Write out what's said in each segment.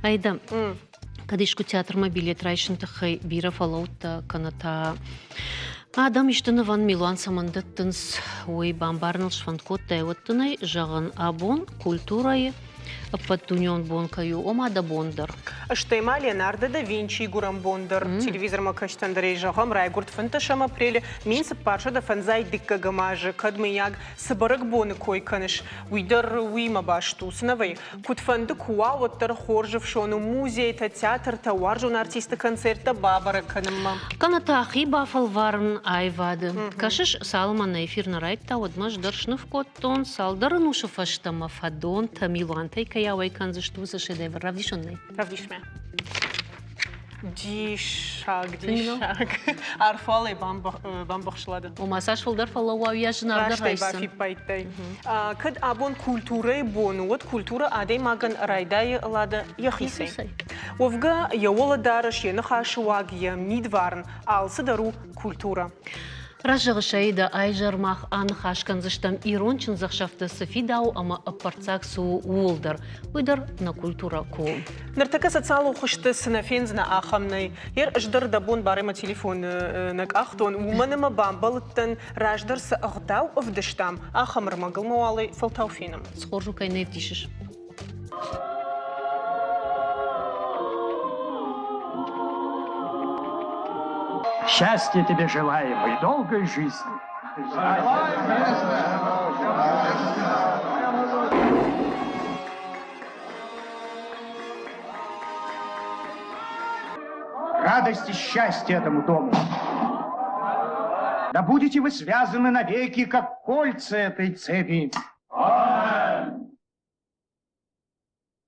Айда, кӕд искуы театрмӕ билет райсыны тыххӕй бирӕ фӕлӕудтӕ, кӕнӕ та адӕм исты нывӕн милуан цӕмӕн дӕттынц, уый бамбарыныл сфӕнд кодтай, уӕд дын ӕй зӕгъын, абон культурӕйы ӕппӕтдунеон бон кӕй у, ома дӕ бон дӕр. Стӕй ма Леонардо да Винчийы гуырӕн бон дӕр. Телевизормӕ кӕстӕн дӕр ӕй зӕгъӕм, райгуырд 15 апрелы 1405 дыккӕгӕм азы. Кӕд, мыййаг, цы бӕрӕгбоны кой кӕныс, уый дӕр уыимӕ баст у. Цы нӕ вӕййы? Куыдфӕнды куы уа, уӕддӕр хорз ӕфсон у музейтӕ, театртӕ, уарзон артисты концерттӕ бабӕрӕг кӕнынмӕ. Кӕнӕ та хи бафӕлварын аивады. Кӕсыс, цалынмӕ нӕ эфир нӕ райдта, уӕдмӕ ӕз дӕр сныв кодтон, цалдӕр ӕнусы фӕстӕ мӕ фӕдонтӕ милуантӕй кӕй ауӕй кӕндзысты, уыцы шедевр. Равдисон нӕй? Равдис мӕ. Диссаг, диссаг. Арфуалӕй бамбӕхслады. Ома цас фылдӕр фӕлӕууа, уыйас зынаргъдӕр райсдзӕн. бафиппайдтай. Кӕд абон культурӕйы бон у, уӕд культурӕ адӕймагӕн райдайы лады йӕхицӕй. Уӕвгӕ, йӕ уӕлӕдарӕс, йӕ ныхасы уаг, йӕ мидварн алцыдӕр у культурӕ. Раззӕгъы Саида айзӕр мах аныхас кӕндзыстӕм ирон чындзӕхсӕвты цы фидауы ӕмӕ ӕппӕрццаг цы у, ууыл дӕр. Уый дӕр нӕ культурӕ куы у. Ныртӕккӕ социалон хуызты цы нӕ фендзынӕ, ахӕм нӕй. Ер ӕз дӕр дӕ бон барӕй мӕ телефон нӕ къахтон, уымӕн ӕмӕ бамбӕлдтӕн, раздӕр цы ӕгъдау ӕвдыстам, ахӕм ӕрмӕгыл ма уал ӕй фӕлтау фенӕм. Цы хорз у, кӕй нӕ ӕвдисыс. Счастья тебе желаем и долгой жизни. Радость и счастье этому дому. Да будете вы связаны навеки, как кольца этой цепи.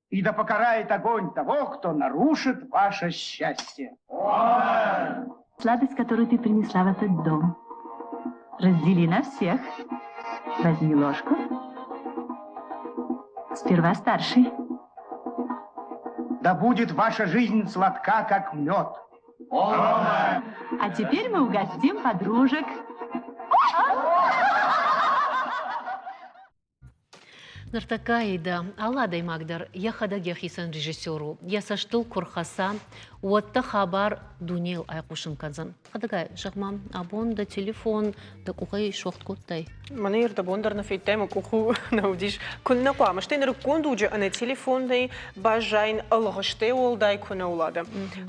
И да покарает огонь того, кто нарушит ваше счастье. Сладость, которую ты принесла в этот дом. Раздели на всех. Возьми ложку. Сперва старший. Да будет ваша жизнь сладка, как мед. А теперь мы угостим подружек. Ныртӕккӕйы дӕ алы адӕймаг дӕр йӕхӕдӕг йӕхицӕн режиссер у. Йӕ цӕстыл куы рхӕца, уӕд дӕ хабар дунейыл айхъусын кӕндзӕн. Хӕдӕгай, зӕгъ-ма, абон дӕ телефон дӕ къухӕй суӕгъд кодтай? Мӕнӕ ӕрдӕбон дӕр нӕ федтай, мӕ къухы нӕ уыдис. Куыннӕ хъуамӕ, стӕй нырыккон дуджы ӕнӕ телефонӕй баззайын ӕлгъыстӕй уӕлдай куы нӕ улады.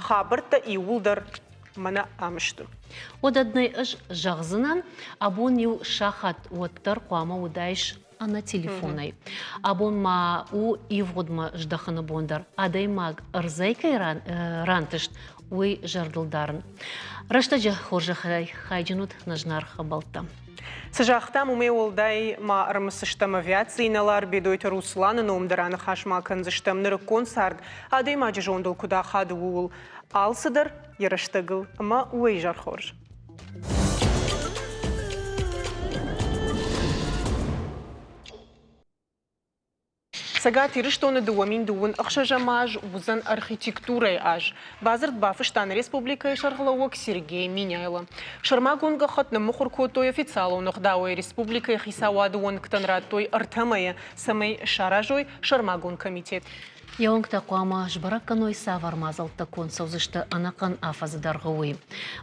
Хабӕрттӕ иууылдӕр мӕнӕ ам сты. Уӕдӕ дын ӕз зӕгъдзынӕн, абон иу сахат уӕддӕр хъуамӕ уыдаис ӕнӕ телефонӕй. Абон ма у ивгъуыдмӕ здӕхыны бон дӕр. Адӕймаг ӕрдзӕй кӕй рантыст, уый зӕрдыл дарын. Рӕстӕджы хорзӕхӕй хайджын уыд нӕ зынаргъ ӕмбӕлттӕ. Цы загътам, уымӕй уӕлдай ма ӕрымысдзыстӕм авиацийы инӕлар Бедойты Русланы ном дӕр аныхас ма кӕндзыстӕм нырыккон цард адӕймаджы зондыл куыд ахады, ууыл. Алцыдӕр йӕ рӕстӕгыл ӕмӕ уӕ изӕр хорз. Цӕгат Ирыстоны 2026 аз уыдзӕн архитектурӕйы аз. Бадзырд бафыста нӕ республикӕйы сӕргълӕууӕг Сергей Меняйло. Сӕрмагонд гӕххӕтт ныммыхуыр кодтой официалон ӕгъдауӕй республикӕйы хицауады уӕнгтӕн радтой ӕртӕ мӕйы, цӕмӕй саразой сӕрмагонд комитет. Йӕ уӕнгтӕ хъуамӕ сбӕрӕг кӕной, цавӕр мадзӕлттӕ конд цӕудзысты ӕнӕхъӕн афӕдзы дӕргъы, уый.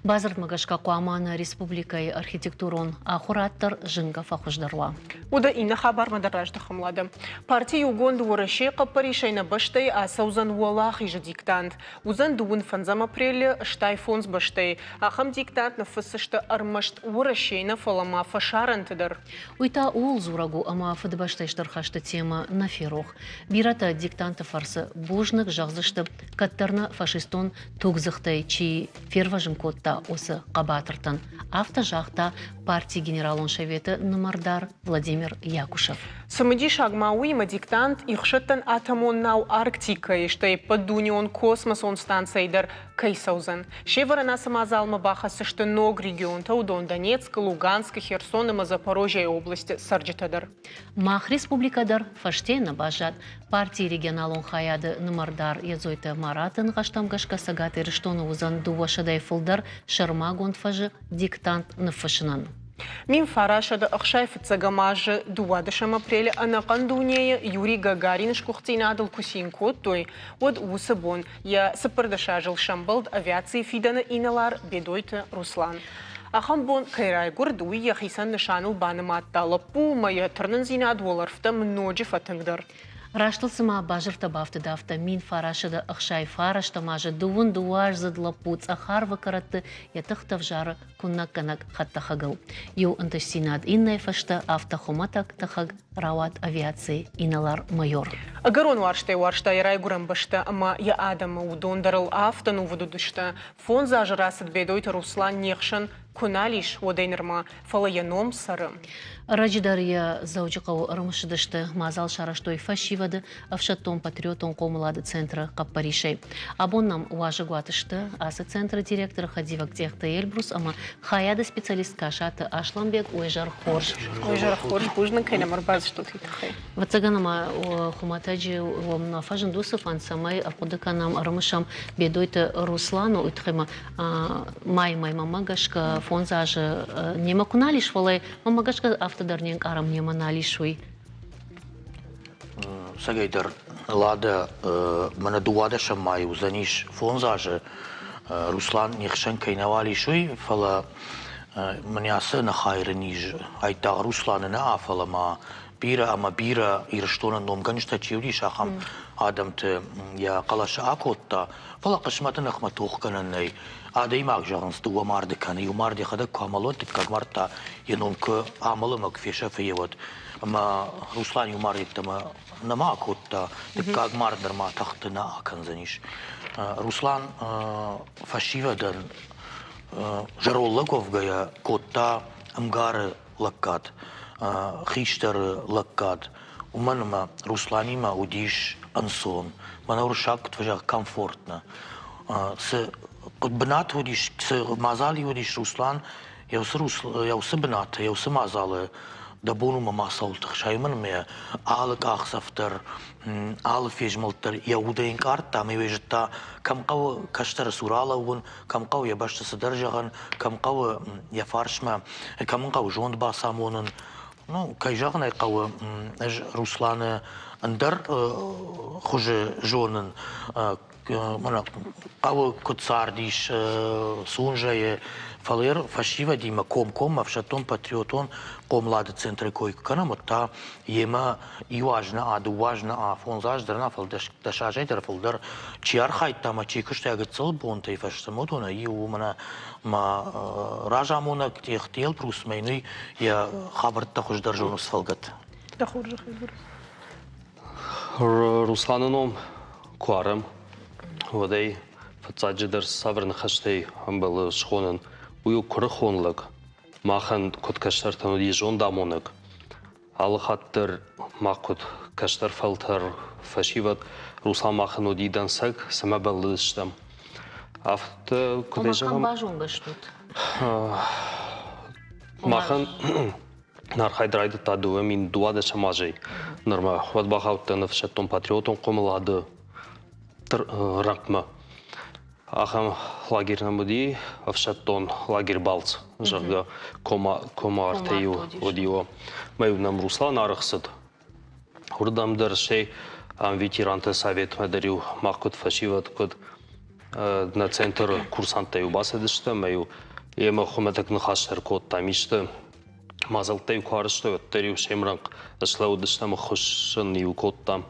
Бадзырдмӕ гӕсгӕ хъуамӕ нӕ республикӕйы архитектурон ахуырад дӕр зынгӕ фӕхуыздӕр уа. Уыды иннӕ хабармӕ дӕр раздӕхӕм Лада. Парти Иугонд Уӕрӕсейы хъӕппӕрисӕй нӕ бӕстӕйы ацӕудзӕн Уӕлахизы диктант. Уыдзӕн дыууын фӕндзӕм апрелы, стай фондз бӕстӕйы. Ахӕм диктант ныффыссысты ӕрмӕст Уӕрӕсейы нӕ, фӕлӕ ма фӕсарӕнты дӕр. Уый та ууыл дзурӕг у, ӕмӕ Фыдыбӕстӕйы Стыр хӕсты темӕ нӕ ферох. Бирӕтӕ диктанты фӕрцы бузныг зӕгъдзысты, кӕддӕр нӕ фашистон тугдзыхтӕй чи фервӕзын кодта, уыцы хъӕбатыртӕн. Афтӕ загъта партийы генералон советы нымӕрдар Владимир Якушев. Цымыдисаг ма уыимӕ диктант ихсӕттӕн атомон нау Арктикӕйы, стӕй ӕппӕтдунеон космосон станцӕйы дӕр кӕй цӕудзӕн. Се вӕрӕн ацы мадзалмӕ бахӕсдзысты ног регионтӕ, уыдон Донецкы, Луганскы, Херсон ӕмӕ Запорожьейы областы цӕрджытӕ дӕр. Мах республикӕ дӕр фӕсте нӕ баззад. Партийы регионалон хайады нымӕрдар Едзойты Мараты ныхӕстӕм гӕсгӕ Цӕгат Ирыстоны уыдзӕн 200-ӕй фылдӕр сӕрмагонд фӕзы диктант ныффыссынӕн. 1965 азы 12 апрелы ӕнӕхъӕн дунейы Юрий Гагарины сгуыхтдзинадыл куы цин кодтой, уӕд уыцы бон йӕ 14 азыл сӕмбӕлд авиацийы фидӕны инӕлар Бедойты Руслан. Ахӕм бон кӕй райгуырд, уый йӕхицӕн нысаныл банымадта лӕппу ӕмӕ йӕ тырнындзинад уӕлӕрвтӕм ноджы фӕтынгдӕр. Раст ыл цыма базыртӕ бафтыд, афтӕ 1969 азы дыууын дыууӕаздзыд лӕппу цъӕх арвы кӕрӕтты йӕ тыхтӕ взары куынӕггӕнӕг хӕдтӕхӕгыл. Иу ӕнтыстдзинад иннӕйы фӕстӕ, афтӕ хуымӕтӕг тӕхӕг рауад авиацийы инӕлар-майор. Ӕгӕрон уарзтӕй уарзта йӕ райгуырӕн бӕстӕ ӕмӕ йӕ адӕмы, уыдон дӕр ыл афтӕ нувыд уыдысты. Фондз азы рацыд Бедойты Руслан не хсӕн куы нал ис, уӕдӕй нырма, фӕлӕ йӕ ном цӕры. Ӕрӕджы дӕр йӕ Дзӕуджыхъӕуы ӕрымысыдысты, мадзал сарӕзтой фӕсивӕды ӕфсӕддон-патриотон хъомылады центры хъӕппӕрисӕй. Абон нӕм уазӕгуаты сты ацы центры директоры хӕдивӕг Цъехты Эльбрус ӕмӕ хайады специалист Касаты Асланбег. Уе зӕр хорз. Уе зӕр хорз, бузныг, кӕй нӕм ӕрбацыдыстут, уый тыххӕй. Ӕвӕццӕгӕн ӕмӕ хуымӕтӕджы уӕм нӕ фӕзынд уыцы фӕнд, цӕмӕй ӕрхъуыды кӕнӕм, ӕрымысӕм Бедойты Русланы, уый тыххӕй ма майы мӕймӕ гӕсгӕ фондз азы немӕ куы нал ис, фӕлӕ мӕнмӕ гӕсгӕ афтӕ дӕр не нкъарӕм, немӕ нал ис, уый. Цӕгӕйдӕр Лада мӕнӕ дыууадӕсӕм майы уыдзӕнис фондз азы, Руслан не хсӕн кӕй нӕуал ис, уый, фӕлӕ мӕнӕ ацы ӕнӕхайыры низ айдагъ Русланы нӕ, фӕлӕ ма бирӕ ӕмӕ бирӕ Ирыстоны номгӕнджытӕ чи уыдис, ахӕм адӕмты йӕ хъӕлӕсы акодта, фӕлӕ хъысмӕты ныхмӕ тохгӕнӕн нӕй. Адӕймаг, зӕгъынц, дыууӕ марды кӕны. Иу мард йӕхӕдӕг куы амӕлы, дыккаг мард та йӕ ном куы амӕлы ӕмӕ куы фесӕфы, уӕд. Ӕмӕ Руслан иу мард йеддӕмӕ нӕма акодта, дыккаг мард нырма тахты нӕ акӕндзӕнис. Руслан фӕсивӕдӕн зӕронд лӕг уӕвгӕйӕ кодта ӕмгары лӕггад, хистӕры лӕггад, уымӕн ӕмӕ Русланимӕ уыдис ӕнцон, мӕнӕ уырыссаг куыд фӕзӕгъы, комфортно. Цы бынат уыдис, цы мадзал уыдис Руслан, йӕ уыцы бынаты, йӕ уыцы мадзалы дӕ бон уымӕ мацӕуыл тыхсай, уымӕн ӕмӕ алы къахдзӕф дӕр, алы фезмӕлд дӕр йӕ удӕй ӕнкъардта ӕмӕ йӕ зыдта, кӕм хъӕуы кӕстӕры цур алӕууын, кӕм хъӕуы йӕ бӕсты цыдӕр зӕгъын, кӕм хъӕуы йӕ фарсмӕ, кӕм ын хъӕуы зонд бацамонын. Ну, кӕй зӕгъын ӕй хъӕуы, ӕз Русланы ӕндӕр хуызы зонын, мӕнӕ хъӕуы куыд цардис Сунжӕйы, фӕлӕ фӕсивӕдимӕ комкоммӕ ӕфсӕддон-патриотон хъомылады центры кой куы кӕнӕм, уӕд та йемӕ иу аз нӕ, дыууӕ аз нӕ, фондз аз дӕр нӕ, фӕлӕ дӕс азӕй дӕр фылдӕр чи архайдта ӕмӕ чи куыста гыццыл бонтӕй фӕстӕмӕ, уыдонӕй иу у мӕнӕ мӕ разамонӕг Тъехты Эльбрус мӕ йын йӕ хабӕрттӕ хуыздӕр зоны фӕлгӕт. Дӕ хорзӕх, Эльбрус. Русланы ном куы арӕм, уӕд ӕй фыццаджыдӕр цавӕр ныхӕстӕй ӕмбӕлы схонын, уый у куырыхон лӕг. Махӕн куыд кӕстӕртӕн уыди зондамонӕг. Алы хатт дӕр мах куыд кӕстӕр фӕлтӕр фӕсивӕд, Руслан махӕн уыди дӕнцӕг, цӕмӕ бӕллыдыстӕм. Афтӕ куыдӕй зӕгъӕм. Базонгӕ стут? Махӕн архайд райдыдта 2012 азӕй нырмӕ. Уӕд бахаудтӕн ӕфсӕддон-патриотон хъомылады рӕнхъмӕ. Ахӕм лагерь нӕм уыди, ӕфсӕддон лагерь Балц, зӕгъгӕ, Комартӕ-иу уыди. Мӕ-иу нӕм Руслан арӕх цыд. Уырдӕм дӕр стӕй ам ветеранты советмӕ дӕр-иу мах куыд фӕсивӕд, куыд нӕ центры курсанттӕ-иу бацыдысты ӕмӕ-иу йемӕ хуымӕтӕг ныхас дӕр кодтам исты мадзӕлттӕ-иу куы арӕзтой, уӕддӕр-иу се мрӕнхъ слӕууыдыстӕм, ӕххуыс ын-иу кодтам.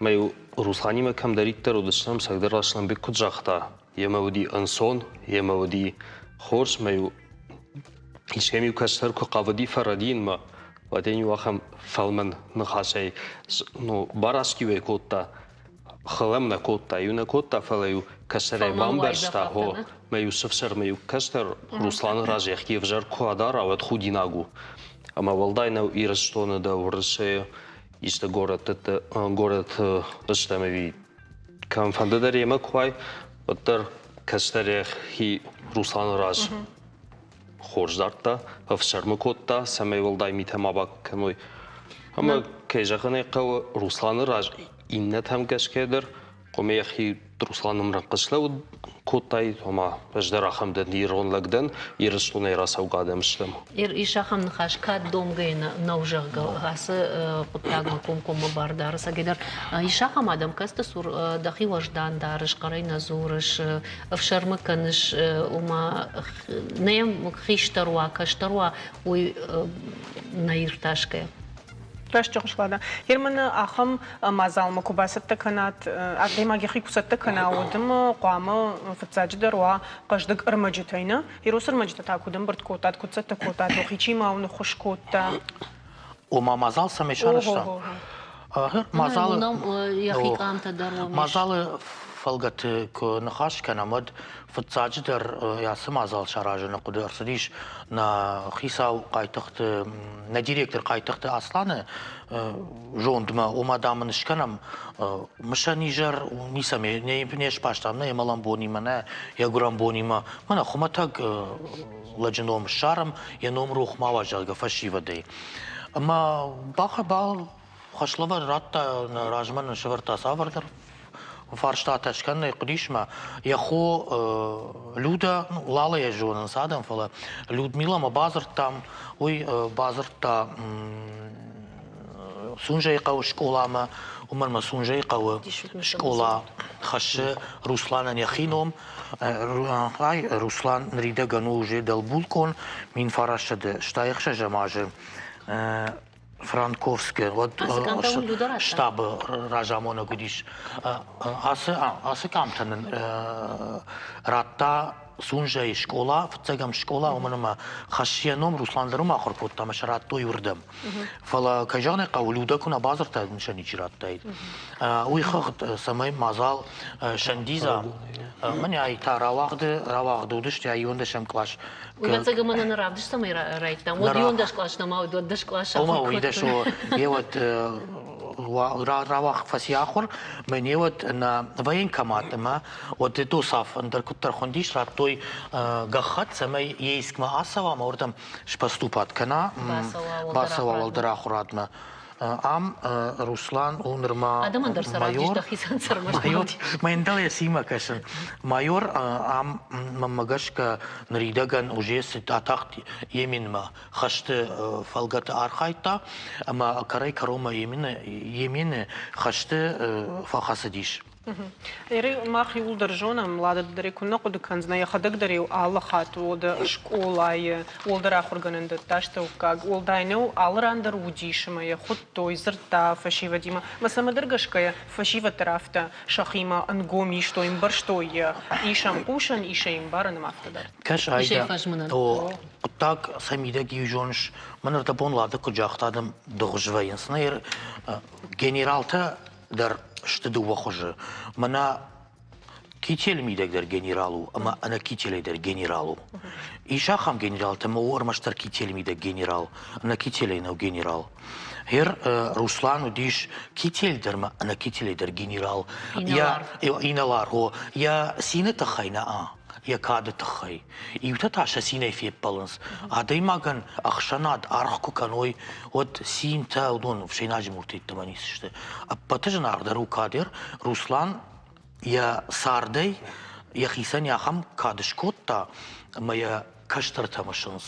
Мӕ-иу Русланимӕ кӕмдӕриддӕр уыдыстӕм, Сӕгдӕр Аслӕнбег куыд загъта, йемӕ уыди ӕнцон, йемӕ уыди хорз, мӕ-иу искӕм-иу кӕстӕр куы хъавыди фӕрӕдийынмӕ, уӕд ын-иу ахӕм фӕлмӕн ныхасӕй ну, бараст-иу ӕй кодта, хыл ӕм нӕ кодта, иу нӕ кодта, фӕлӕ-иу кӕстӕрӕй бамбӕрста, хо, мӕ-иу сыфсӕрмӕ-иу кӕстӕр Русланы раз йӕхи ӕвзӕр куы адара, уӕд худинаг у. Ӕмӕ уӕлдай нӕу Ирыстоны дӕ Уырысейы исты горӕтты горӕты стӕм ӕви кӕмфӕнды дӕр йемӕ куы уай, уӕддӕр кӕстӕр йӕхи Русланы раз хорз дардта, ӕфсӕрмы кодта, цӕмӕй уӕлдай митӕ ма бакӕной. Ӕмӕ, кӕй зӕгъын ӕй хъӕуы, Русланы раз иннӕтӕм гӕсгӕ дӕр хъуамӕ йӕхи Русланы мрӕнхъ слӕууыд. кодтаид, ома ӕз дӕр ахӕм дӕн, ирон лӕг дӕн, Ирыстонӕй рацӕугӕ адӕм стӕм. Ис ахӕм ныхас, кӕд домгӕ нӕу, зӕгъгӕ, ацы хъуыддагмӕ комкоммӕ бар дары цӕгӕйдӕр. Ис ахӕм адӕм, кӕцыты цур дӕхи уӕздан дарыс, хъӕрӕй нӕ дзурыс, ӕфсӕрмы кӕныс, ома нӕм хистӕр уа, кӕстӕр уа, уый нӕ иртасгӕ. Раст зӕгъыс, Лада. Германы ахӕм мадзалмӕ куы бацӕттӕ кӕнат, адӕймаг йӕхи куы цӕттӕ кӕна, уӕд ӕм хъуамӕ фыццаджыдӕр уа хъӕздыг ӕрмӕджытӕй, нӕ? Иросы ӕрмӕджытӕ та куыд ӕмбырд кодтат, куыд цӕттӕ кодтат, уӕхи чи ма уын ӕххуыс кодта? Ома мадзал цӕмӕй сарӕзта? Мадзалы, йӕхи къамтӕ дӕр Мадзалы фӕлгӕты куы ныхас кӕнӕм, уӕд фыццаджыдӕр ацы мадзал саразыны хъуыды ӕрцыдис нӕ хицау Хъайтыхъты, нӕ директор Хъайтыхъты Асланы зондмӕ, ома, дам, ын скӕнӕм мысӕн изӕр, ницӕмӕ не сбастам нӕ йӕ мӕлӕн бонимӕ, нӕ йӕ гуырӕн бонимӕ. Мӕнӕ хуымӕтӕг лӕджы ном ссарӕм, йӕ ном рох ма уа, зӕгъгӕ, фӕсивӕдӕй. Ӕмӕ бал хӕслӕвӕрд радта, нӕ размӕ нын сӕвӕрдта цавӕрдӕр фарстатӕ скӕнын ӕй хъуыдис мӕ йӕ хо Люда, ну, Лала йӕ зонынц адӕм, фӕлӕ Людмиламӕ бадзырдтам, уый бадзырдта Сунжӕйы хъӕуы скъоламӕ, уымӕн ӕмӕ Сунжӕйы хъӕуы скъола хӕссы Русланӕн йӕхи ном. Ай Руслан ныридӕгӕн у уже дӕлбулкъон, 1966 азы Франковскы, уӕд штабы разамонӕг уыдис. Ацы къамтӕ нын радта Сунжӕйы скъола, фыццӕгӕм скъола, уымӕн ӕмӕ хӕссы йӕ ном, Руслан дӕр уым ахуыр кодта ӕмӕ сӕ радтой уырдӕм. Фӕлӕ, кӕй зӕгъын ӕй хъӕуы, Людӕ куы нӕ бадзырдта, уын сӕ ничи радтаид. Уый хыгъд, цӕмӕй мадзал сӕндидза, мӕнӕ ай та рауагъды, рауагъды уыдысты, иуӕндӕсӕм кълас. Ӕвӕццӕгӕн мӕнӕ нӕ равдыст цӕмӕй райдтам, уӕд иуӕндӕс кълас нӕма уыд, уӕд дӕс кълас Ома, уый дӕс еуӕд рауагъд фӕци ахуыр, мӕ неуӕд нӕ военкомат ӕмӕ уӕд ДОСАФ ӕндӕр куыддӕр хуындис, радтой гӕххӕтт, цӕмӕй Ейскмӕ ацӕуа ӕмӕ уырдӕм споступат кӕна, бацӕуа уӕлдӕр ахуырадмӕ. Ам Руслан у нырма Адӕмӕн дӕр сӕ майор. дӕхицӕн Майор, мӕн йӕ симӕ кӕсын. Майор ам, мӕнмӕ гӕсгӕ, ныридӕгӕн уже атахт Йеменмӕ хӕсты фӕлгӕты архайдта ӕмӕ кӕрӕй-кӕронмӕ Йемены хӕсты фӕхӕцыдис. Эри, мах иууылдӕр зонӕм, Лада дӕр куыннӕ хъуыды кӕндзынӕ, йӕхӕдӕг дӕр-иу алы хатт уӕлдӕр скъолайы, уӕлдӕр ахуыргӕнӕндӕтты астӕуккаг, уӕлдай нӕу, алы ран дӕр уыдис ӕмӕ йӕ хуыдтой, дзырдта фӕсивӕдимӕ. Мӕ цӕмӕдӕр гӕсгӕ фӕсивӕд дӕр афтӕ сӕхимӕ ӕнгом истой, ӕмбӕрстой йӕ, ис ӕм хъусӕн, ис ӕй ӕмбарын ӕмӕ афтӕ дӕр. Кӕс, Айда, хъуыддаг сӕ мидӕг иу зоныс, мӕн ӕрдӕбон Лада куыд загъта, адӕм дыгъуыз вӕййынц. Нӕ генералтӕ дӕр сты дыууӕ хуызы. Мӕнӕ кителы мидӕг дӕр генерал у ӕмӕ ӕнӕ кителӕй дӕр генерал у. Ис ахӕм генералтӕ, ӕмӕ у ӕрмӕстдӕр кителы мидӕг генерал, ӕнӕ кителӕй нӕу генерал. Гъер Руслан уыдис китель дӕр ӕмӕ ӕнӕ кителӕй дӕр генерал. Инӕлар. Инӕлар, о. Йӕ цины тыххӕй нӕ йӕ кады тыххӕй. Иутӕ та сӕ цинӕй феппӕлынц. Адӕймагӕн ӕхсӕнад аргъ куы кӕной, уӕд цинтӕ уыдон ӕфсӕйнаджы муртӕ йеддӕмӕ ницы сты. Ӕппӕты зынаргъдӕр у кадер. Руслан йӕ цардӕй йӕхицӕн ахӕм кад скодта, ӕмӕ йӕ кӕстӕртӕ мысынц.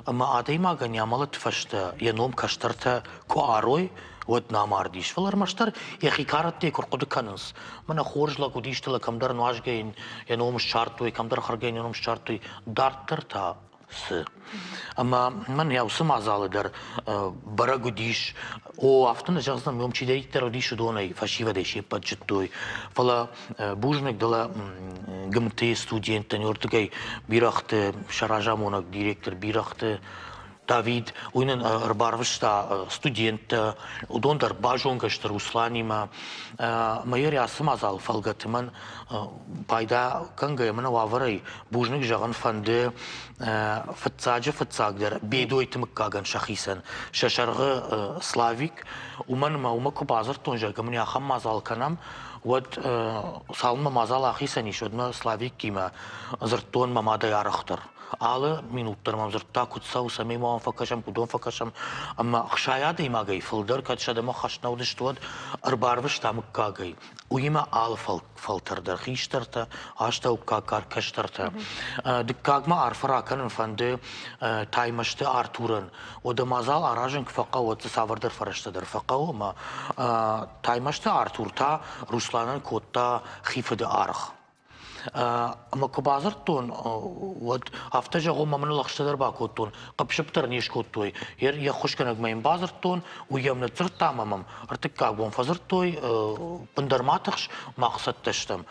Ӕмӕ адӕймагӕн йӕ амӕлӕты фӕстӕ йӕ ном кӕстӕртӕ куы арой, уӕд нӕ амардис. Фӕлӕ ӕрмӕстдӕр йӕхи кӕрӕттӕй куы рхъуыды кӕнынц, мӕнӕ хорз лӕг уыдис, фӕлӕ кӕмдӕр нуазгӕ йын йӕ ном ссардтой, кӕмдӕр хӕргӕ йын йӕ ном ссардтой, дарддӕр та цы? Ӕмӕ мӕн йӕ уыцы мадзалы дӕр бӕрӕг уыдис, о, афтӕ нӕ зӕгъдзынӕн, уым чидӕриддӕр уыдис, уыдонӕй фӕсивӕдӕй се ппӕт зыдтой. Фӕлӕ бузныг дӕлӕ ГМТ-йы студенттӕн, уырдыгӕй бирӕгъты сӕ разамонӕг директор бирӕгъты Давид, уый нын ӕрбарвыста студенттӕ, уыдон дӕр базонгӕ сты Русланимӕ. Мӕ ацы мадзалы фӕлгӕты мӕн пайда кӕнгӕйӕ мӕн уавӕрӕй бузныг зӕгъын фӕнды фыццаджы фыццагдӕр Бедойты мыггагӕн сӕхицӕн, сӕ сӕргъы Славик, уымӕн ӕмӕ уымӕ куы бадзырдтон, зӕгъгӕ мын ахӕм мадзал кӕнӕм, уӕд цалынмӕ мадзал ахицӕн ис, уӕдмӕ Славикимӕ дзырдтон мӕ мадӕй арӕхдӕр. Алы минут дӕр мӕм дзырдта, куыд цӕуы, цӕмӕй ма уӕм фӕкӕсӕм, куыд уӕм фӕкӕсӕм. Ӕмӕ 60 адӕймагӕй фылдӕр кӕд сӕдӕмӕ хӕст нӕ уыдысты, уӕд ӕрбарвыста мыггагӕй. Уыимӕ алы фӕлтӕр дӕр, хистӕртӕ, астӕуккаг кар кӕстӕртӕ. Дыккаг ма арфӕ ракӕнын фӕнды Таймӕзты Артурӕн. Уӕдӕ мадзал аразын куы фӕхъӕуы, уӕд дзы цавӕрдӕр фӕрӕзтӕ дӕр фӕхъӕуы ӕмӕ Таймӕзты Артур та Русланӕн кодта хи фыды аргъ. Ӕмӕ куы бадзырдтон, уӕд афтӕ зӕгъон, мӕ мын лӕгъстӕ дӕр бакодтон, хъыпп-сыпп дӕр не скодтой. Йе ххуысгӕнӕгмӕ йын бадзырдтон, уый йӕм ныдздзырдта ӕмӕ мӕм ӕртыккаг бон фӕдзырдтой, бындӕр ма тыхс, мах цӕттӕ стӕм.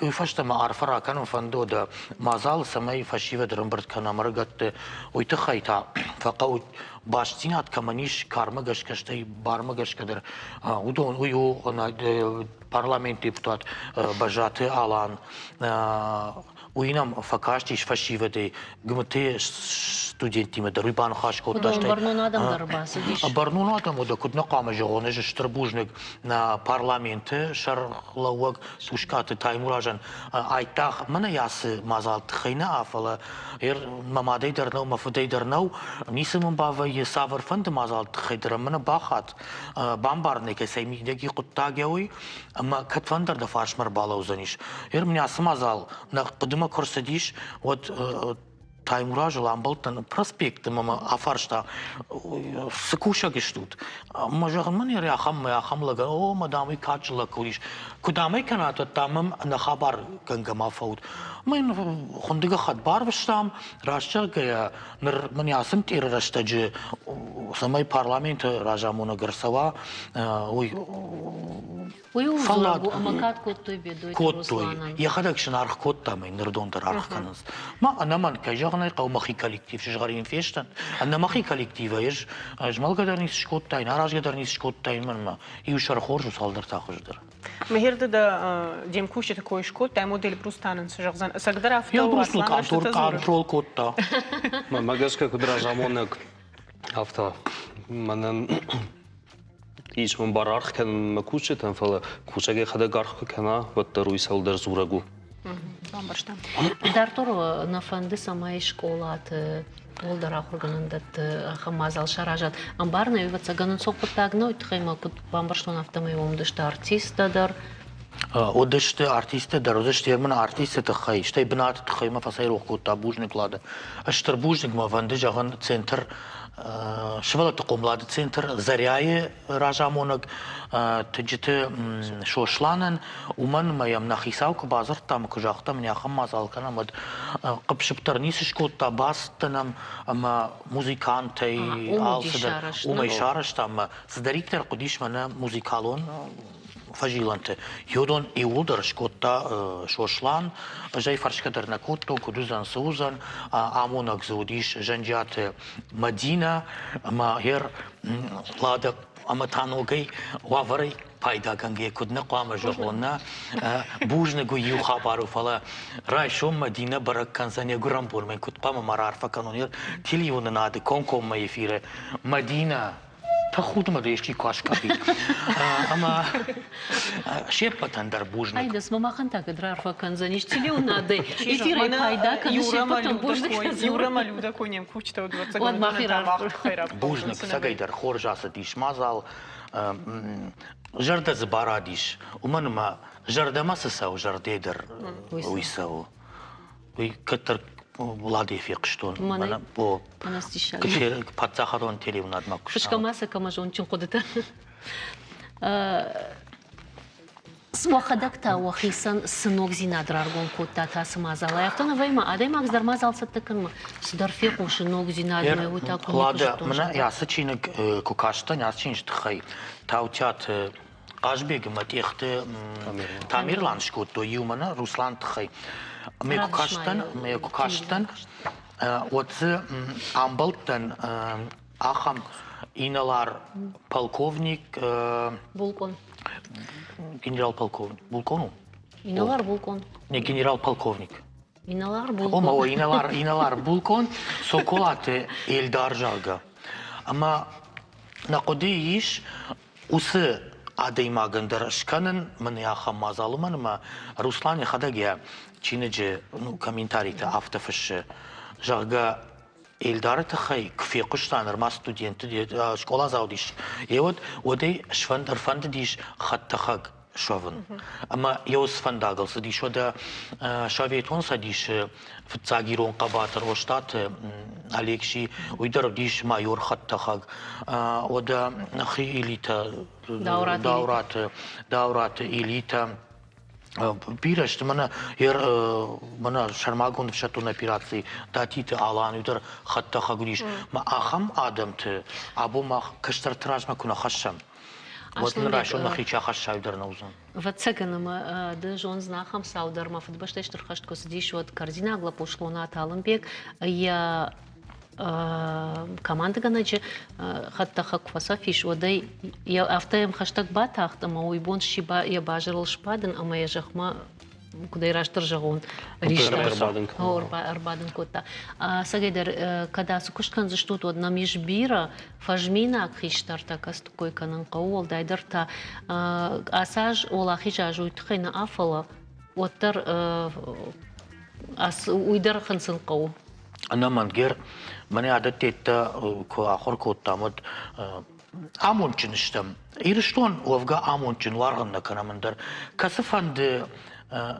Уый фӕстӕ мӕ арфӕ ракӕнын фӕнды дӕ мадзал, цӕмӕй фӕсивӕд ӕрӕмбырд кӕнӕм ӕрыгӕтты. Уый тыххӕй та фӕхъӕуы бастдзинад кӕмӕн ис, кармӕ гӕсгӕ, стӕй бармӕ гӕсгӕ дӕр, уыдон, уый у парламенты депутат Бӕззаты Алан, уый нӕм фӕкастис фӕсивӕдӕй, ГМТ студенттимӕ дӕр уый баныхас кодта. Уыдон бӕрнон адӕм дӕр бацыдис. Бӕрнон адӕм уыд, куыд нӕ хъуамӕ зӕгъон, ӕз стыр бузныг нӕ парламенты сӕргълӕууӕг Тускъаты Таймуразӕн айдагъ мӕнӕ ацы мадзал тыххӕй нӕ, фӕлӕ мӕ мадӕй дӕр нӕу, мӕ фыдӕй дӕр нӕу, ницы мын бавӕййы, цавӕрфӕнды мадзал тыххӕй дӕр мӕ нӕ бахатт, бамбарын ӕй, кӕцӕй мидӕги хъуыддаг уый, ӕмӕ кӕдфӕндӕр дӕ фарсмӕ ӕрбалӕудзӕнис. Ер мын ацы мадзал нӕ хъуыдымӕ куы рцыдис, уӕд Таймуразыл амбӕлдтӕн проспекты ӕмӕ мӕ афарста, цы кусӕг стут? Мӕ зӕгъын, мӕн ер ахӕм мӕ ахӕм лӕг, о, мӕ дам, уый кадджын лӕг куы уыдис. Куы дам ӕй кӕнат, уӕд дам мӕм ӕнӕхабар гӕнгӕ ма фӕут. Мӕ йын хуынды гӕххӕтт барвыстам, раст зӕгъгӕйӕ, Ныр мын ацы мтъеры рӕстӕджы, цӕмӕй парламенты разамонӕг ӕрцӕуа, уый Уый у дзурӕг у, ӕмӕ кад кодтой Бедойты кодтой. Йӕхӕдӕг сын аргъ кодта, ӕмӕ нырдон дӕр аргъ кӕнынц. Ма ӕнӕмӕнг, кӕй зӕгъын ӕй хъӕуы, мӕхи коллектив сызгъӕрин фестӕн. Ӕнӕ мӕхи коллективӕй ӕз змӕлгӕ дӕр ницы скодтаин, аразгӕ дӕр ницы скодтаин, мӕнмӕ иу сӕр хорз у, цалдӕр та хуыздӕр. Мегерды дӕ де мкусджыты кой скодтай, ӕмӕ Эльбрус та нын цы зӕгъдзӕн? Ӕцӕгдӕр афтӕ у, Эльбрус ныл контрол кодта. Мӕнмӕ гӕсгӕ куыд разамонӕг, афтӕ мӕнӕн ис мын бар аргъ кӕнын мӕ кусджытӕн, фӕлӕ кусӕг йӕхӕдӕг аргъ куы кӕна, уӕддӕр уый цӕуылдӕр дзурӕг у. Бамбӕрстам. Дарддӕр нӕ фӕнды, цӕмӕй скъолаты уӕлдӕр ахуыргӕнӕндӕтты ахӕм мадзал саразат. Ӕмбарын ӕй, ӕвӕццӕгӕн, ӕнцон хъуыддаг нӕу, уый тыххӕй ма куыд бамбӕрстон, афтӕмӕй уым уыдысты артисттӕ дӕр. Уыдысты артисттӕ дӕр, уыдысты мын артистты тыххӕй, стӕй бынаты тыххӕй мӕ фӕцӕйрох кодта бузныг Лада. Стыр бузныг мӕ фӕнды зӕгъын центр сывӕллӕтты хъомылады центр Заряйы разамонӕг Тыджыты Сосланӕн, уымӕн ӕмӕ йӕм нӕ хицау куы бадзырдта ӕмӕ куы загъта, мын ахӕм мадзал кӕнӕм, уӕд хъыпп-сыпп дӕр ницы скодта, бацыдтӕн ӕм ӕмӕ музыкантӕй алцыдӕр уымӕй сарӕзта ӕмӕ цыдӕриддӕр хъуыдис мӕнӕ музыкалон фӕзилӕнты. Уыдон иууылдӕр скодта Сослан. Ӕз ӕй фӕрсгӕ дӕр нӕ кодтон, куыд уыдзӕн, цы уыдзӕн. Амонӕг дзы уыдис Зӕнджиаты Мӕдинӕ ӕмӕ гъер Лада ӕмӕ та ногӕй уавӕрӕй пайдагӕнгӕ куыд нӕ хъуамӕ зӕгъон, нӕ бузныг уый иу хабар у, фӕлӕ райсом Мӕдинӕ бӕрӕг кӕндзӕн йӕ гуырӕнбонмӕ, куыд хъуамӕ ма раарфӕ кӕнон телеуынынады комкоммӕ эфиры. Мӕдинӕ, тӕхудмӕ дӕ исчи куы аскъӕфид. Ӕмӕ се ппӕтӕн дӕр бузныг. Айдас, ма махӕн та кӕд раарфӕ кӕндзӕнис телеуынадӕй эфирӕй пайда кӕны се ппӕтӕн бузныг. Юра ӕмӕ Люда кой не мкусджытӕ уыд, Уӕд мах Бузныг, цӕгӕйдӕр хорз ацыдис мадзал. Зӕрдӕ дзы барадис, уымӕн ӕмӕ зӕрдӕмӕ цы цӕуы, зӕрдӕ дӕр уый цӕуы. Уый кӕддӕр Владӕй фехъуыстон. Мӕнӕ Паддзахадон телеуынадмӕ куыста. Фысгӕ ма сӕ кӕмӕ зондджын хъуыдытӕ. Уӕхӕдӕг та уӕхицӕн цы ногдзинад раргом кодтат ацы мадзалӕй? Афтӕ нӕ вӕййы, адӕймаг дӕр мадзал цӕттӕ кӕнынмӕ цыдӕр фехъусы ногдзинадмӕ, уый та куы Лада, мӕнӕ ацы чиныг куы кастӕн, ацы чиныджы тыххӕй Таутиаты Хъазбег ӕмӕ Тъехты Тамерлан скодтой иумӕ нӕ Руслан тыххӕй. Ӕмӕ куы кастӕн, ӕмӕ куы кастӕн, уӕд дзы амбӕлдтӕн ахӕм инӕлар полковник Булкъон. Генерал-полковник. Булкъон у? Инӕлар булкъон. Не, генерал-полковник. Инӕлар булкъон. Ома, инӕлар, инӕлар булкъон Соколаты Эльдар, зӕгъгӕ. Ӕмӕ нӕ хъуыдыйы ис уыцы адӕймагӕн дӕр скӕнын мын ахӕм мадзал, уымӕн ӕмӕ Руслан йӕхӕдӕг йӕ чиныджы ну, комментариты афтӕ фыссы. зӕгъгӕ, Эльдары тыххӕй куы фехъуыста, нырма студенты скъоладзау уыдис, йе уӕд, уӕд ӕй ӕрфӕндыдис хӕдтӕхӕг суӕвын. Ӕмӕ йӕ уыцы фӕндагыл цыдис уӕдӕ Советон Цӕдисы фыццаг ирон хъӕбатыр Остъаты Алекси, уый дӕр уыдис майор хӕдтӕхӕг. Уӕдӕ нӕхи элитӕ, Даураты, Даураты элитӕ бирӕ сты мӕнӕ мӕнӕ сӕрмагонд ӕфсӕддон операци Датиты Алан уый дӕр хӕдтӕхӕг уыдис. Мӕ ахӕм адӕмты абон мах кӕстӕрты размӕ куы нӕ хӕссӕм, уӕд нын райсом нӕхи чи ахӕсса, уый дӕр нӕ уыдзӕн. Ӕвӕццӕгӕн, ӕмӕ ды зондзынӕ ахӕм цау дӕр, мӕ Фыдыбӕстӕйы Стыр хӕст куы цыдис, уӕд корзинаг лӕппу Слонаты Алымбег йӕ командӕгӕнӕджы хӕдтӕхӕг куы фӕцӕф ис, уӕд ӕй йӕ афтӕ йӕм хӕстӕг батахт, ӕмӕ уый бон сси йӕ базырыл сбадын ӕмӕ йӕ зӕхмӕ куыдӕй растдӕр зӕгъон, ӕрбадын кодта. Ӕцӕгӕйдӕр, кӕд ацы куыст кӕндзыстут, уӕд нӕм ис бирӕ фӕзминаг хистӕртӕ, кӕцыты кой кӕнын хъӕуы, уӕлдайдӕр та ацы аз Уӕлахизы аз уый тыххӕй нӕ, фӕлӕ уӕддӕр уый дӕр хынцын хъӕуы. Ӕнӕмӕнгӕр, мӕнӕ адӕттӕ куы ахуыр кодтам, уӕд амондджын стӕм. Ирыстон уӕвгӕ амондджын уаргъ нӕ кӕнӕм ӕндӕр. Кӕцыфӕнды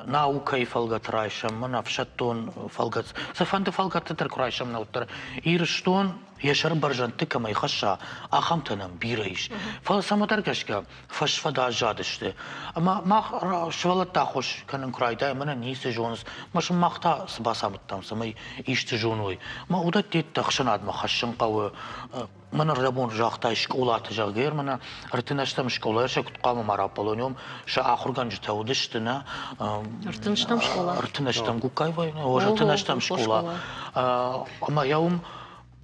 наукӕйы фӕлгӕт райсӕм, мӕн ӕфсӕддон фӕлгӕт, цыфӕнды фӕлгӕтты дӕр куы райсӕм нӕ уӕддӕр Ирыстон йӕ сӕр бӕрзӕндты кӕмӕй хӕсса, ахӕмтӕ нӕм бирӕ ис. Фӕлӕ цӕмӕдӕр гӕсгӕ фӕсфӕд аззадысты. Ӕмӕ мах сывӕллӕттӕ ӕххуыс кӕнын куы райдайӕм, мӕнӕ ницы зонынц, ӕмӕ сын мах та цы бацамыдтам, цӕмӕй исты зоной. Мӕ уыдӕттӕ ӕхсӕнадмӕ хӕссын хъӕуы. Мӕн ӕрдӕбон загътай скъолаты, зӕгъгӕ, мӕнӕ ӕртынӕстӕм скъолайы сӕ куыд хъуамӕ ма раппӕлон, уым сӕ ахуыргӕнджытӕ уыдысты, нӕ? Ӕртынӕстӕм скъола. Ӕртынӕстӕм гуккай вӕййы, ӕртынӕстӕм скъола. Ӕмӕ йӕ уым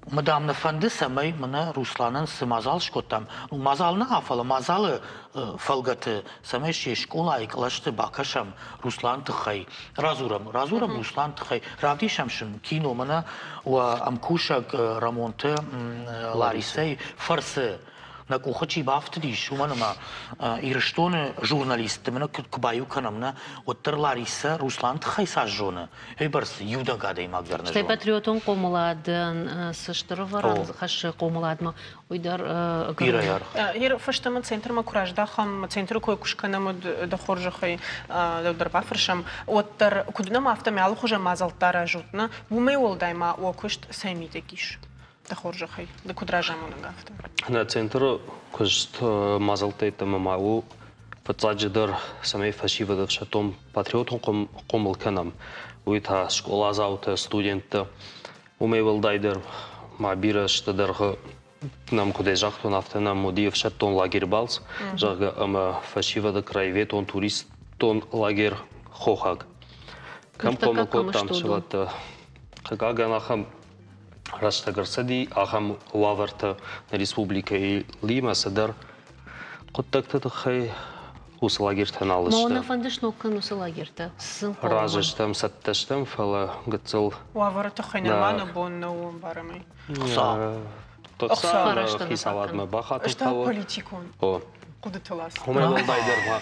Мӕ, дам, нӕ фӕнды, цӕмӕй мӕнӕ Русланӕн цы мадзал скодтам, мадзал нӕ, фӕлӕ мадзалы фӕлгӕты, цӕмӕй се скъолайы кълӕсты бакӕсӕм Русланы тыххӕй, радзурӕм, радзурӕм Русланы тыххӕй, равдисӕм сын кино, мӕнӕ уӕ ӕмкусӕг Рӕмонты Ларисӕйы фӕрцы нӕ къухы чи бафтыдис, уымӕн ӕмӕ Ирыстоны журналистты мӕнӕ куы баиу кӕнӕм, нӕ, уӕддӕр Ларисӕ Русланы тыххӕй цас зоны, уыйбӕрц иунӕг адӕймаг дӕр нӕ зоны. Стӕй патриотон хъомыладӕн цы стыр ӕвӕрӕн хӕссы хъомыладмӕ, уый дӕр бирӕ аргъ. Фӕстӕмӕ центрмӕ куы раздӕхӕм, центры кой куы скӕнӕм, уӕд дӕ хорзӕхӕй дӕу дӕр бафӕрсӕм, уӕддӕр куыд нӕм афтӕ алыхуызӕн мадзӕлттӕ аразут, нӕ? Уымӕй уӕлдай ма уӕ куыст цӕй мидӕг ис? Дӕ хорзӕхӕй, ды куыд разамонӕг, афтӕ. Нӕ центры куыст мадзӕлттӕ йеддӕмӕ ма у фыццаджыдӕр, цӕмӕй фӕсивӕды ӕфсӕддон патриотон хъомыл кӕнӕм, уый та скъоладзаутӕ, студенттӕ. Уымӕй уӕлдайдӕр ма бирӕ азты дӕргъы нӕм куыдӕй загътон, афтӕ нӕм уыди ӕфсӕддон лагерь балц, зӕгъгӕ, ӕмӕ фӕсивӕды краеветон туристон лагерь Хохаг. Кӕм хъомыл кодтам сывӕллӕттӕ. Хъыгагӕн, ахӕм рӕстӕг ӕрцыди, ахӕм уавӕртӕ нӕ республикӕйы лимӕ цыдӕр хъуыддӕгты тыххӕй уыцы лагертӕ нал сты. Нӕ фӕнды сног кӕнын уыцы лагертӕ? Цы Разы стӕм, цӕттӕ стӕм, фӕлӕ гыццыл Уавӕры тыххӕй нырма нӕ бон нӕу ӕмбарӕм ӕй. Ӕхца хицауадмӕ бахатын хъӕуы. политикон хъуыдытыл ацы. Уымӕй уӕлдайдӕр ма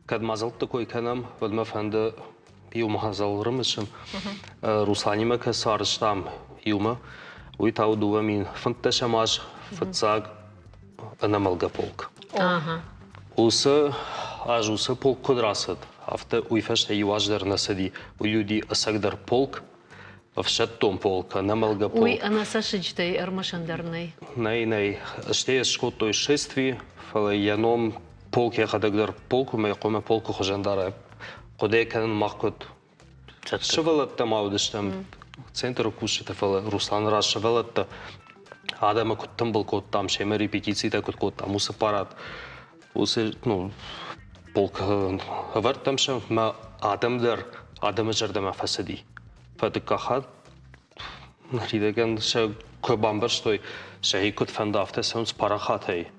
кӕд мадзӕлтты кой кӕнӕм, уӕд мӕ фӕнды иу мадзал рымысын. Русланимӕ кӕд цардыстам иумӕ, уый та у 2015 аз фыццаг ӕнӕмӕлгӕ полк. Уыцы аз уыцы полк куыд рацыд, афтӕ уый фӕстӕ иу аз дӕр нӕ цыди. Уый уыди ӕцӕгдӕр полк, ӕфсӕддон полк, ӕнӕмӕлгӕ полк. Уый ӕнӕ цӕссыджытӕй ӕрмӕсӕн дӕр нӕй. Нӕй, нӕй. Стӕй скодтой шествие, фӕлӕ йӕ ном полк йӕхӕдӕг дӕр полк уымӕй хъуамӕ полкы хуызӕн дара. Хъуыды кӕнын мах куыд сывӕллӕттӕ ма уыдыстӕм центры кусджытӕ, фӕлӕ Русланы раз сывӕллӕттӕ адӕмы куыд тымбыл кодтам, семӕ репетицитӕ куыд кодтам, уыцы парад, уыцы ну, полк ӕвӕрдтам сӕ, мӕ адӕм дӕр адӕмы зӕрдӕмӕ фӕцыди. Фӕдыккаг хатт ныридӕгӕн сӕ куы бамбӕрстой, сӕхи куыд фӕнды, афтӕ цӕуынц парахатӕй,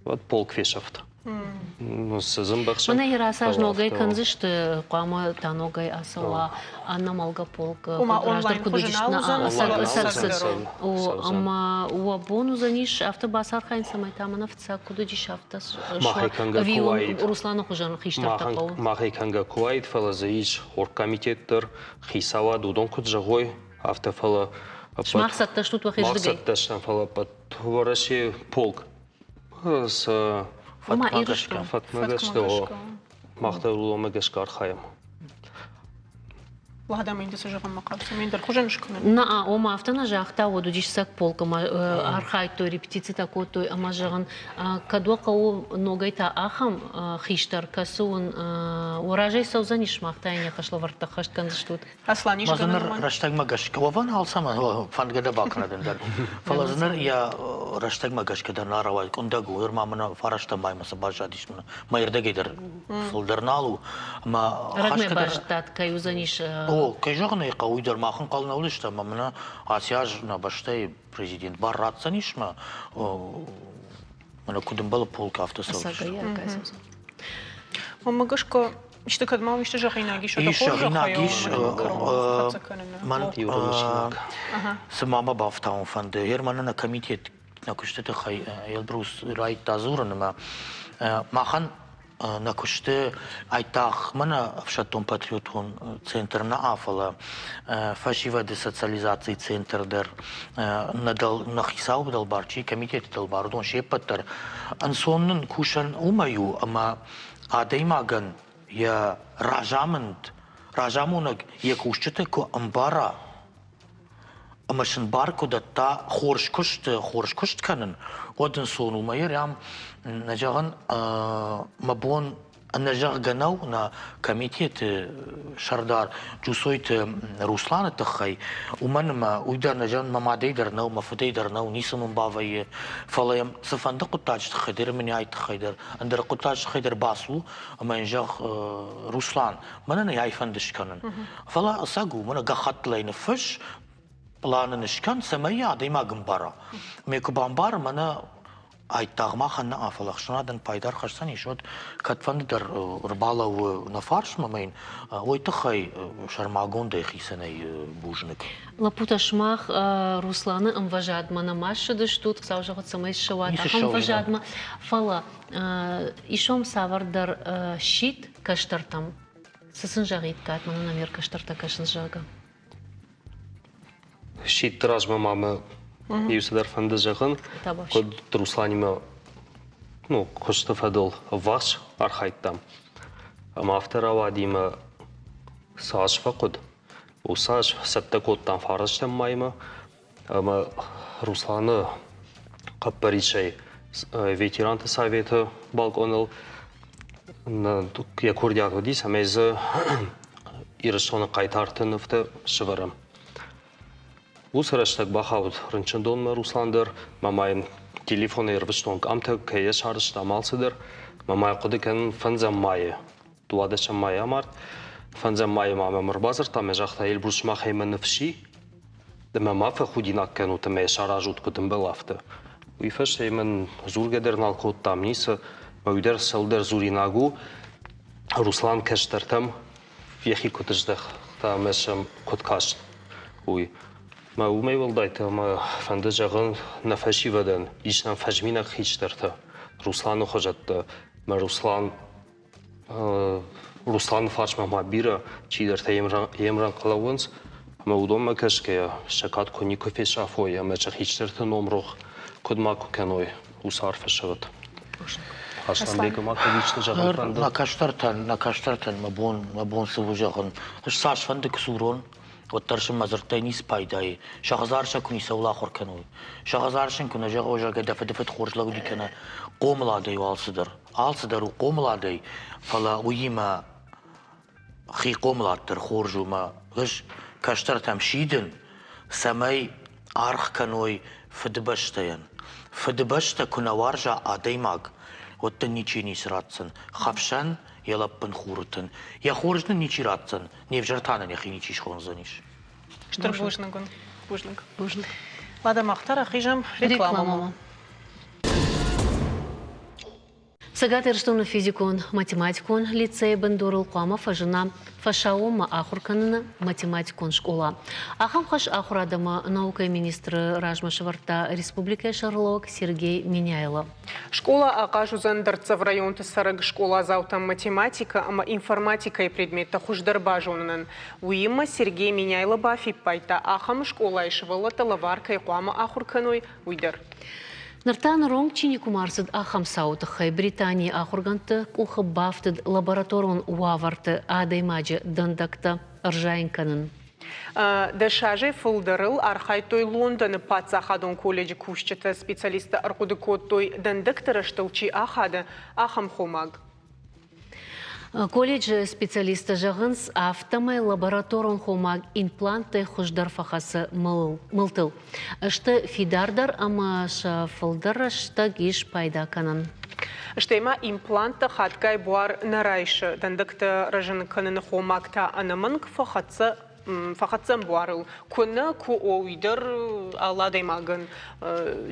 уӕд полк фесӕфт. Цы дзы мбӕхсӕм? Мӕнӕ йӕ рацаз ногӕй кӕндзысты, хъуамӕ та ногӕй ацӕуа ӕнӕмӕлгӕ полк. Ома онлайн хуызы нал уыдзӕн? Ӕмӕ уӕ бон уыдзӕнис афтӕ бацархайын, цӕмӕй та мӕнӕ фыццаг куыд уыдис, афтӕ Махӕй кӕнгӕ ӕви куы уаид. Русланы хуызӕн хистӕртӕ хъӕуы? Махӕй кӕнгӕ куы уаид, фӕлӕ дзы ис оргкомитет дӕр, хицауад, уыдон куыд зӕгъой, афтӕ, фӕлӕ Сымах цӕттӕ стут уӕхи Мах цӕттӕ стӕм, фӕлӕ ӕппӕт Уӕрӕсейы полк цы фӕткмӕ гӕсгӕ. Фӕткмӕ гӕсгӕ, мах дӕр уымӕ гӕсгӕ архайӕм. Уӕдӕ мын цы зӕгъын мӕ хъӕуы, ме ндӕр хуызӕн скӕнын. На, ома афтӕ нӕ загъта, уӕд уыдис сӕг полк ӕмӕ архайдтой, репетицитӕ кодтой ӕмӕ зӕгъын, кӕд уӕ хъӕуы ногӕй та ахӕм хистӕр, кӕцы уын уӕ разӕй цӕудзӕнис, сымах та йын йӕ хӕслӕвӕрдтӕ ӕххӕст кӕндзыстут. Аслан ис Ма ныр рӕстӕгмӕ гӕсгӕ уӕвӕн алцӕмӕн фӕндгӕ дӕ бакӕнӕд ӕндӕр. Фӕлӕ дзы ныр йӕ рӕстӕгмӕ гӕсгӕ дӕр нӕ рауайд къуындӕг у. Ныр ма мын фарӕстӕм маймӕ цы баззадис мын мӕйырдӕгӕй дӕр фылдӕр нал у. Ӕмӕ Рӕгмӕ базыдтат, кӕй уыдзӕнис? О, кӕй зӕгъын ӕй хъӕуы, уый дӕр мах ӕнхъӕл нӕ уыдыстӕм ӕмӕ мын ацы аз нӕ бӕстӕйы президент бар ратдзӕнис мӕ мӕнӕ куыд ӕмбӕлы полк, афтӕ цӕудзысты. Мӕнмӕ гӕсгӕ Исты кӕд ма исты зӕгъинаг ис, ис зӕгъинаг ис. Мӕн цы ма мӕ бафтауын фӕнды, Германы нӕ комитет нӕ куысты тыххӕй Эльбрус райдта дзурын ӕмӕ махӕн нӕ куысты айдагъ мӕнӕ ӕфсӕддон-патриотон центр нӕ, фӕлӕ фӕсивӕды социализацийы центр дӕр нӕ, нӕ хицауы дӕлбар чи комитеты дӕлбар, уыдон се ппӕт дӕр ӕнцон нын кусӕн уымӕй у, ӕмӕ адӕймагӕн йӕ разамынд, разамонӕг йӕ кусджыты куы ӕмбара ӕмӕ сын бар куы дӕтта хорз куысты, хорз куыст кӕнын, уӕд ӕнцон у. Мӕ рӕм, нӕ зӕгъын, мӕ бон ӕнӕзӕгъгӕ нӕу нӕ комитеты сӕрдар Джусойты Русланы тыххӕй, уымӕн ӕмӕ уый дӕр нӕ зӕгъын, мӕ мадӕй дӕр нӕу, мӕ фыдӕй дӕр нӕу, ницы мын бавӕййы, фӕлӕ йӕм цыфӕнды хъуыддаджы тыххӕй дӕр, мӕнӕй тыххӕй дӕр, ӕндӕр хъуыддаджы тыххӕй дӕр бацу ӕмӕ йын зӕгъ, Руслан, мӕнӕн ӕй фӕнды скӕнын. Фӕлӕ ӕцӕг у, мӕнӕ гӕххӕттыл ӕй ныффысс, пълан ын скӕн, цӕмӕй йӕ адӕймаг ӕмбара. Ме куы бамбары, мӕнӕ айдагъ махӕн нӕ, фӕлӕ ӕхсӕнадӕн пайда ӕрхӕсдзӕнис, уӕд кӕдфӕнды дӕр ӕрбалӕууы нӕ фарсмӕ ӕмӕ йын уый тыххӕй сӕрмагондӕй хицӕнӕй бузныг. Лӕппутӕ, сымах Русланы ӕмвӕзадмӕ нӕма ссыдыстут, Хуыцау зӕгъӕд, цӕмӕй ссӕуат ахӕм ӕмвӕзадмӕ, фӕлӕ исом цавӕрдӕр сидт кӕстӕртӕм. Цы сын зӕгъиккат, мӕнӕ нӕм кӕстӕртӕ кӕсынц, зӕгъгӕ? Сидты размӕ ма мӕ иу цыдӕр фӕнды зӕгъын, куыд Русланимӕ ну, куысты фӕдыл ӕввахс архайдтам. Ӕмӕ афтӕ рауади мӕ цас фӕхъуыд, уыцы аз цӕттӕ кодтам фарӕстӕм маймӕ ӕмӕ Русланы хъӕппӕрисӕй ветеранты советы балкъоныл йӕ курдиат уыди, цӕмӕй дзы Ирыстоны хъайтарты нывтӕ сӕвӕрӕм. Уыцы рӕстӕг бахауд рынчындонмӕ Руслан дӕр, мӕ ма йын телефонӕй ӕрвыстон къамтӕ, кӕй йӕ сарӕзтам алцыдӕр. Мӕ ма хъуыды кӕнын фӕндзӕм майы, дыууадӕсӕм майы амард. Фӕндзӕм майы ма мӕм ӕрбадзырдта ӕмӕ загъта, Эльбрус, сымахӕй мӕ ныфс и, ӕмӕ ма фӕхудинаг кӕнут ӕмӕ йӕ саразут, куыд ӕмбӕлы, афтӕ. Уый фӕстӕ мын дзургӕ дӕр нал кодтам, ницы. Мӕ уый дӕр цӕуылдӕр дзуринаг у. Руслан кӕстӕртӕм йӕхи куыд здӕхта ӕмӕ сӕм куыд каст, уый. Мӕ уымӕй уӕлдай та мӕ фӕнды зӕгъын нӕ фӕсивӕдӕн, ис нӕм фӕзминаг хистӕртӕ, Русланы хуызӕттӕ. Мӕ Руслан Русланы фарсмӕ ма бирӕ чидӕртӕ йе мрӕнхъ лӕууынц, ӕмӕ уыдонмӕ кӕсгӕйӕ сӕ кад куы никуы фесафой ӕмӕ сӕ хистӕрты ном рох куыд макуы кӕной, уыцы арфӕ сӕвӕд. Асланбег ма кӕд исты зӕгъын фӕнды? Нӕ кӕстӕртӕн, нӕ кӕстӕртӕн мӕ бон, мӕ бон цы у зӕгъын. Ӕз цасфӕнды куы дзурон, уӕддӕр сын мӕ дзырдтӕй ницы пайда и. Сӕ хӕдзар сӕ куы ницӕуыл ахуыр кӕной. Сӕ хӕдзар сын куы нӕ зӕгъой, зӕгъгӕ, дӕ фыдыфыд хорз лӕг уыди кӕнӕ хъомыладӕй у алцыдӕр. Алцыдӕр у хъомыладӕй, фӕлӕ уыимӕ хи хъомылад дӕр хорз у мӕ ӕз кӕстӕртӕм сидын, цӕмӕй аргъ кӕной Фыдыбӕстӕйӕн. Фыдыбӕстӕ куы нӕ уарза адӕймаг, уӕд дын ничи ницы ратдзӕн. Хӕфсӕн йӕ лӕппын хуры тын. Йӕ хорз нын ничи ратдзӕн, не взӕр та нын йӕхи ничи схондзӕнис. Стыр бузныг уын. Бузныг. Бузныг. Уӕдӕ мах та рахизӕм рекламӕмӕ. Цӕгат Ирыстоны физикон-математикон лицейы бындурыл хъуамӕ фӕзына фӕсаууонмӕ ахуыр кӕныны математикон скъола. Ахӕм хӕс ахуырад ӕмӕ наукӕйы министры размӕ сӕвӕрдта республикӕйы сӕргълӕууӕг Сергей Меняйло. Скъола ахъаз уыдзӕн дӕрддзӕф районты цӕрӕг скъоладзаутӕн математикӕ ӕмӕ информатикӕйы предметтӕ хуыздӕр базонынӕн. Уыимӕ Сергей Меняйло бафиппайдта, ахӕм скъолайы сывӕллӕттӕ лӕвар кӕй хъуамӕ ахуыр кӕной, уый дӕр. Ныр та ныронг чи никуыма ӕрцыд, ахӕм цауы тыххӕй Британийы ахуыргӕндты къухы бафтыд лабораторон уавӕрты адӕймаджы дӕндӕгтӕ ӕрзайын кӕнын. Дӕс азӕй фылдӕрыл архайдтой Лондоны паддзахадон колледжы кусджытӕ. Специалисттӕ ӕрхъуыды кодтой, дӕндӕгты рӕзтыл чи ахады, ахӕм хомаг. Колледжы специалисттӕ зӕгъынц, афтӕмӕй лабораторон хомаг импланттӕй хуыздӕр фӕхӕцы мылтыл. Сты фидардӕр ӕмӕ сӕ фылдӕр рӕстӕг ис пайда кӕнӕн. Стӕй ма импланттӕ хатгай буар нӕ райсы. Дӕндӕгтӕ рӕзын кӕныны хомаг та ӕнӕмӕнг фӕхӕццӕ фӕхӕццӕн буарыл. Куы нӕ, куы о, уый дӕр алы адӕймагӕн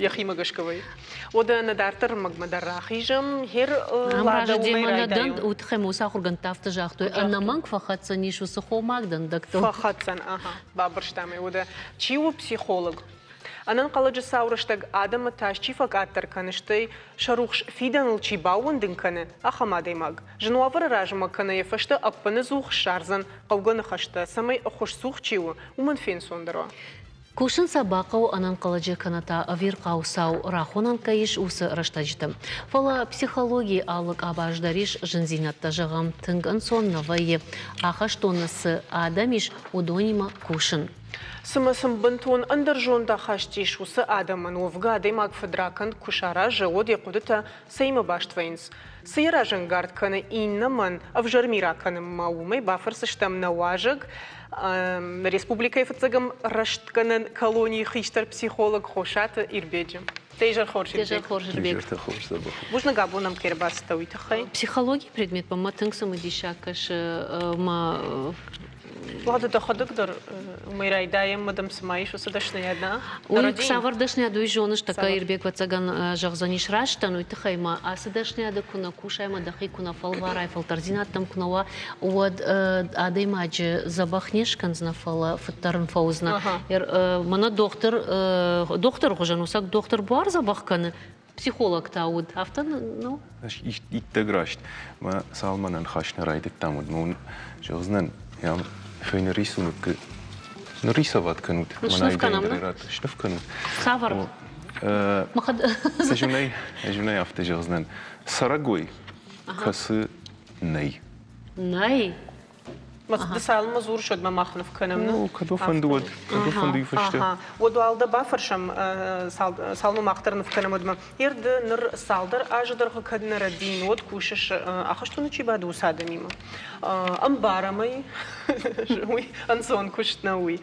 йӕхимӕ гӕсгӕ вӕййы. Уӕдӕ нӕ дарддӕр ӕрмӕгмӕ дӕр рахизӕм. Хер Лада уымӕй райдайӕм. Уый тыххӕй уыцы ахуыргӕндтӕ афтӕ загътой, ӕнӕмӕнг фӕхӕццӕн ис уыцы хомаг дӕндӕгтыл. Фӕхӕццӕн, аха, бабырстам ӕй. Уӕдӕ чи у психолог? Ӕнӕнхъӕлӕджы сау рӕстӕг адӕмы тас чи фӕкъаддӕр кӕны, стӕй сӕ рухс фидӕныл чи баууӕндын кӕны, ахӕм адӕймаг. Зын уавӕры размӕ кӕнӕ йӕ фӕстӕ ӕппыныдзух ссардзӕн хъӕугӕ ныхӕстӕ, цӕмӕй ӕххуысцух чи у, уымӕн фенцондӕр уа. Кусын сӕ бахъӕуы ӕнӕнхъӕлӕджы кӕнӕ та ӕвирхъау цау рахонӕн кӕй ис, уыцы рӕстӕджыты. Фӕлӕ психологийы алы къабаз дӕр ис зындзинӕдтӕ, зӕгъӕм, тынг ӕнцон нӕ вӕййы, ахӕстоны цы адӕм ис, уыдонимӕ кусын. Цымӕ сын бынтон ӕндӕр зондахаст ис уыцы адӕмӕн? Уӕвгӕ адӕймаг фыдракӕнд куы саразы, уӕд йӕ хъуыдытӕ цӕимӕ баст вӕййынц? Цы йӕ разӕнгард кӕны иннӕмӕн ӕвзӕр ми ракӕнынмӕ, уымӕй бафӕрсдзыстӕм нӕ уазӕг, республикӕйы фыццӕгӕм рӕстгӕнӕн колонийы хистӕр психолог Хосаты Ирбеджы. Дӕ хорз, Ирбег. Хорз, Ирбег. Бузныг абон ӕм кӕй ӕрбацыдтӕ, уый тыххӕй. Психологийы предметмӕ мӕ тынг цымыдисаг кӕсы мӕ Уӕдӕ дӕхӕдӕг дӕр уымӕй райдайӕм, мӕ дӕм цыма ис уыцы дӕсныйад, нӕ? Уый цавӕр дӕсныйад, уый зоныс, тӕккӕ Ирбег, ӕвӕццӕгӕн, зӕгъдзӕнис растӕн, уый тыххӕй ма ацы дӕсныйады куы нӕ кусай ӕмӕ дӕхи куы нӕ фӕлварай, фӕлтӕрдзинӕдтӕм куы нӕ уа, уӕд адӕймаджы дзӕбӕх не скӕндзынӕ, фӕлӕ фыддӕр ын фӕуыдзынӕ. Мӕнӕ дохтыр, дохтыры хуызӕн усаг дохтыр буар дзӕбӕх кӕны, психолог та уыд, афтӕ ну? Иттӕг раст. Мӕ цалмӕ ныхас нӕ райдыдтам, уӕд мын зӕгъдзынӕн, фӕйнӕ рисунок нарисовать кӕнут. Сныв кӕнӕм, Сныв кӕнут. Цавӕр? Ӕз уын ӕй афтӕ зӕгъдзынӕн. Цӕрӕгой, кӕцы нӕй. Нӕй? Ды цалынмӕ дзурыс, уӕдмӕ мах ныв кӕнӕм. Ну, кӕд фӕнды, уӕд. Кӕд фӕнды, уый фӕстӕ. Уӕд уал дӕ бафӕрсӕм, цалынмӕ мах дӕр ныв кӕнӕм, уӕдмӕ. Ер ды ныр цалдӕр азы дӕргъы кӕд нӕ рӕдийын, уӕд кусыс, ахӕстоны чи бады, уыцы адӕмимӕ. Ӕмбарӕм ӕй, уый ӕнцон куыст нӕу уый.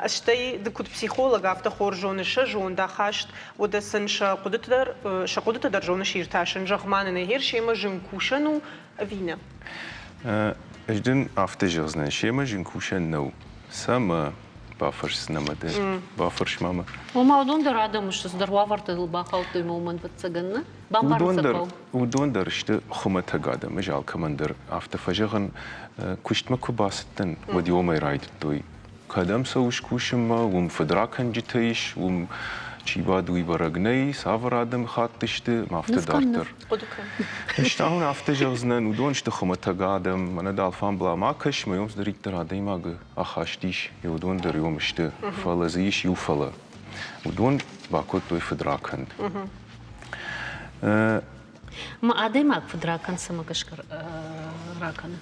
Стӕй ды куыд психолог, афтӕ хорз зоныс сӕ зондахаст, уӕдӕ сын сӕ хъуыдыты дӕр, сӕ хъуыдытӕ дӕр зоныс иртасын. Зӕгъ-ма нын, егер семӕ зын кусӕн у ӕви нӕ? Ӕз дын афтӕ зӕгъдзынӕн, семӕ зын кусӕн нӕу. Цӕмӕ бафӕрсдзынӕ мӕ дӕ? Бафӕрс ма мӕ. Ома уыдон дӕр адӕм сты, цыдӕр уавӕрты дыл бахаудтой ӕмӕ уымӕн ӕвӕццӕгӕн, нӕ? Бамбарын сӕ хъӕуы. Уыдон дӕр сты хуымӕтӕг адӕм. Ӕз алкӕмӕн дӕр афтӕ фӕзӕгъын, куыстмӕ куы бацыдтӕн, уӕд уымӕй райдыдтой. Кӕдӕм цӕуыс кусынмӕ, уым фыдракӕнджытӕ ис, уым чи бады, уый бӕрӕг нӕй, цавӕр адӕмыхатт сты, ӕмӕ афтӕ дарддӕр. Ӕз та уын афтӕ зӕгъдзынӕн, уыдон сты хуымӕтӕг адӕм, мӕнӕ дӕ алфамбыла ма кӕс, мӕ йом цыдӕриддӕр адӕймагы ахаст ис, уыдон дӕр йом сты, фӕлӕ дзы ис иу фӕлӕ. Уыдон бакодтой фыдракӕнд. Ма адӕймаг фыдракӕнд цӕмӕ гӕсгӕ ракӕны?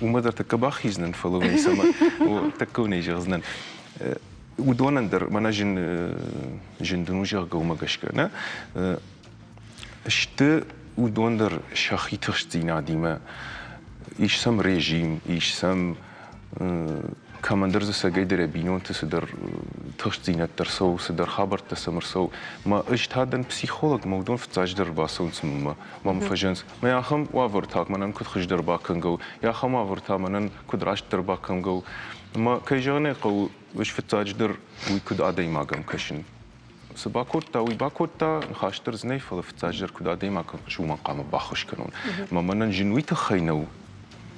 Уымӕ дӕр тӕккӕ бахиздзынӕн, фӕлӕ уый цӕмӕ тӕккӕ нӕ зӕгъдзынӕн. Уыдонӕн дӕр мӕнӕ зын зын дын у, зӕгъгӕ, уымӕ гӕсгӕ нӕ сты уыдон дӕр сӕхи тыхстдзинадимӕ. Ис сӕм режим, ис сӕм кӕмӕндӕр дзы цӕгӕйдӕр йӕ бинонты цыдӕр тыхстдзинӕдтӕ рцӕуы, цыдӕр хабӕрттӕ сӕм ӕрцӕуы. Мӕ ӕз та дӕн психолог, мӕ уыдон фыццаджыдӕр ӕрбацӕуынц мӕнмӕ. Мӕм фӕзынынц, мӕ ахӕм уавӕр та мӕнӕн куыд хуыздӕр бакӕнгӕ у, ахӕм уавӕр та мӕнӕн куыд растдӕр бакӕнгӕ у. Ӕмӕ, кӕй зӕгъын ӕй хъӕуы, ӕз фыццаджыдӕр уый куыд адӕймагӕн кӕсын. Цы бакодта, уый бакодта, ныхас дӕр дзы нӕй, фӕлӕ фыццаджыдӕр куыд адӕймаг уымӕн хъуамӕ баххуыс кӕнон. Ӕмӕ мӕнӕн зын уый тыххӕй нӕу,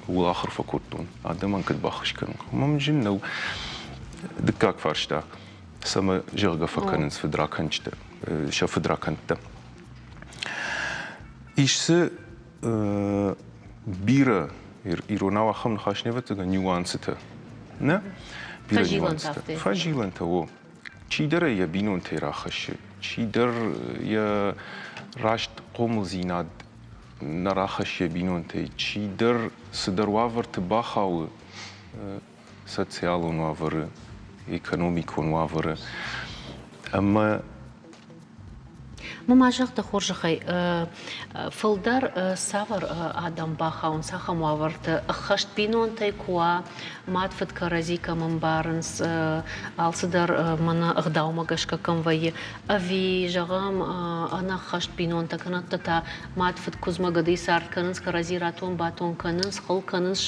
ууыл ахуыр фӕкодтон, адӕмӕн куыд баххуыс кӕнон. Мӕм зын нӕу. Дыккаг фарста, цӕмӕ зӕгъгӕ фӕкӕнынц фыдракӕнджытӕ, сӕ фыдракӕндтӕ. Ис дзы бирӕ иронау ахӕм ныхас не вӕццӕгӕн нюансытӕ. Нӕ? Бирӕ нюансытӕ. Фӕзилӕнтӕ, о. Чидӕр ӕй йӕ бинонтӕй рахӕссы, чидӕр йӕ раст хъомылдзинад нӕ рахӕссы йӕ бинонтӕй, чидӕр цыдӕр уавӕрты бахауы социалон уавӕры, экономикон уавӕры. Ӕмӕ Ма ма зӕгъ дӕ хорзӕхӕй, фылдӕр цавӕр адӕм бахауынц ахӕм уавӕрты? Ӕххӕст бинонтӕй куы уа, мад-фыд кӕрӕдзи кӕм ӕмбарынц, алцыдӕр мӕнӕ ӕгъдаумӕ гӕсгӕ кӕм вӕййы, ӕви, зӕгъӕм, ӕнӕххӕст бинонтӕ кӕнӕ та мад-фыд куыдзмӕ гӕдыйы цард кӕнынц, кӕрӕдзи ратон-батон кӕнынц, хыл кӕнынц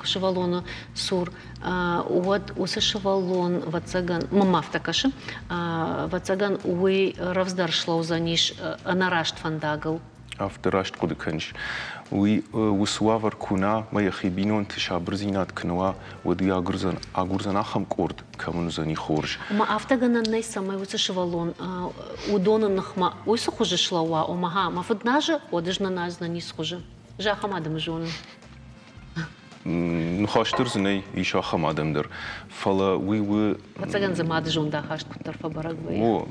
сывӕллоны цур. Уӕд уыцы сывӕллон, ӕвӕццӕгӕн, мӕм афтӕ кӕсы, ӕвӕццӕгӕн, уый рӕвдздӕр слӕудзӕнис ӕнӕраст фӕндагыл. Афтӕ раст хъуыды кӕныс. Уый уыцы уавӕр куы нӕ, мӕ йӕхи бинонты сабырдзинад куы нӕ уа, уӕд уый агурдзӕн, агурдзӕн ахӕм къорд, кӕмӕн уыдзӕни хорз. Ӕмӕ афтӕ гӕнӕн нӕй, цӕмӕй уыцы сывӕллон уыдоны ныхмӕ уыцы хуызы слӕууа, ома, ха, мӕ фыд назы, уӕд ӕз нӕ наздзынӕн ницы хуызы. Ӕз ахӕм адӕмы зонын. Ныхас дӕр дзы нӕй, ис ахӕм адӕм дӕр. Фӕлӕ уый у... Ӕвӕццӕгӕн дзы мады зондахаст куыддӕр фӕбӕрӕг вӕййы. О,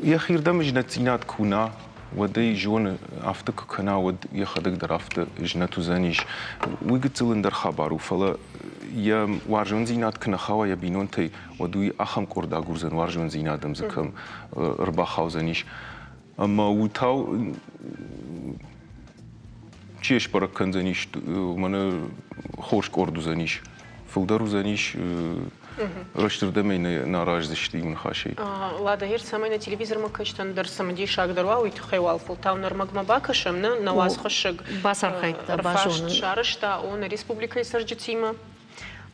йӕхирдӕм знӕтдзинад куы уына, уӕд ӕй зоны, афтӕ куы кӕна, уӕд йӕхӕдӕг дӕр афтӕ знӕт уыдзӕнис. Уый гыццыл ӕндӕр хабар у, фӕлӕ йӕ уарзондзинад куы нӕ хауа йӕ бинонтӕй, уӕд уый ахӕм къорд агурдзӕн, уарзондзинад ӕм дзы кӕм ӕрбахаудзӕнис. Ӕмӕ уый-тау чи сбӕрӕг кӕндзӕнис, мӕнӕ хорз къорд уыдзӕнис, фылдӕр уыдзӕнис, рӕстырдӕмӕй нӕ араздзысты иу ныхасӕй. Ладӕгир, цӕмӕй нӕ телевизормӕ кӕсджытӕн дӕр цымыдисагдӕр уа, уый тыххӕй уал фӕлтау нӕ ӕрмӕгмӕ бакӕсӕм, нӕ нӕ уацхӕссӕг бацархайдта базонын. Сарӕзта о нӕ республикӕйы цӕрджытимӕ.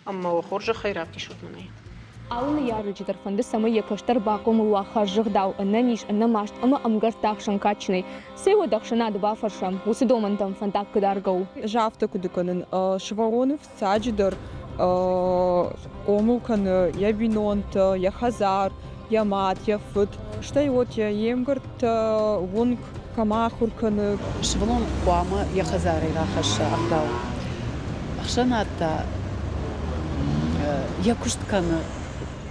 Ӕмӕ уӕ хорзӕхӕй равдисут мӕнӕй. Алы ныййарӕджы дӕр фӕнды, цӕмӕй йӕ кӕстӕр бахъомыл уа хӕрзӕгъдау, ӕнӕниз, ӕнӕмаст ӕмӕ ӕмгӕртты ӕхсӕн кадджынӕй. Цӕй уӕд ӕхсӕнады бафӕрсӕм, уыцы домӕнтӕм фӕндаг куыд аргӕ у? Ӕз афтӕ хъуыды кӕнын, сывӕллоны фыццаджыдӕр хъомыл кӕны йӕ бинонтӕ, йӕ хӕдзар, йӕ мад, йӕ фыд, стӕй вот йе мгӕрттӕ, уынг кӕм ахуыр кӕны. Сывӕллон хъуамӕ йӕ хӕдзарӕй рахӕсса ӕгъдау. Ӕхсӕнад та йӕ куыст кӕны.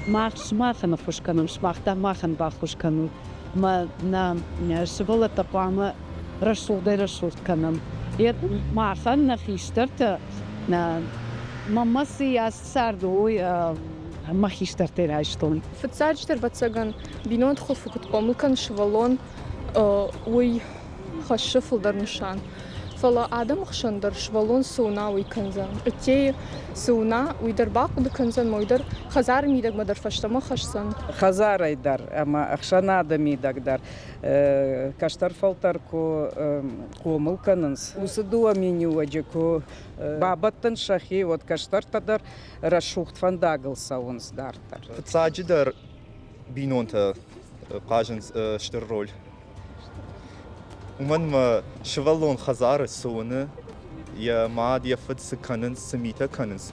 Мах сымахӕн ӕххуыс кӕнӕм, сымах та махӕн баххуыс кӕнут. Ӕмӕ нӕ сывӕллӕттӕ хъуамӕ рӕсугъдӕй рӕсугъд кӕнӕм. Махӕн нӕ хистӕртӕ, мӕнмӕ цы йас цард, уый мӕ хистӕртӕй райстон. Фыццаджыдӕр, ӕвӕццӕгӕн, бинонты хуылфы куыд хъомыл кӕны сывӕллон, уый хӕссы фылдӕр нысан. Фӕлӕ адӕмы хсӕн дӕр сывӕллон цы уына, уый кӕндзӕн. Ӕддейы цы уына, уый дӕр бахъуыды кӕндзӕн, уый дӕр хӕдзары мидӕгмӕ дӕр фӕстӕмӕ хӕсдзӕн. Хӕдзарӕй дӕр ӕмӕ ӕхсӕнады мидӕг дӕр кӕстӕр фӕлтӕр куы хъомыл кӕнынц, уыцы дыууӕ миниуӕджы куы бабӕттынц сӕхи, уӕд кӕстӕртӕ дӕр рӕсугъд фӕндагыл цӕуынц дарддӕр. Фыццаджыдӕр бинонтӕ хъазынц стыр роль. Уымӕн мӕ сывӕллон хӕдзары цы уыны, йӕ мад, йӕ фыд цы кӕнынц, цы митӕ кӕнынц,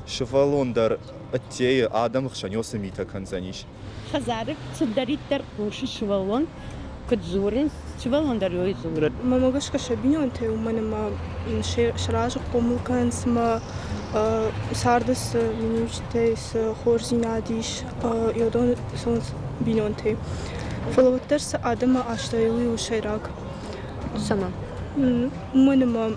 сывӕллон дӕр ӕддейы адӕмы хсӕн цы митӕ кӕндзӕнис. Хӕдзары цыдӕриддӕр хъусы сывӕллон, куыд дзурынц, сывӕллон дӕр уый дзуры. Мӕнмӕ гӕсгӕ сӕ бинонтӕ уымӕн ӕмӕ сӕ разы хъомыл кӕнынц ӕмӕ царды цы миниуджытӕ, цы хорздзинад ис, уыдон цӕуынц бинонтӕй. Фӕлӕ уӕддӕр цы адӕмы астӕу уый у сӕйраг. Цӕмӕн? Уымӕн ӕмӕ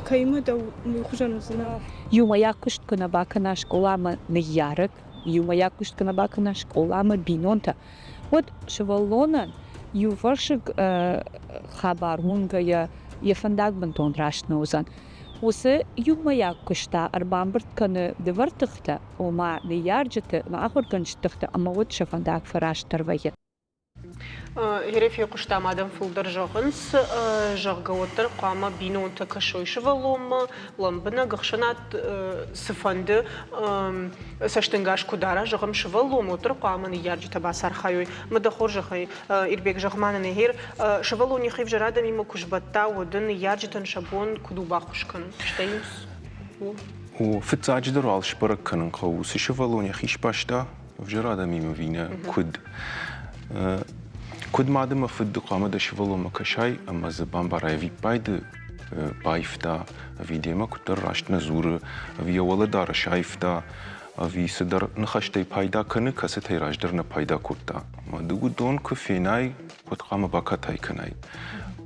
кӕимӕ дӕ уый хуызӕн уыдзынӕ. Иумӕйаг куыст куы нӕ бакӕна скъоламӕ ныййарӕг, иумӕйаг куыст куы нӕ бакӕна скъоламӕ бинонтӕ, уӕд сывӕллонӕн иувӕрсыг хабар уынгӕйӕ йӕ фӕндаг бынтон раст нӕ уыдзӕн. Уыцы иумӕйаг куыст та ӕрбамбырд кӕны дывӕр тыхтӕ, ома ныййарджыты ӕмӕ ахуыргӕнджыты тыхтӕ ӕмӕ уӕд сӕ фӕндаг фӕрастдӕр вӕййы. Гъе фехъуыстам, адӕм фылдӕр зӕгъынц, зӕгъгӕ, уӕддӕр хъуамӕ бинонтӕ кӕсой сывӕллонмӕ, лӕмбынӕг ӕхсӕнад цыфӕнды цӕстӕнгас куы дара, зӕгъӕм, сывӕллон, уӕддӕр хъуамӕ ныййарджытӕ бацархайой. Мӕ дӕ хорзӕхӕй, Ирбег, зӕгъ-ма нын, егер сывӕллон йӕхи ӕвзӕр адӕмимӕ куы сбӕтта, уӕд ын ныййарджытӕн сӕ бон куыд у баххуыс кӕнын? Стӕй у? О, фыццаджыдӕр уал сбӕрӕг кӕнын хъӕуы, цы сывӕллон йӕхи сбаста, ӕвзӕр адӕмимӕ ӕви нӕ, куыд. Куыд мад ӕмӕ фыд хъуамӕ дӕ сывӕллонмӕ кӕсай ӕмӕ дзы бамбарай ӕвиппайды баивта, ӕви демӕ куыддӕр раст нӕ дзуры, ӕви йӕ уӕлӕдарӕс аивта, ӕви цыдӕр ныхӕстӕй пайда кӕны, кӕцытӕй раздӕр нӕ пайда кодта. Ӕмӕ ды уыдон куы фенай, уӕд хъуамӕ бакатай кӕнай.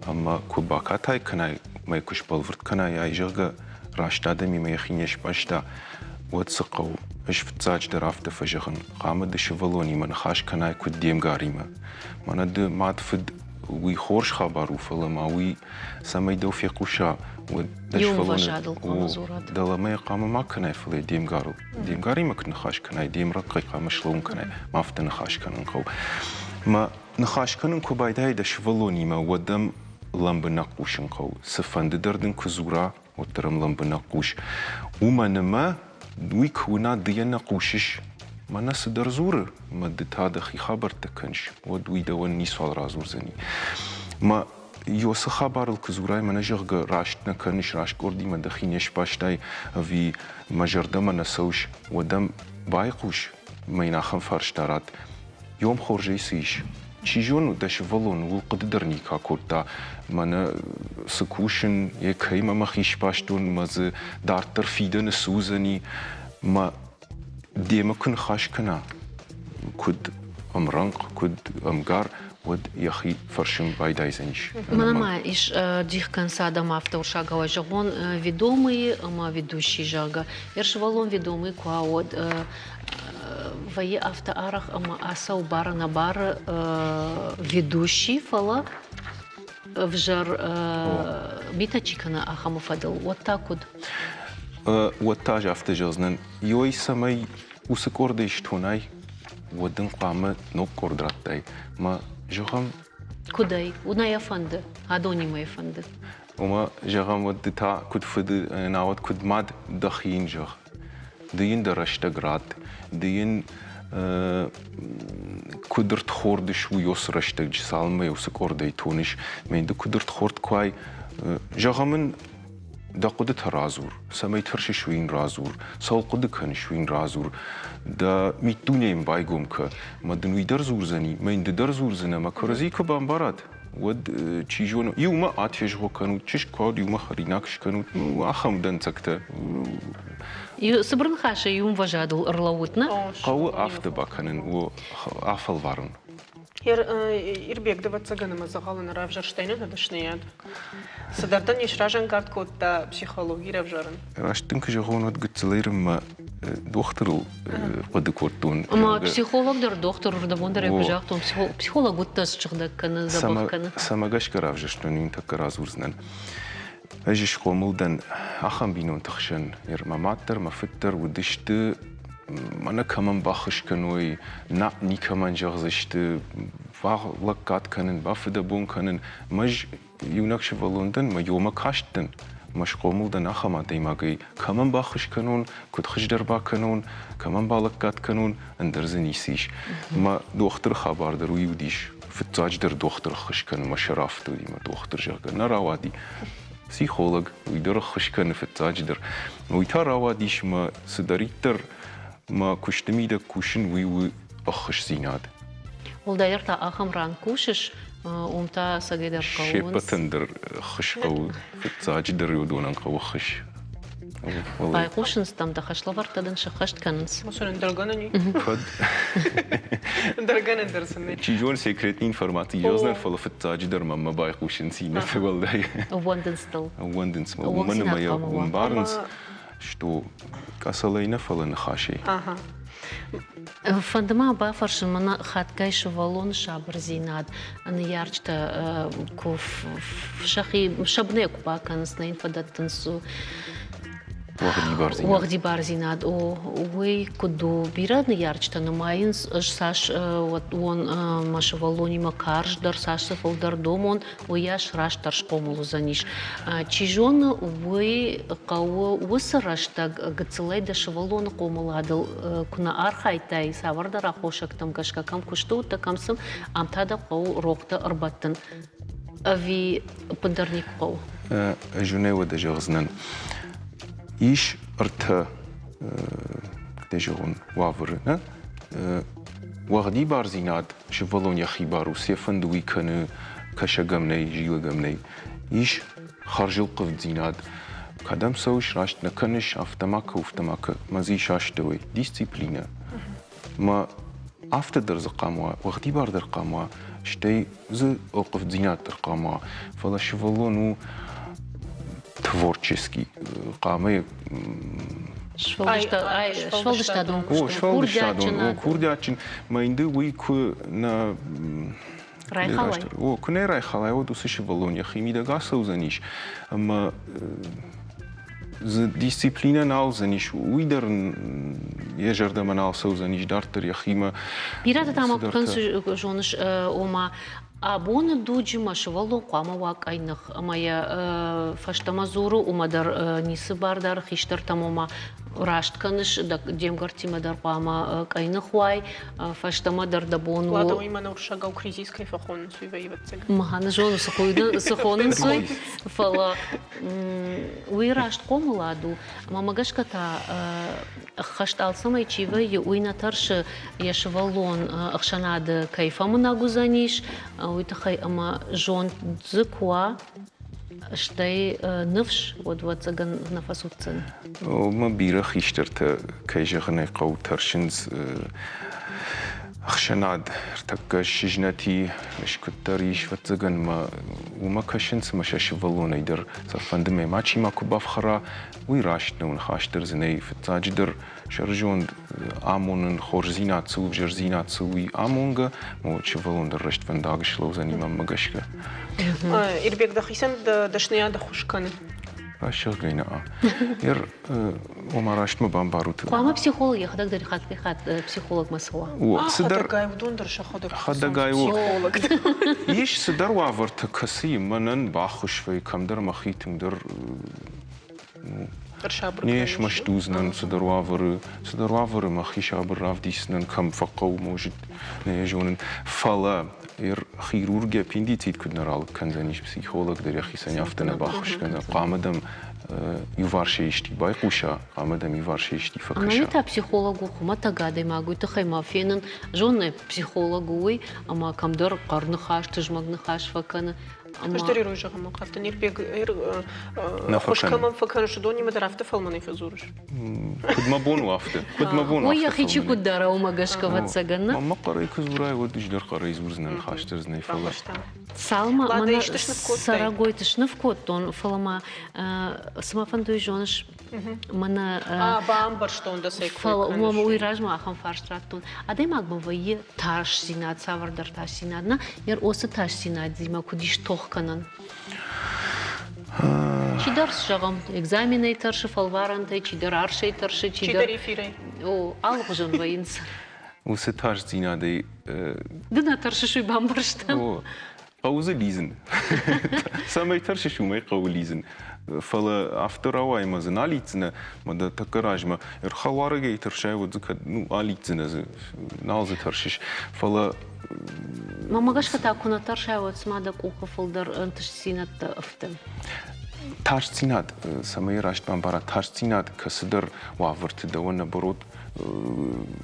Ӕмӕ куы бакатай кӕнай, мӕ куы сбӕлвырд кӕнай, ай, зӕгъгӕ, раст адӕмимӕ йӕхи не сбаста, уӕд цы хъӕуы? Ӕз фыццаджыдӕр афтӕ фӕзӕгъын, хъуамӕ ды сывӕллонимӕ ныхас кӕнай куыд де мгаримӕ. Мӕнӕ ды мад-фыд уый хорз хабар у, фӕлӕ ма уый, цӕмӕй дӕу фехъуса, уӕд дӕ сывӕллоны дӕлӕмӕ хъуамӕ ма кӕнай, фӕлӕ де мгарыл. Де мгаримӕ куыд ныхас кӕнай, де мрӕнхъӕй хъуамӕ слӕууын кӕнай, ма афтӕ ныхас кӕнын хъӕуы. Мӕ ныхас кӕнын куы байдайай дӕ сывӕллонимӕ, уӕд ӕм лӕмбынӕг хъусын хъӕуы. Цыфӕнды дӕр дын куы дзура, уӕддӕр ӕм лӕмбынӕг хъус. Уымӕн ӕмӕ уый куы уына, ды йӕ нӕ хъусыс, мӕнӕ цыдӕр дзуры, ӕмӕ ды та дӕхи хабӕрттӕ кӕныс, уӕд уый дӕуӕн ницуал радзурдзӕни. Мӕ Ёсы хабарыл куы дзурай, мӕнӕ зӕгъгӕ, раст нӕ кӕныс, раст къордимӕ дӕхи не сбастай ӕви мӕ зӕрдӕмӕ нӕ цӕуыс, уӕд ӕм байхъус ӕмӕ йын ахӕм фарста ратт: Ём хорзӕй цы ис? Чи зоны, дӕ сывӕллон ууыл хъуыды дӕр никуы акодта, мӕнӕ цы кусын, йе кӕимӕ мӕхи сбастон, мӕ дзы дарддӕр фидӕны цы уыдзӕни, мӕ демӕ куы ныхас кӕна, куыд ӕмрӕнхъ, куыд ӕмгар, уӕд йӕхи фӕрсын байдайдзӕнис. Мӕнӕ ма ис дих кӕнынц адӕм афтӕ уырыссагау зӕгъон ведомые ӕмӕ ведущий, зӕгъгӕ. Йӕ сывӕллон ведомый куы уа, уӕд вӕййы афтӕ арӕх ӕмӕ ацӕуы бары-нӕбары ведущий, фӕлӕ ӕвзӕр митӕ чи кӕны ахӕмы фӕдыл, уӕд та куыд? Уӕд та ӕз афтӕ зӕгъдзынӕн, ёй цӕмӕй уыцы къордӕй стонай, уӕд ын хъуамӕ ног къорд радтай. Мӕ зӕгъӕм... Куыдӕй? Уынӕ йӕ фӕнды, адонимӕ йӕ фӕнды. Уымӕ, зӕгъӕм, уӕд ды та куыд фыды, науӕд куыд мад дӕхи йын зӕгъ. Ды йын дӕ рӕстӕг ратт, ды йын куыд ӕрдхорд ис, уый уыцы рӕстӕджы, цалынмӕ уыцы къордӕй тоныс, мӕ ды куыд ӕрдхорд куы уай, зӕгъӕм ын, дӕ хъуыдытӕ радзур, цӕмӕй тӕрсыс, уый йын радзур, цӕуыл хъуыды кӕныс, уый йын радзур, дӕ миддуне йын байгом кӕ, мӕ дын уый дӕр дзурдзӕни, мӕ йын ды дӕр дзурдзынӕ, мӕ кӕрӕдзи куы бамбарат, уӕд, чи зоны, иумӕ атезгъо кӕнут, чызг куы уӕд иумӕ хӕринаг скӕнут, ну, ахӕм дӕнцӕгтӕ. Цыбыр ныхасӕй иу ӕмвӕзадыл ӕрлӕуут, нӕ? Хъӕуы афтӕ бакӕнын, афӕлварын. Ирбег, дӕвӕццӕгӕн ӕмӕ дзӕгъӕлы нӕ равзӕрстай нӕ дӕсныйад. Цыдӕр дӕ не сразӕнгард кодта психологи равзарын? Раст дын куы зӕгъон, уӕд гыццылӕй рынмӕ дохтырыл хъуыды кодтон. Ӕмӕ психолог дӕр дохтыр рдӕбон дӕр куы загътон, психолог уыдтӕ сыгъдӕг кӕны, дзӕбӕх кӕны. Цӕмӕ гӕсгӕ равзӕрстон, уый тӕккӕ радзурдзынӕн. Ӕз схъомыл дӕн ахӕм бинонты хсӕн. Мӕ мад дӕр, мӕ фыд дӕр уыдысты, мӕнӕ кӕмӕн баххуыс кӕной, нӕ никӕмӕн зӕгъдзысты, лӕггад кӕнын, бафыдӕбон кӕнын. Мӕ иунӕг сывӕллон дӕн, мӕ ёмӕ каст дӕн, мӕ схъомыл дӕн ахӕм адӕймагӕй, кӕмӕн баххуыс кӕнон, куыд хуыздӕр бакӕнон, кӕмӕн балӕггад кӕнон, ӕндӕр дзы ницы ис. Мӕ дохтыры хабар дӕр уый уыдис. Фыццаджыдӕр дохтыр ӕххуыс кӕны, мӕ сӕр афтӕ уыди, мӕ дохтыр, зӕгъгӕ, нӕ рауади. Психолог, уый дӕр ӕххуыс кӕны фыццаджыдӕр. Уый та рауадис, мӕ цыдӕриддӕр мӕ куысты мидӕг кусын, уый у ӕххуысдзинад. Уӕлдайдӕр та ахӕм ран кусыс, уым та ӕцӕгӕйдӕр хъӕуынц. Се ппӕтӕн дӕр ӕххуыс хъӕуы, фыццаджыдӕр уыдонӕн хъӕуы ӕххуыс. Байхъусынц дӕм, дӕ хӕслӕвӕрдтӕ дын сӕххӕст кӕнынц. Ӕндӕргӕнӕн Кӕд? Ӕндӕргӕнӕн дӕр сын нӕй. Чи зоны, секретный информаци зӕгъдзӕн, фӕлӕ фыццаджыдӕр мӕнмӕ байхъусынц иннӕты уӕлдай. Ӕууӕндынц дыл. Ӕууӕндынц мыл, уымӕн ӕмӕ йӕ ӕмбарынц, что къӕцӕлӕй нӕ, фӕлӕ ныхасӕй. Фӕнды ма бафӕрсын, мӕнӕ хатгай сывӕллоны сабырдзинад ныййарджытӕ куы сӕхи сӕ бынӕй куы бакӕнынц, нӕ йын фӕдӕттынц. Уӕгъдибардзинад. Уӕгъдибардзинад, о, уый куыд у? Бирӕ ныййарджытӕ нымайынц, ӕз цас уон мӕ сывӕллонимӕ карздӕр, цас дзы фылдӕр домон, уыйас растдӕр схъомыл уыдзӕнис. Чи зоны, уый хъӕуы уыцы рӕстӕг гыццылӕй дӕ сывӕллоны хъомыладыл куы нӕ архайдтай, цавӕрдӕр аххосӕгтӕм гӕсгӕ кӕм куысты уыдтӕ, кӕм цы, ам та дӕ хъӕуы рохтӕ ӕрбӕттын. Ӕви ӕппындӕр никуы хъӕуы? Ӕз уын ӕй уӕдӕ зӕгъдзынӕн. Ис ӕртӕ, куыд ӕй зӕгъон, уавӕры. Нӕ? Уӕгъдибардзинад сывӕллон йӕхи бар у, цы йӕ фӕнды, уый кӕны, кӕсӕг ӕм нӕй, зилӕг ӕм нӕй. Ис хӕрзылхъывддзинад. Кӕдӕм цӕуыс, раст нӕ кӕныс, афтӕ ма кӕ, афтӕ ма кӕ. Мӕ дзы ис астӕуӕй дисциплинӕ. Мӕ афтӕ дӕр дзы хъуамӕ уа, уӕгъдибар дӕр хъуамӕ уа, стӕй дзы ӕлхъывддзинад дӕр хъуамӕ уа. Фӕлӕ сывӕллон у творческий, хъуамӕ Сфӕлдыстадон куыст. Сфӕлдыстадон, о, курдиатджын. Мӕ йын ды уый куы нӕ райхалай. О, куы нӕ райхалай, уӕд уыцы сывӕллон йӕхи мидӕг ацӕудзӕнис ӕмӕ дзы дисциплинӕ нал уыдзӕнис, уый дӕр йӕ зӕрдӕмӕ нал цӕудзӕнис дарддӕр йӕхимӕ. Бирӕтӕ та ма куы зоныс, ома абоны дуджы мӕ сывӕллон хъуамӕ уа къӕйных ӕмӕ йӕ фӕстӕмӕ дзуры, уымӕ дӕр ницы бар дары хистӕртӕм, ома раст кӕныс, де мгӕрттимӕ дӕр хъуамӕ къӕйных уай, фӕстӕмӕ дӕр дӕ бон у. Ладо, уый мӕнӕ уырыссагау кризис кӕй фӕхонынц, уый вӕййы, ӕвӕццӕгӕн. Мӕнӕ зоны, цы хонынц, уый, фӕлӕ уый раст хъомылад у. Ӕмӕ мӕ гӕсгӕ та ӕххӕст алцӕмӕй чи вӕййы, уый нӕ тӕрсы, йӕ сывӕллон ӕхсӕнады кӕй фӕмынӕг уыдзӕнис, уый тыххӕй ӕмӕ зонд дзы куы уа, стӕй ныфс, уӕд, ӕвӕццӕгӕн, нӕ фӕцуддзӕн. Мӕ бирӕ хистӕртӕ, кӕй зӕгъын ӕй хъӕуы, тӕрсынц ӕхсӕнад ӕртӕккӕ сызнӕти, скуыддӕр ис, ӕвӕццӕгӕн мӕ уымӕ кӕсынц ӕмӕ сӕ сывӕллонӕй дӕр сӕ фӕнды мӕ мачи макуы бафхӕра, уый раст нӕу, ныхас дӕр дзы нӕй. Фыццаджыдӕр сӕрызонд амонын, хорздзинад цы у, ӕвзӕрдзинад цы у, уый амонгӕ, сывӕллон дӕр рӕствӕндаг слӕудзӕни мӕнмӕ гӕсгӕ. Ирбег, дӕхицӕн дӕсныйад ӕххуыс кӕны? Рӕсугъдӕй нӕ. Ер, ома рӕстмӕ бамбарут. Хъуамӕ психолог йӕхӕдӕг дӕр хатгай-хатт психологмӕ цӕуа. О, цыдӕр хӕдӕгай уыдон дӕр сӕхӕдӕг хӕдӕгай у. Ис цыдӕр уавӕртӕ, кӕцыйы мӕнӕн баххуыс вӕййы кӕмдӕр мӕхи тынгдӕр Не смӕсты уыдзынӕн цыдӕр уавӕры, цыдӕр уавӕры мӕхи сабыр равдисдзынӕн, кӕм фӕхъӕуы, может, нӕ йӕ зонын. Фӕлӕ хирург аппендицит куыд нӕ ралыг кӕндзӕнис, психолог дӕр йӕхицӕн афтӕ нӕ баххуыс кӕндзӕн. Хъуамӕ дӕм иуварсӕй исти байхъуса, хъуамӕ дӕм иуварсӕй исти фӕкӕса. Ӕмӕ та психолог у хуымӕтӕг адӕймаг, уый тыххӕй ма фенын зоны психолог у уый, ӕмӕ кӕмдӕр хъӕр ныхас, тызмӕг ныхас фӕкӕны. Ӕз дӕр ирон зӕгъынмӕ хъавтӕн. Ирбег, хос кӕмӕн фӕкӕныс, уыдонимӕ дӕр афтӕ фӕлмӕнӕй фӕдзурыс? Куыд мӕ бон у афтӕ? Куыд мӕ бон у афтӕ? Уый йӕхи чи куыд дара, уымӕ гӕсгӕ, ӕвӕццӕгӕн, нӕ? Мӕ хъӕрӕй куы дзурай, уӕд ӕз дӕр хъӕрӕй дзурдзынӕн, ныхас дӕр дзы нӕй, фӕлӕ. Цалынмӕ мӕнӕ цӕрӕгойты сныв кодтон, фӕлӕ ма цы мӕ фӕнды, уый зоныс, мӕнӕ бамбӕрстон дӕ цӕй фӕлӕ уый размӕ ахӕм фарст радтон. Адӕймагмӕ вӕййы тасдзинад, цавӕрдӕр тасдзинад, нӕ? Йӕ уыцы тасдзинадимӕ куыд ис тох кӕнӕн? Чидӕр, зӕгъӕм, экзаменӕй тӕрсы, фӕлварӕнтӕй, чидӕр арсӕй тӕрсы, чидӕр эфирӕй. О, алыхуызон вӕййынц. Уыцы тасдзинадӕй Ды нӕ тӕрсыс, уый бамбӕрстам. О, хъӕуы дзы лидзын. Цӕмӕй тӕрсыс, уымӕй хъӕуы лидзын. Фӕлӕ афтӕ рауайы ӕмӕ дзы нал лидздзынӕ, ӕмӕ дӕ тӕккӕ размӕ ӕрхӕлуарӕгӕй тӕрсай, уӕд дзы кӕд ну, алидздзынӕ дзы, нал дзы тӕрсыс. Фӕлӕ Мӕнмӕ гӕсгӕ та куы нӕ тӕрсай, уӕд цыма дӕ къухы фылдӕр ӕнтыстдзинӕдтӕ ӕфты. Тасдзинад, цӕмӕй раст бамбара, тасдзинад кӕцыдӕр уавӕрты дӕуӕн наоборот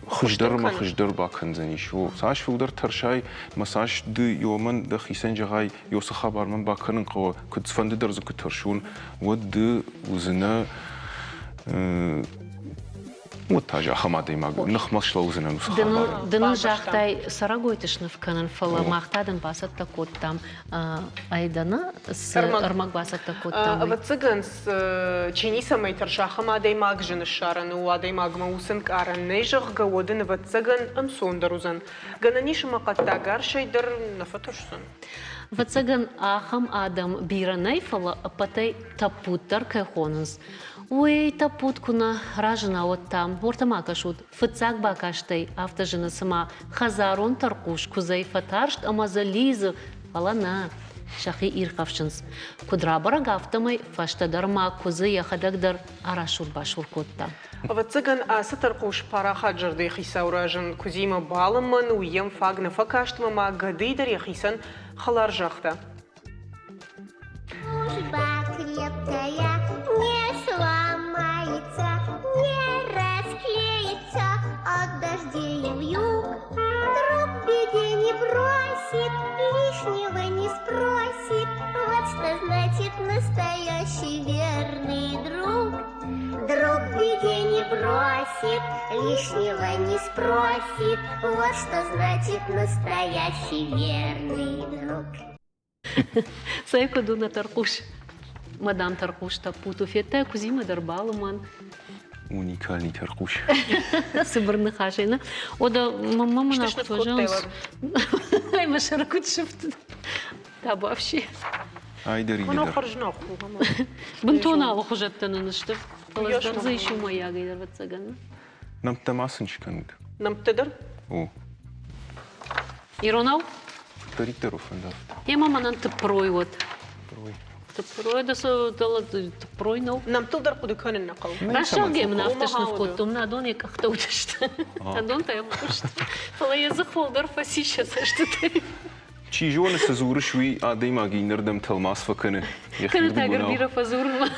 хуыздӕр ӕмӕ хуыздӕр бакӕндзӕнис. О, цас фылдӕр тӕрсай, мӕ цас ды ёмӕн дӕхицӕн зӕгъай, ёцы хабар мӕн бакӕнын хъӕуы, куыдфӕнды дӕр дзы куы тӕрсон, уӕд ды уыдзынӕ уӕд та ахӕм адӕймаг ныхмӕ слӕудзынӕн уыцы хабарӕн. Ды нын загътай цӕрӕгойты сныв кӕнын, фӕлӕ мах та дын бацӕттӕ кодтам айдӕны цы ӕрмӕг бацӕттӕ кодтам. Ӕвӕццӕгӕн, чи ницӕмӕй тӕрсы, ахӕм адӕймаг зын ссарӕн у, адӕймагмӕ уыцы ӕнкъарӕн нӕй, зӕгъгӕ, уӕд ын, ӕвӕццӕгӕн, ӕнцондӕр уыдзӕн. Гӕнӕн ис ӕмӕ хъӕддаг арсӕй дӕр нӕ фӕтӕрсдзӕн. Ӕвӕццӕгӕн, ахӕм адӕм бирӕ нӕй, фӕлӕ ӕппӕтӕй тӕппуддӕр кӕй хонынц, Уый тӕппуд куы нӕ разына, уӕд та уӕртӕ ма кӕсут, фыццаг бакастӕй афтӕ зыны, цыма хӕдзарон тӕрхъус куыдзӕй фӕтарст ӕмӕ дзы лидзы, фӕлӕ нӕ, сӕхи ирхӕфсынц. Куыд рабӕрӕг, афтӕмӕй фӕстӕдӕр ма куыдзы йӕхӕдӕг дӕр арасур-басур кодта. Ӕвӕццӕгӕн, ацы тӕрхъус парахат зӕрдӕйы хицау разынд куыдзимӕ балымӕн, уый йӕм фаг нӕ фӕкаст ӕмӕ ма гӕдыйы дӕр йӕхицӕн хӕлар загъта. Дружба крепкая не сломается, не расклеится от дождей и вьюг. Друг в беде не бросит, лишнего не спросит. Вот что значит настоящий верный друг. Друг в беде не бросит, лишнего не спросит. Вот что значит настоящий верный друг. Цӕй куыд у нӕ тӕрхъус? Мадам тӕрхъус тӕппуд у, федтай куыдзимӕ дӕр балымӕн. Уникальный тӕрхъус. Цыбыр ныхасӕй, нӕ? Ода мамма мын Что куыд фӕзӕгъынц. Ай мӕ сӕры куыд сыфтыд. Табуафси. Айдӕр Оно идӕр. хӕрзнах у. Бынтон алыхуызӕттӕ нын сты. Фӕлӕ дӕр дзы ис иумӕйагӕй дӕр, ӕвӕццӕгӕн. Нӕмттӕ ма сын скӕнут. Нӕмттӕ дӕр? О. Иронау? Куыддӕриддӕр у фӕнды, афтӕ. Емӕ мӕнӕн тыппырой уӕд. Тыппырой. Тыппырой да тыппырой нӕу. Нӕмттыл дӕр хъуыды кӕнын нӕ хъӕуы. Рӕсугъд мын афтӕ сныв кодтон, адон йӕ къӕхтӕ уыдысты. Адон та йӕм хъуыст. Фӕлӕ йӕ дзых фылдӕр фӕцис йӕ цӕстытӕй. Чи зоны, цы дзурыс, уый адӕймаг иннӕрдӕм тӕлмац фӕкӕны. Кӕнӕ та ӕгӕр бирӕ фӕдзурынмӕ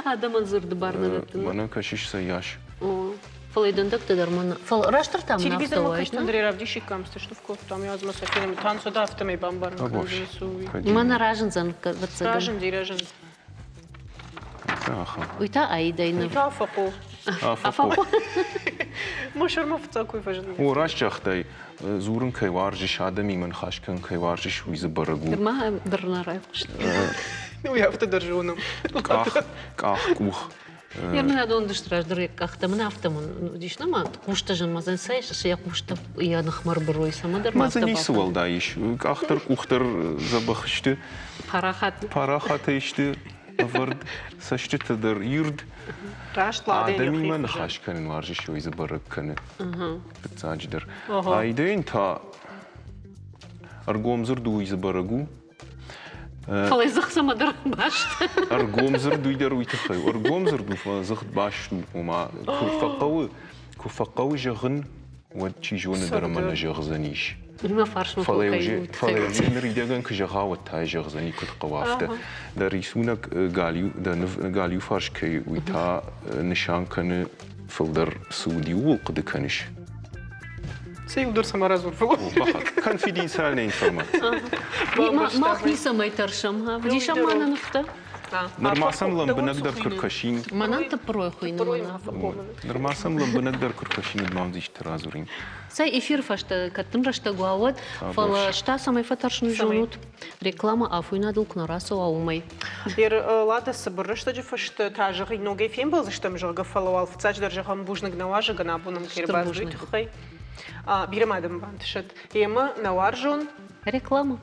адӕмӕн дзырды бар нӕ дӕттын. Мӕнӕ кӕсыс цӕйас. Фӕлӕ дӕндӕгтӕ дӕр мӕн. Фӕлӕ растдӕр та мын афтӕ Телевизормӕ уаид. кӕсты Андрей равдисиккам, цы сныв кодтам, язмӕ сӕ фенӕм. Танцода афтӕмӕй бамбарын кӕндзӕн. Мӕнӕ разындзӕн, ӕвӕццӕгӕн. Разынди, разынд. Уый та аидӕй ныв. Уый та Афӕхъо. Афӕхъо. Мӕ сӕрмӕ фыццаг куы фӕзынд. О, раст загътай, дзурын кӕй уарзыс, адӕмимӕ ныхас кӕнын кӕй уарзыс, уый дзы бӕрӕг у. Ма дӕр нӕ райхъуыст. Уый афтӕ дӕр зонӕм. Къах, къах, къух. Йе мын дыст раздӕр йӕ къӕхтӕ мын афтӕ мын уыдис на ма хъустӕ зын ма цӕй йӕ хъустӕ йӕ ныхмӕ ӕрбырой цӕмӕдӕр ма дзы ницы уӕлдай ис къах дӕр къух дӕр дзӕбӕх сты парахат парахатӕй сты ӕвӕрд цӕстытӕ дӕр ирд раст адӕмимӕ ныхас кӕнын уарзыс уый дзы бӕрӕг кӕны фыццаджыдӕр айдӕн та ӕргом дзырд уый дзы бӕрӕг у Фӕлӕ дзых цӕмӕдӕр баст. Ӕргом дзырд уый дӕр уый тыххӕй. Ӕргом дзырд у, фӕлӕ дзых баст у. Ома, куы фӕхъӕуы, куы фӕхъӕуы зӕгъын, уӕд чи зоны дӕр ӕмӕ нӕ зӕгъдзӕнис. Мӕ фарсмӕ Фӕлӕ фӕлӕ ныридӕгӕн куы зӕгъа, уӕд та зӕгъдзӕни, куыд хъӕуы, афтӕ. Дӕ рисунок галиу, дӕ ныв галиу фарс кӕй, уый та нысан кӕны фылдӕр цы уыди, ууыл хъуыды кӕныс. Цы иу дӕр цӕмӕ радзур, Конфиденциальная информация. Мах ницӕмӕй тӕрсӕм. Вдисӕм ма нӕ нывтӕ. Нырма сӕм лӕмбынӕгдӕр куы ркӕсин. Мӕнӕн тыппырой хуыйны. Нырма сӕм лӕмбынӕгдӕр куы ркӕсин, уӕд мӕм дзисты радзурин. Цӕй эфир фӕстӕ кӕд дын рӕстӕг уа, уӕд, фӕлӕ ста цӕмӕй фӕтӕрсын зонут, реклама афойнадыл куы нӕ рацӕуа, уымӕй. Ер Лада цыбыр рӕстӕджы фӕстӕ та зӕгъин ногӕй фембӕлдзыстӕм, зӕгъгӕ, фӕлӕ уал фыццаджыдӕр зӕгъӕм бузныг нӕ уазӕгӕн абон ӕм кӕй ӕрбацыд, уый тыххӕй. Бирӕ ма дын бантысӕд. Емӕ нӕ уарзон реклама.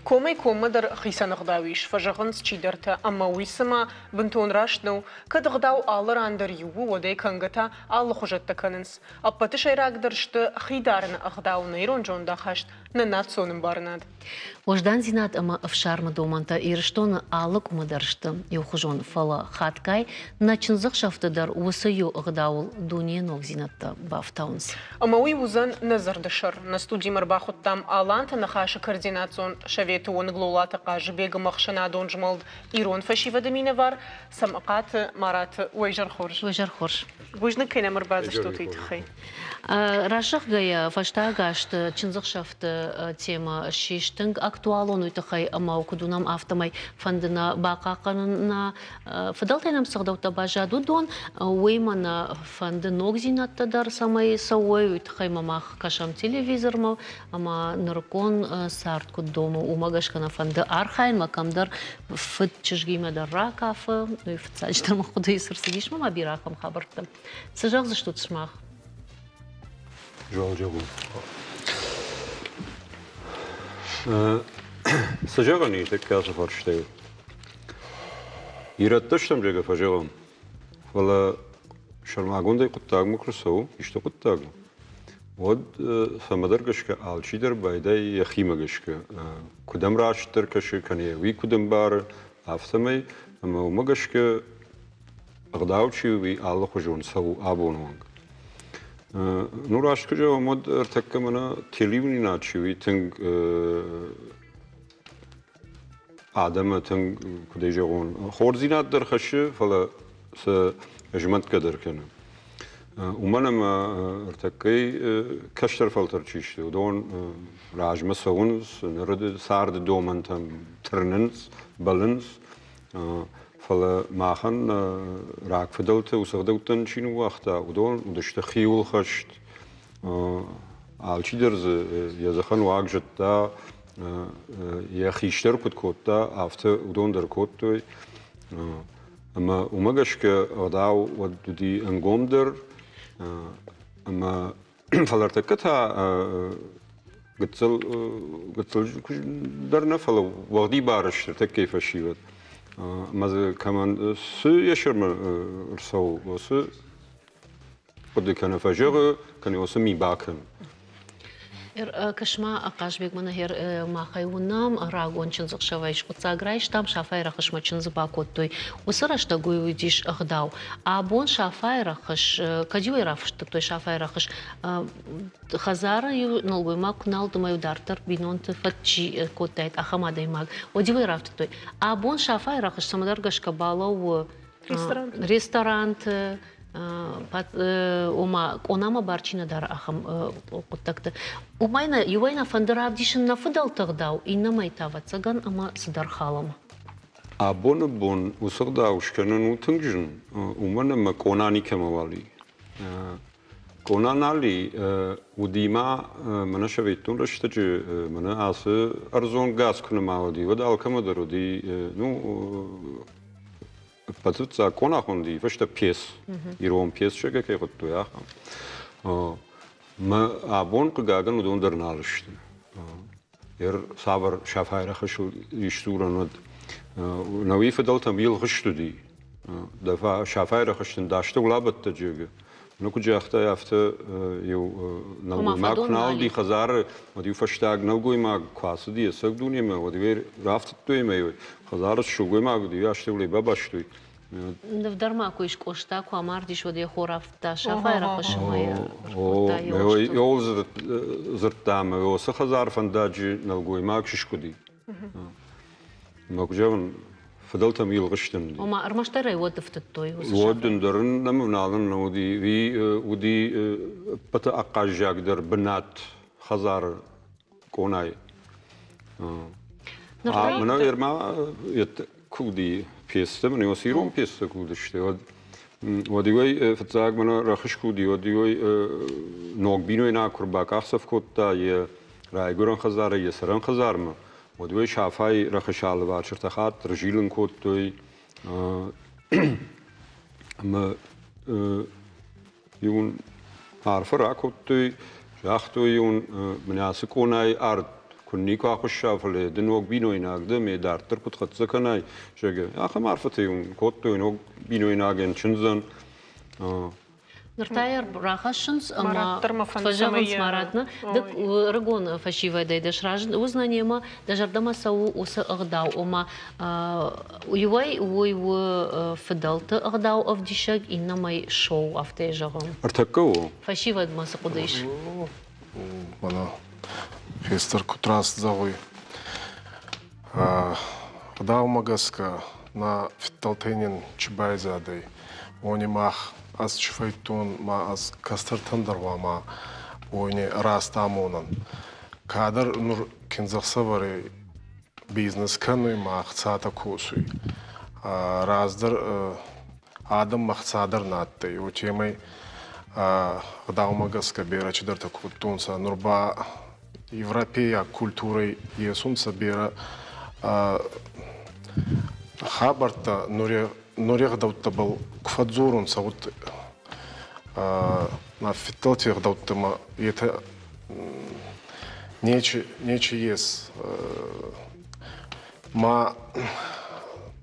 Комӕй коммӕ дӕр хицӕн ӕгъдау ис, фӕзӕгъынц чидӕртӕ, ӕмӕ уый цыма бынтон раст нӕу. Кӕд ӕгъдау алы ран дӕр иу у, уӕд ӕй кӕнгӕ та алыхуызӕттӕ кӕнынц. Ӕппӕты сӕйрагдӕр сты хи дарыны ӕгъдау, нӕ ирон зондахаст, нӕ национ ӕмбарынад. Уӕздандзинад ӕмӕ ӕфсармы домӕнтӕ Ирыстоны алы къуымы дӕр сты иухуызон, фӕлӕ хатгай нӕ чындзӕхсӕвты дӕр уыцы иу ӕгъдауыл дуне ногдзинӕдтӕ бафтауынц. Ӕмӕ уый уыдзӕн нӕ зӕрды сӕр. Нӕ студимӕ ӕрбахуыдтам Аланты Ныхасы координацион советы уӕнг Лолаты Хъазыбег ӕмӕ ӕхсӕнадон змӕлд Ирон фӕсивӕды минӕвар Цӕмӕхъаты Мараты. Уӕ изӕр хорз. Уӕ изӕр хорз. Бузныг, кӕй нӕм ӕрбацыдыстут, уый тыххӕй. Разӕгъгӕйӕ, фӕстаг азты чындзӕхсӕвты темӕ ссис тынг актуалон уый тыххӕй, ӕмӕ куыд уынӕм, афтӕмӕй фӕнды нӕ бахъахъхъӕнын нӕ фыдӕлтӕй нӕм цы ӕгъдӕуттӕ баззад, уыдон, уыимӕ нӕ фӕнды ногдзинӕдтӕ дӕр цӕмӕй цӕуой, уый тыххӕй ма мах кӕсӕм телевизормӕ ӕмӕ нырыккон цард куыд домы, уымӕ гӕсгӕ нӕ фӕнды архайын, кӕмдӕр фыд чызгимӕ дӕр ракафы, уый фыццаджыдӕр мӕ хъуыдыйы цы рцыдис, ма бирӕ ахӕм хабӕрттӕ. Цы зӕгъдзыстут сымах? Зал зӕгъут. Цы зӕгъӕн ис тӕккӕ ацы фарстайыл? Ирӕттӕ стӕм, зӕгъгӕ, фӕзӕгъӕм, фӕлӕ сӕрмагондӕй хъуыддагмӕ куы рцӕуы, исты хъуыддагмӕ, уӕд цӕмӕдӕр гӕсгӕ алчидӕр байдайы йӕхимӕ гӕсгӕ, куыд ӕм растдӕр кӕсы, кӕнӕ йӕ уый куыд ӕмбары, афтӕмӕй, ӕмӕ уымӕ гӕсгӕ ӕгъдау чи у, уый алыхуызон цӕуы абоны онг. Ну, раст куы зӕгъӕм, уӕд ӕртӕккӕ мӕнӕ телеуынинад чи у, тынг адӕмы тынг, куыд ӕй зӕгъон, хорздзинад дӕр хӕссы, фӕлӕ сӕ змӕнтгӕ дӕр кӕны. Уымӕн ӕмӕ ӕртӕккӕй кӕстӕр фӕлтӕр чи сты, уыдон размӕ цӕуынц, ныры царды домӕнтӕм тырнынц, бӕллынц. Фӕлӕ махӕн рагфыдӕлты уыцы ӕгъдӕуттӕн чи ныууагъта, уыдон уыдысты хиуылхӕст, алчидӕр дзы йӕ дзыхӕн уаг зыдта, йӕ хистӕр куыд кодта, афтӕ уыдон дӕр кодтой. Ӕмӕ уымӕ гӕсгӕ ӕгъдау уӕд уыди ӕнгомдӕр, ӕмӕ фӕлӕ ӕртӕккӕ та гыццыл гыццыл дӕр нӕ, фӕлӕ уӕгъдибар сты ӕртӕккӕйы фӕсивӕд. Ӕмӕ дзы кӕмӕн цы йӕ сӕрмӕ ӕрцӕуы, уыцы хъуыды кӕнӕ фӕзӕгъы, кӕнӕ уыцы ми бакӕны. Кӕс-ма, Хъазбег, мӕнӕ махӕй уынӕм, рагон чындзӕхсӕвӕй скъуыддзаг райстам, Сафайы рӕхысмӕ чындзы бакодтой. Уыцы рӕстӕг уый уыдис ӕгъдау. Абон Сафайы рӕхыс, кӕд-иу ӕй рафыстыдтой Сафайы рӕхыс, хӕдзары-иу нӕлгоймаг куы нал дымӕ-иу дарддӕр бинонты фӕд чи кодтаид, ахӕм адӕймаг, уӕд-иу ӕй рафтыдтой. Абон Сафайы рӕхыс цӕмӕдӕр гӕсгӕ балӕууы ресторанты, ома къонамӕ бар чи нӕ дары, ахӕм хъуыддӕгты. Уымӕй нӕ иуӕй нӕ фӕнды равдисын нӕ фыдӕлты ӕгъдау, иннӕмӕй та, ӕвӕццӕгӕн, ӕмӕ цыдӕр халӕм. Абоны бон уыцы ӕгъдау скӕнын у тынг зын, уымӕн ӕмӕ къона никӕмӕуал и. Къона нал и, уыди ма мӕнӕ советон рӕстӕджы мӕнӕ ацы ӕрдзон газ куы нӕма уыди, уӕд алкӕмӕ дӕр уыди, ну, Ӕппӕтфыццаг къона хуынди, фӕстӕ пьес, ирон пьес зӕгъгӕ кӕй хуыдтой, ахӕм. Мӕ абон, хъыгагӕн, уыдон дӕр нал сты. Ер цавӕр сафайрӕ хӕсыл исдзурӕн уӕд. Науи фыдӕлтӕм илгъыст уыди. Дӕ сафайрӕ хӕстын дастӕ улабӕттӕ джеги. Ну, куыд загътай, афтӕ иу нӕлгоймаг куы нал уыди хӕдзары, уӕд-иу фӕстаг нӕлгоймаг куы ацыди ӕцӕг дунемӕ, уӕд-иу рафтыдтой ӕмӕ-иу хӕдзары цы сылгоймаг уыди, уый астӕуыл бабастой. Ныв дӕр ма куы ис, Къоста куы амардис, уӕд йӕ хо рафтыдта Сафайы рӕхысы мӕ ркодта йӕ Йол дзырдта ӕмӕ уыцы хӕдзар фӕндаджы нӕлгоймаг сыскъуыди. Мӕ куы зӕгъын, фыдӕлтӕм илгъыстӕн. Ома ӕрмӕстдӕр ӕй уӕд ӕфтыдтой? Уӕд ӕндӕр нӕм ӕвналын нӕ уыди. Уый уыди ӕппӕты ахъаззагдӕр бынат хӕдзары къонайы. Мӕнӕ ӕрма куы уыди пьесӕ, мӕнӕ уыцы ирон пьесӕ куы уыдысты, уӕд уӕд-иу фыццаг мӕнӕ рӕхыс куы уыди, уӕд-иу ног бинойнаг куы ӕрбакъахдзӕф кодта йӕ райгуырӕн хӕдзарӕй йӕ цӕрӕн хӕдзармӕ, уӕд уый Сафайы рӕхысы алыварс ӕртӕ хатт рзилын кодтой ӕмӕ иу арфӕ ракодтой, загътой-иу мӕнӕ ацы къонайы арт куы никуы ахуысса, фӕлӕ ды ног бинойнаг дӕ, ме дарддӕр куыд хӕццӕ кӕнай, зӕгъгӕ. Ахӕм арфӕтӕ-иу кодтой ног бинойнагӕн, чындзӕн. Ныр та йӕ рахӕссынц ӕмӕ фӕзӕгъынц Маратмӕ, ды ӕрыгон фӕсивӕдӕй дӕ сразы уыдзынӕ немӕ, дӕ зӕрдӕмӕ цӕуы уыцы ӕгъдау, ома иуӕй уый у фыдӕлты ӕгъдау ӕвдисӕг, иннӕмӕй шоу, афтӕ йӕ зӕгъӕм. Ӕртӕккӕ у. Фӕсивӕдмӕ цы хъуыды ис? Мӕнӕ хестӕр куд раст зӕгъуй, Ӕгъдаумӕ гӕсгӕ нӕ фидтӕлтӕй нин чи байзадӕй, уони мах ӕз чи фӕйдтон ма ӕз кӕстӕртӕн дӕр гъуама уони раст амонӕн. Кадӕр нур киндзӕхсӕвӕри бизнес кӕнуй ма ӕхцатӕ косуй. Раздӕр адӕммӕ ӕхца дӕр нӕ адтӕй, уотемӕй ӕгъдаумӕ гӕсгӕ берӕ чидӕртӕ кодтонцӕ. Нур ба европейаг культурӕй есунцӕ берӕ хабӕрттӕ, нури ӕгъдӕуттӕбӕл ку фӕдздзорунцӕ, уӕд нӕ фидтӕлти ӕгъдӕуттӕмӕ етӕ Нечи, нечи ес. Ма,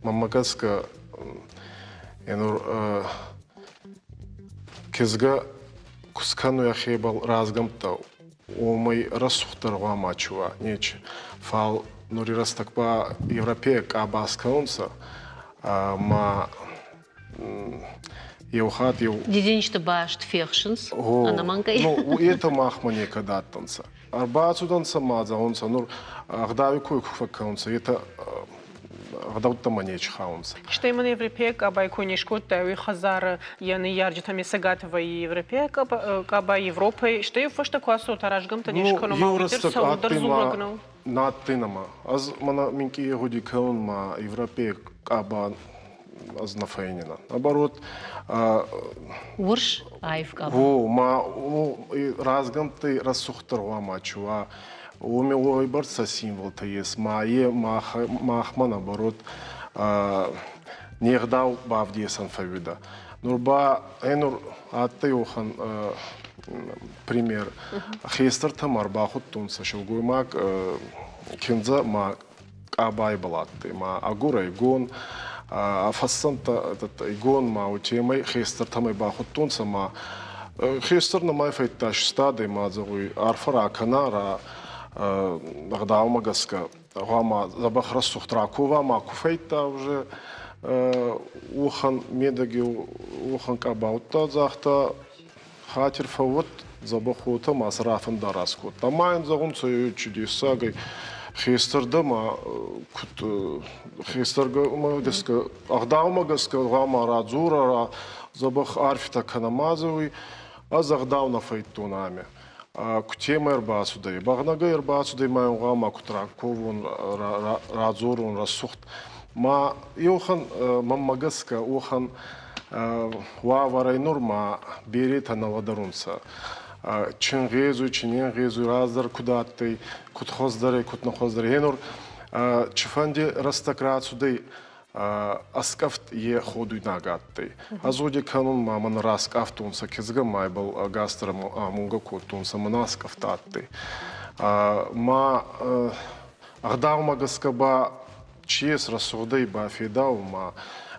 мӕнмӕ гӕсгӕ, енур кизгӕ ку скӕнуй ӕхебӕл разгӕмттӕ, уомӕй рӕсугъддӕр гъӕуама чи уа, нечи. Фал нури рӕстӕг ба европейаг къабаз кӕнунцӕ, ма еу хатт еу Дидинджыты баст фехсынц ӕнӕмӕнгӕй. Ну, это махмӕ некӕд адтӕнцӕ. Ӕрбацудӕнцӕ ма зӕгъунцӕ, нур ӕгъдауи кой ку фӕккӕнунцӕ, етӕ ӕгъдӕуттӕмӕ нечи хаунцӕ. Стӕй мын европейаг къабай кой не скодтай, уый хӕдзары йӕ ныййарджытӕм йӕ цӕгаты вӕййы европейаг къаба Европӕйы, стӕй фӕстӕ куы ацӕут, аразгӕмтӕ не скӕнон, ма уый дӕр цӕуылдӕр дзурӕг нӕу. На адтӕй нӕма. Ӕз мӕнӕ минкъий гъуди кӕнун ма европейаг къаба ӕз нӕ фӕйнинӕ. Наоборот, Урс аив къаба. Во, ма разгӕмттӕй рӕсугъддӕр гъуама чи уа, уоми уойбӕрцӕ символтӕ ес, ма е махмӕ, наоборот, не гъдау бавдесӕн фӕууидӕ. Нур ба ӕнур адтӕй уӕхӕн пример. Хестӕртӕмӕ ӕрбахудтонцӕ силгоймаг киндзӕ ма къабайбӕл адтӕй ма агурӕ игон, фӕссӕнттӕ игон ма уотемӕй хестӕртӕмӕ бахудтонцӕ ма хестӕр нӕмӕ фӕйдта систадӕй ма зӕгъуй арфӕ ракӕна ра ӕгъдаумӕ гӕсгӕ гъӕуама дзӕбӕх рӕсугъд ракова ма ку фӕйдта уже уӕхӕн медӕги уӕхӕн къабаудта загъта хатир фӕууӕд дзӕбӕх уотӕ ма сӕ рафӕндарас кодта. Ма ин зӕгъунцӕ чудесагӕй хестӕр дӕ ма куд хестӕрмӕ гӕсгӕ ӕгъдаумӕ гӕсгӕ гъӕуама радзора, ра дзӕбӕх арфитӕ кӕнӕ ма зӕгъуй. Ӕз ӕгъдау нӕ фӕйдтон ами. Кутемӕ ӕрбацудӕй, бӕгънӕгӕй ӕрбацудӕй ма ин гъӕуама куд раковон, радзорон рӕсугъд. Ма еуӕхӕн мӕнмӕ гӕсгӕ уӕхӕн уавӕрӕй нур ма беретӕ нӕ лӕдӕрунцӕ. Чи нгъезуй, чи не нгъезуй, раздӕр куд адтӕй, куд хуӕздӕр ӕй, куд нӕ хуӕздӕр ӕй. Нур цифӕнди рӕстӕг рацудӕй, ӕскъӕфт е ходуйнаг адтӕй. Ӕз гъуди кӕнун ма мӕн раскъафтонцӕ, кизгӕ ма ибӕл ӕгасдӕр амонгӕ кодтонцӕ, мӕн ӕскъӕфт адтӕй. Ма ӕгъдаумӕ гӕсгӕ ба чи ес рӕсугъдӕй ба федау ма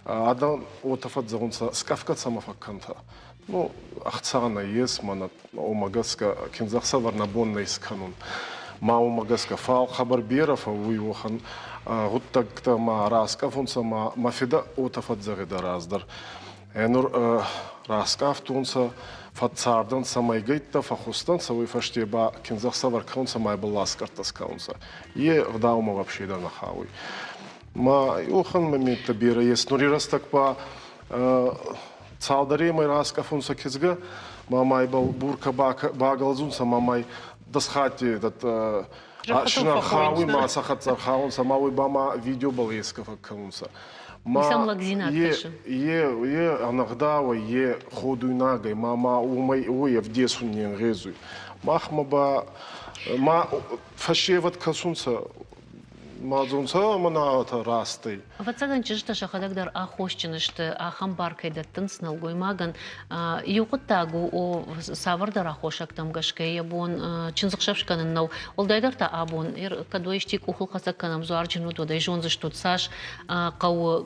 адӕм уотӕ фӕдзӕгъунцӕ, скъӕфгӕ цӕмӕ фӕккӕнтӕ? Ну, ӕхца нӕййес, мӕнӕ уомӕ гӕсгӕ киндзӕхсӕвӕр нӕ бон нӕ искӕнун. Ма уомӕ гӕсгӕ, фал хъӕбӕр берӕ фӕууй уӕхӕн гъуддӕгтӕ ма раскъӕфунцӕ ма мӕ фидӕ уотӕ фӕдзӕгъидӕ раздӕр. Ӕнур раскъафтонцӕ, фӕццардӕнцӕ мӕйгӕйттӕ, фӕххустӕнцӕ, уой фӕсте ба киндзӕхсӕвӕр кӕнунцӕ ма ибӕл ласкъӕрттӕ скӕнунцӕ. Е гъдаумӕ вообще дӕр нӕ хауй. Ма уӕхӕн моменттӕ берӕ ес. Нури рӕстӕг ба цалдӕремӕй раскъӕфунцӕ кизгӕ, ма ма ибӕл бурка багӕлдзунцӕ, ма май дӕс хатти этот шинархауй ма сӕ хӕццӕ ӕрхаунцӕ, ма уой ба ма видеобӕл еске фӕккӕнунцӕ. Ма лӕгдзинад кӕсы. Е, е ӕнӕгъдауӕй, е ходуйнагӕй, ма ма уомӕй уой ӕвдесун не нгъезуй. Махмӕ ба ма фӕсевӕд кӕсунцӕ мадзунцӕ ӕма наатӕ растӕй. Ӕвӕццӕгӕн, чызджытӕ сӕхӕдӕг дӕр аххосджын сты, ахӕм бар кӕй дӕттынц нӕлгоймагӕн. Иу хъуыддаг у, о, цавӕрдӕр аххосӕгтӕм гӕсгӕ йӕ бон чындзыхсӕв скӕнын нӕу. Уӕлдайдӕр та абон, кӕд уӕ исчи къухылхӕцӕг кӕнӕм дзуарджын уыд, уӕд ӕй зондзыстут, цас хъӕуы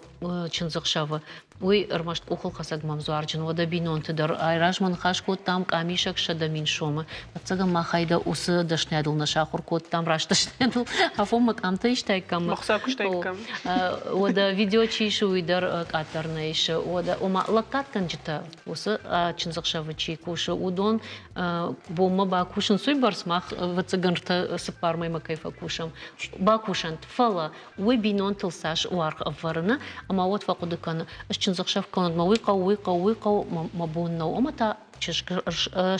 чындзыхсӕвы. Уый ӕрмӕст къухылхӕцӕг мӕм дзуарджын уӕдӕ бинонты дӕр. Айразмӕ ныхас кодтам къамисӕг 100 000 сомы. Ӕвӕццӕгӕн махӕй дӕ уыцы дӕсныйадыл нӕ сахуыр кодтам, раст дӕсныйадыл. Афонмӕ къамтӕ истаиккам. Махса куыстаиккам. Уӕдӕ видео чи исы, уый дӕр къаддӕр нӕ исы. Уӕдӕ, ома, лӕггадгӕнджытӕ уыцы чындзӕхсӕвы чи кусы, уыдон бонмӕ бакусынц уыйбӕрц, мах, ӕвӕццӕгӕн, ӕртӕ цыппар мӕймӕ кӕй фӕкусӕм, бакусӕнт. Фӕлӕ уый бинонтыл цас уаргъ ӕвӕрыны, ӕмӕ уӕд фӕхъуыды кӕны, ӕз чындзӕхсӕв кӕнын, мӕ уый хъӕуы, уый хъӕуы, уый хъӕуы, мӕ бон нӕу, ӕмӕ та чызг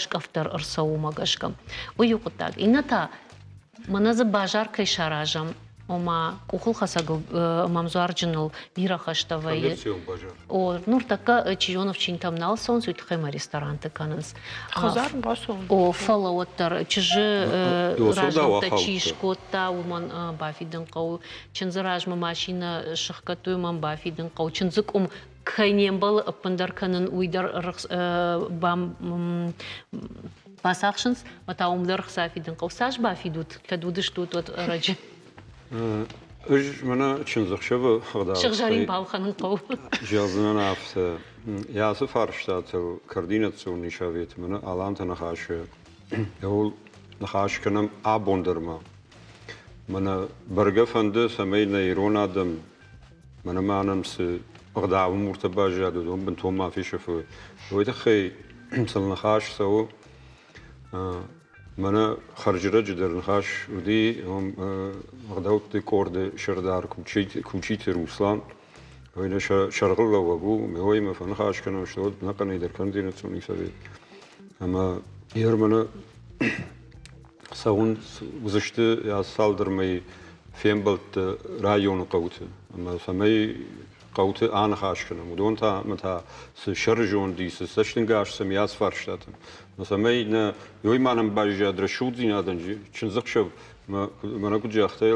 скъӕфт дӕр ӕрцӕуы уымӕ гӕсгӕ. Уый иу хъуыддаг. Иннӕ та, мӕнӕ дзы базар кӕй саразӕм, ома къухылхӕцӕгыл мӕмдзуарджыныл бирӕ хӕстӕ вӕййы. О, нуртӕккӕ чи зоны ӕфсинтӕм нал цӕуынц, уый тыххӕй ма ресторанты кӕнынц. Хӕдзар бацӕуын. О, фӕлӕ уӕддӕр чызджы размӕ чи скодта, уымӕн бафидын хъӕуы. Чындзы размӕ машинӕ сыхгӕдтой, уымӕн бафидын хъӕуы. Чындзы къуым кӕй не мбӕлы ӕппындӕр кӕнын, уый дӕр бам Бацахсынц, мӕ та уым дӕр хца фидын хъӕуы. Цас бафидут, кӕд уыдыстут, уӕд ӕрӕджы? Ӕз мӕнӕ чындзӕхсӕвы ӕгъдау Сыгъзӕрин балхӕнын хъӕуы. Зӕгъдзынӕн афтӕ. Йӕ ацы фарстатыл координационный совет мӕнӕ Аланты ныхасы ууыл ныхас кӕнӕм абон дӕр ма. Мӕнӕ бӕргӕ фӕнды, цӕмӕй нӕ ирон адӕм мӕнӕ ма нӕм цы ӕгъдауы муртӕ баззад, уыдон бынтон ма фесӕфой. Уый тыххӕй сыл ныхас цӕуы. Мӕнӕ хӕрзрӕджы дӕр ныхас уыди ӕгъдӕутты къорды сӕрдар Кучиты Руслан. Уый нӕ сӕргълӕууӕг у, мӕ фӕныхас кӕнӕм, стӕй ӕнӕхъӕнӕй дӕр координационный совет. Ӕмӕ мӕнӕ цӕуын уыдзысты цалдӕр мӕй фембӕлдты районы хъӕуты. Ӕмӕ цӕмӕй хъӕуты аныхас кӕнӕм, уыдон та ӕмӕ та цы сӕрызонд и, цы цӕстӕнгас сӕм и ацы фарстатӕм. Цӕмӕй нӕ уый ма нӕм баззад рӕсугъддзинадӕн чындзӕхсӕв мӕнӕ куыд загътай,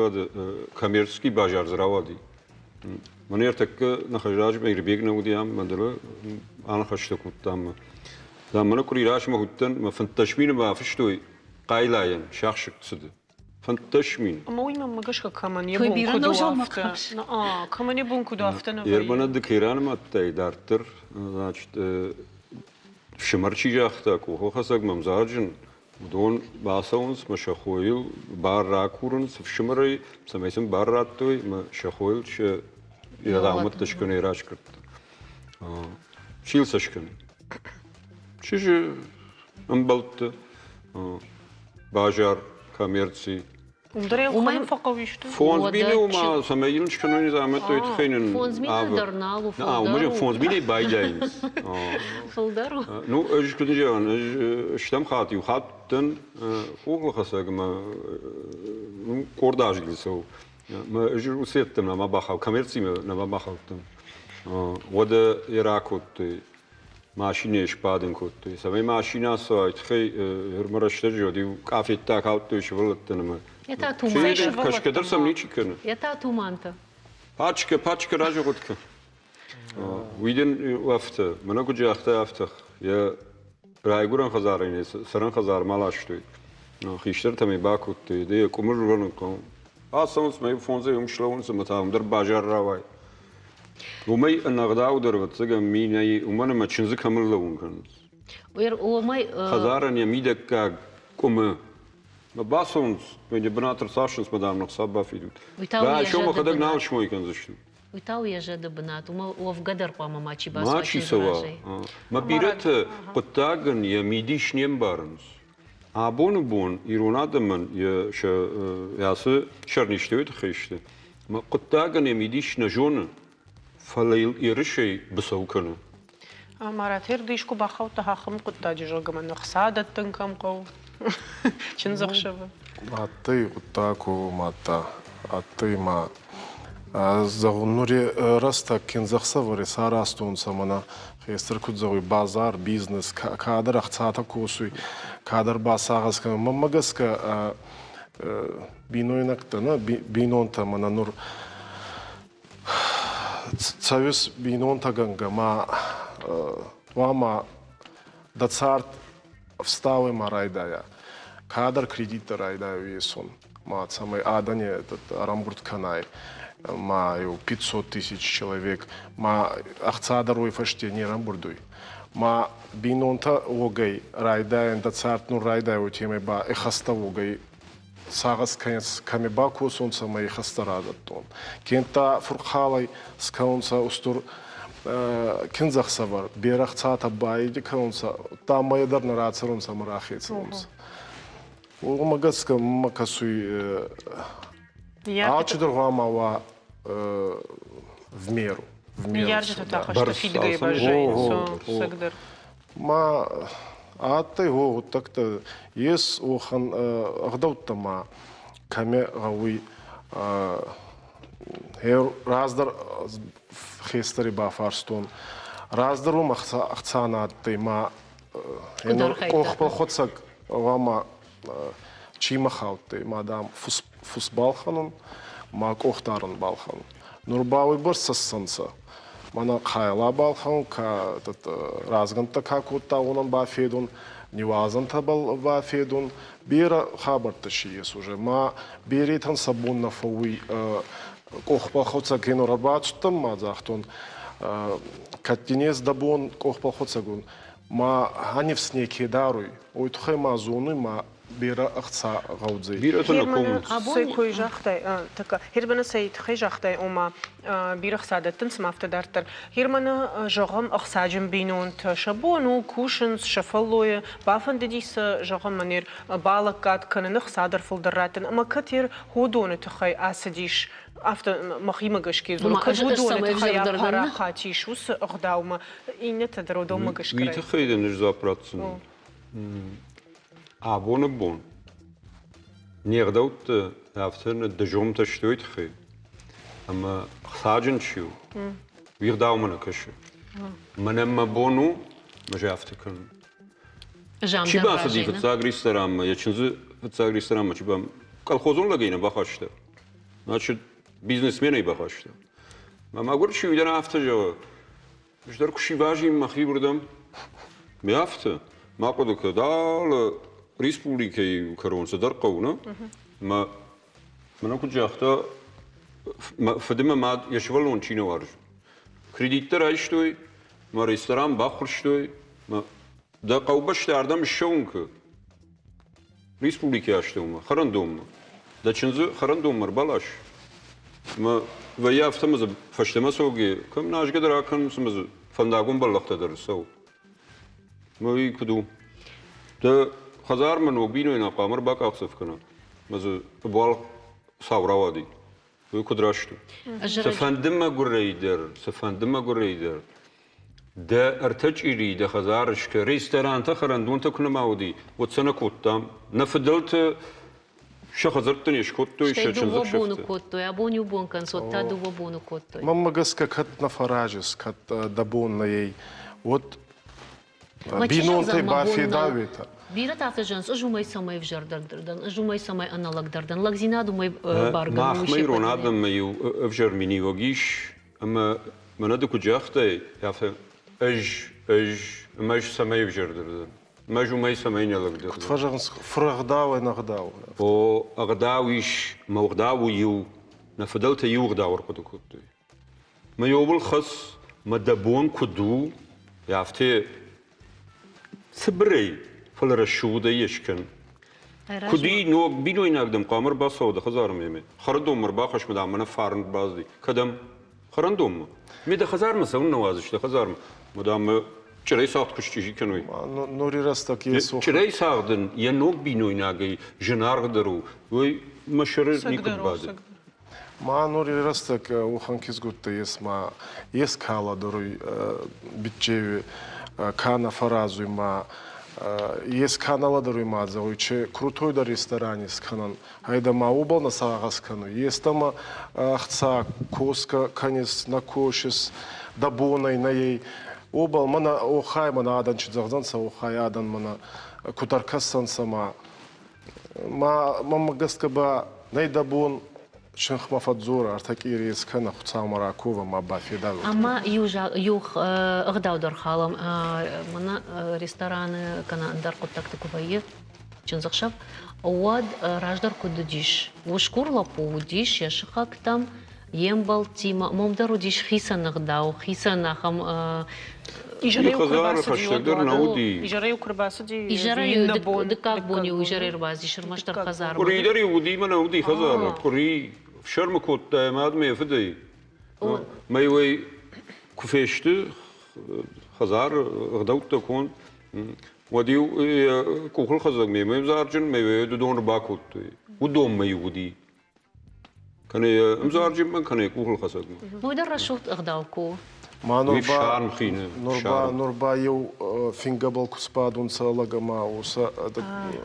коммерческий базар дзы рауади. Мӕнӕ ӕртӕккӕ нӕ размӕ Ирбег нӕ уыди ам, мӕ дӕр аныхӕстӕ кодтам. Да, мӕнӕ къуыри размӕ уыдтӕн, мӕ 15 мины бафыстой Хъайлайӕн сӕхсыг цыды. 15 мин. Ӕмӕ уый мӕнмӕ гӕсгӕ кӕмӕн йӕ бон куыд у афтӕ? Кӕмӕн йӕ бон куыд у афтӕ нӕ вӕййы? Ермӕнӕ ды кӕй ранымадтай дарддӕр, значит, фсымӕр чи загъта, къухылхӕцӕг мӕмзарджын, уыдон бацӕуынц мӕ сӕ хойыл бар ракурынц ӕфсымӕрӕй, цӕмӕй сын бар радтой мӕ сӕ хойыл сӕ дзаумӕттӕ скӕнӕй раскъӕрдта. Чи йыл сӕ скӕны? Чызджы ӕмбӕлтты базар, коммерци. Уым дӕр ӕй кӕнын фӕхъӕуисты? 5000 ма цӕмӕй йын скӕной дзаумӕттӕ тыххӕй нын 5000 дӕр нал у, фылдӕр у. 5000-ӕй байдайынц. Фылдӕр у. Ну, ӕз куыд зӕгъын, ӕз стӕм хатт, иу хатт дӕн къухылхӕцӕгмӕ, ну, къорд азы цӕуы. Ӕз уыцы йеддӕмӕ нӕма бахау, коммерцимӕ нӕма бахаудтӕн. Уӕдӕ йӕ ракодтой машинӕйы сбадын кодтой. Цӕмӕй машинӕ ацӕуа, уый тыххӕй ӕрмӕ рӕстӕджы уӕд-иу къафеттӕ акалдтой сывӕллӕттӕн ӕмӕ Это туман. Кӕсгӕ дӕр сӕм ничи кӕны. Это туманта. Пачкӕ, пачкӕ разыгъуыдка. Уый дын афтӕ, мӕнӕ куыд загъта, афтӕ. Йӕ райгуырӕн хӕдзарӕй йӕ цӕрӕн хӕдзармӕ ластой. Хистӕртӕм ӕй бакодтой, ды йӕ къуымы рвӕнын хъӕуы. Ацӕуынц мӕ иу фондзӕй уым слӕууынц ӕмӕ та уым дӕр базар рауайы. Уымӕй ӕнӕгъдаудӕр, ӕвӕццӕгӕн, ми нӕй, уымӕн ӕмӕ чындзы кӕм ӕрлӕууын кӕнынц. Уымӕй Хӕдзарӕн йӕ мидӕггаг къуымы бацӕуынц, йӕ бынат ӕрцахсынц, мӕ дам, ӕхца бафидут. Уый та у йӕ Райсом зӕды мӕхӕдӕг нал бынат. смой кӕндзыстут. Уый та у йӕ зӕды бынат. Уымӕ уӕвгӕ дӕр хъуамӕ мачи бацӕуа Мачи чындзы цӕуа. разӕй. Мӕ бирӕтӕ хъуыддагӕн йӕ мидис не мбарынц. Абоны бон ирон адӕмӕн йӕ сӕ ацы сӕрнизтӕ уый тыххӕй сты, ӕмӕ хъуыддагӕн йӕ мидис нӕ зоны, фӕлӕ йыл ерысӕй быцӕу кӕны. Марат, ды искуы бахаудтӕ ахӕм хъуыддаджы, зӕгъгӕ, мӕн ӕхца дӕттын кӕм хъӕуы чындзӕхсӕвы? Адтӕй гъуддаг ку мадта, адтӕй ма. Зӕгъун, нури рӕстӕг киндзӕхсӕвӕри саразтонцӕ мӕнӕ хестӕр куд зӕгъуй, базар, бизнес, кадӕр ӕхцатӕ косуй, кадӕр ба сагъӕс кӕнуй. Мӕнмӕ гӕсгӕ, бийнойнӕгтӕ, нӕ бийнонтӕ мӕнӕ нур цӕуис бийнонтӕгӕнгӕ ма хъуамӕ дӕ цард ӕфстауӕй ма райдайа. Кадӕр кредиттӕ райдайуй есун, ма цӕмӕй адӕни ӕрӕмбурд кӕнай, ма еу 500 тысяч человек, ма ӕхца дӕр уой фӕсте не рӕмбурд уй. Ма бийнонтӕ уогӕй райдайӕн дӕ цард нур райдайуй, уотемӕй ба ихӕстӕ уогӕй сагъӕс кӕми бакосонцӕ ӕма ихӕстӕ радӕттон. Кента фурхъалӕй скӕнунцӕ устур киндзӕхсӕвӕр, берӕ хцатӕ баиди кӕнунцӕ, удта мӕйӕ дӕр нӕ рацӕрунцӕ ӕма рахецӕнунцӕ. Уомӕ гӕсгӕ мӕ кӕсуй, алчидӕр гъуама уа в меру. В меру. Ныййарджытӕ та хӕсты фидгӕй баззайынц, цӕгдӕр. Ма адтӕй гъо гъуддӕгтӕ ес уӕхӕн ӕгъдӕуттӕ ма кӕми гъӕуй раздӕр хестӕри бафарстон. Раздӕр уым ӕхца нӕ адтӕй ма къохбӕлхуӕцӕг гъӕуама чи мӕ хаудтӕй, ма, дам, фус балхӕнун, ма къохдарӕн балхӕнун. Нур ба уойбӕрцӕ цӕссӕнцӕ. Мӕнӕ хъайла балхӕнун, ка разгӕндтӕ ка кодта, уонӕн бафедун. Ниуазӕнтӕбӕл бафедун. Берӕ хабӕрттӕ си ес уже. Ма беретӕн сӕ бон нӕ фӕууй къохбӕлхуӕцӕг кенӕ ӕрбацудтӕн ма загътон, кӕд дин ес дӕ бон къохбӕлхуӕцӕг ун, ма ӕ нифс неке даруй, уой туххӕй ма зонуй, ма берӕ ӕхца гъӕудзӕй. Бирӕтӕ нӕ комынц. Цӕй кой загътай, тӕккӕ Германы цӕй тыххӕй загътай, ома бирӕ хца дӕттынц ма афтӕ дарддӕр. Германы, зӕгъӕм, ӕхцаджын бинонтӕ сӕ бон у, кусынц, сӕ фӕллойы, бафӕндыди сӕ, зӕгъӕм, манер балӕггад кӕнын, ӕхца дӕр фылдӕр раттын. Ӕмӕ кӕд ер уыдоны тыххӕй ацыдис, афтӕ мӕхимӕ гӕсгӕ дзурын, кӕд уыдоны тыххӕй апарахат ис уыцы ӕгъдаумӕ, иннӕтӕ дӕр уыдонмӕ гӕсгӕ. Уый тыххӕй дын ӕз дзуапп ратдзынӕн. Абоны бон не гъдӕутты афтӕ ныддызомтӕ сты уый тыххӕй, ӕмӕ хцаджын чи у, уый гъдаумӕ нӕ кӕсы. Мӕнӕн мӕ бон у, мӕ афтӕ кӕнын. Чи бацыди фыццаг ресторанмӕ, йӕ чындзы фыццаг ресторанмӕ чи ба... Колхозон лӕгӕй нӕ бахаста. Значит, бизнесменӕй бахаста. Мӕ мӕгуыр чи уыдӕн афтӕ зӕгъы, Ӕз дӕр куы сивазин мӕхи уырдӕм, ме афтӕ, ма хъуыды кӕн, алы республикӕйы кӕрон цыдӕр хъӕуы, нӕ? Мӕ мӕнӕ куыд загъта, мӕ фыды мӕ мад йӕ сывӕллон чи нӕ уарзы. Кредиттӕ райстой, мӕ ресторан баххуырстой, мӕ дӕ хъӕубӕсты ардӕм ссӕуын куы. Республикӕйы астӕумӕ, хӕрӕндонмӕ. Дӕ чындзы хӕрӕндонмӕ ӕрбалас. Ӕмӕ вӕййы афтӕ ӕмӕ дзы фӕстӕмӕ цӕугӕ, кӕм назгӕ дӕр акӕнынц ӕмӕ дзы фӕндагон бӕллӕхтӕ дӕр цӕуы. Ӕмӕ уый куыд у? Дӕ хӕдзармӕ ног бинойнаг хъуамӕ ӕрбакъахдзӕф кӕна, ӕмӕ дзы ӕбуалгъ цау рауади. Уый куыд раст у? Цыфӕнды мӕгуырӕй дӕр, цыфӕнды мӕгуырӕй дӕр Дӕ ӕртӕ чъирийы дӕ хӕдзары скӕ, ресторантӕ, хӕрӕндонтӕ куы нӕма уыди, уӕд сӕ нӕ кодтам. Нӕ фыдӕлтӕ сӕ хӕдзӕртты не скодтой, Стӕй сӕ дыууӕ боны чындзӕхсӕвты. кодтой, абон иу бон кӕнынц, уӕд та дыууӕ боны кодтой. Мӕнмӕ гӕсгӕ, кӕд нӕ фӕразыс, кӕд дӕ бон нӕ ей, уӕд Мӕ чи бийнонтӕй зӕгъдзӕн, мӕ бон нӕу. бафедауетӕ. Бирӕтӕ афтӕ зӕгъынц, ӕз уымӕй цӕмӕй ӕвзӕрдӕр дӕн, ӕз уымӕй цӕмӕй ӕнӕлӕгдӕр дӕн. Лӕгдзинад уымӕй баргӕ у Махмӕ се ирон ппӕтӕн. адӕммӕ иу ӕвзӕр миниуӕг ис, ӕмӕ мӕнӕ ды куыд загътай, афтӕ ӕз, ӕз, ӕмӕ ӕз цӕмӕй ӕвзӕрдӕр дӕн? Ӕмӕ ӕз уымӕй цӕмӕй нӕ лӕгдӕр Куыд дӕн? фӕзӕгъынц, фырӕгъдауӕй ӕнӕгъдау. О, ӕгъдау ис, мӕ ӕгъдау у иу. Нӕ фыдӕлтӕ иу ӕгъдау ӕрхъуыды кодтой. Мӕ иуыл хӕц, мӕ дӕ бон куыд у, афтӕ цыбырӕй, фӕлӕ рӕсугъдӕй йӕ скӕн. Куыд и ног бинойнаг дӕм хъуамӕ ӕрбацӕуа дӕ хӕдзармӕ ме? Хӕрӕндонмӕ ӕрбахӕсс дам, мӕнӕ фарн бацыди. Кӕдӕм? Хӕрӕндонмӕ. Ме дӕ хӕдзармӕ цӕуын нӕ уадзыс, дӕ хӕдзармӕ. Мӕ дам, чъырӕй цагъд куы счъизи кӕной. Нури рӕстӕг Йесо. Чъырӕй цагъд ын йӕ ног бинойнагӕй зынаргъдӕр у, уый мӕ сӕры никуыд бады. Ма нури рӕстӕг уӕхӕн кизгуттӕ ес, ма ес ка лӕдӕруй биччеуи, ка нӕ фӕразуй, ма ес ка нӕ лӕдӕруй ма зӕгъуй, че крутойдӕр ресторани скӕнӕн, гьӕйдӕ ма уобӕл нӕ сагъӕс кӕнуй. Естӕмӕ ӕхца косгӕ кӕнис, нӕ косис, дӕ бонӕй нӕ ей. Уобӕл мӕнӕ охай мӕнӕ адӕн чи зӕгъдзӕнцӕ, охай адӕн мӕнӕ куд ӕркӕссӕнцӕ ма Ма мӕнмӕ гӕсгӕ ба нӕй дӕ бон синхмӕ фӕдздзора, ӕртӕ къири искӕнӕ, Хуцаумӕ ракова ма бафедауй. Ӕма еу еу ӕгъдау дӕр халӕм. Мӕнӕ рестораны кӕнӕ ӕндӕр хъуыддӕгты куы вӕййы чындзӕхсӕв, уӕд раздӕр куыд уыдис? Усгур лӕппу уыдис йӕ сыхӕгтӕм, йе мбӕлттимӕ. Мом дӕр уыдис хицӕн ӕгъдау, хицӕн ахӕм Изӕрӕй куы хӕдзары рбацыди, хӕстӕгдӕр нӕ уыди. Изӕрӕй куы рбацыди, Изӕрӕй иннӕ бон. Дыккаг бон-иу изӕрӕй ӕрбацыдис ӕрмӕстдӕр хӕдзармӕ. Къуыри дӕр-иу уыди мӕ нӕ уыди хӕдзары. Къуыри фсӕрмы кодта йӕ мад мӕ йӕ фыдӕй. Мӕ-иу куы фесты хӕдзары ӕгъдӕуттӕ конд, уӕд-иу йӕ къухылхӕцӕг мемӕ ӕмзарджын, мӕ-иу уыдон ӕрбакодтой. Уыдонмӕ-иу уыди. Кӕнӕ йӕ ӕмзарджынмӕ, кӕнӕ йӕ къухылхӕцӕгмӕ. Уый дӕр рӕсугъд ӕгъдау куы у. Ма Уый фсарм хины. Нур ба, нур ба еу фингӕбӕл ку сбадунцӕ лӕг ӕма уосӕ.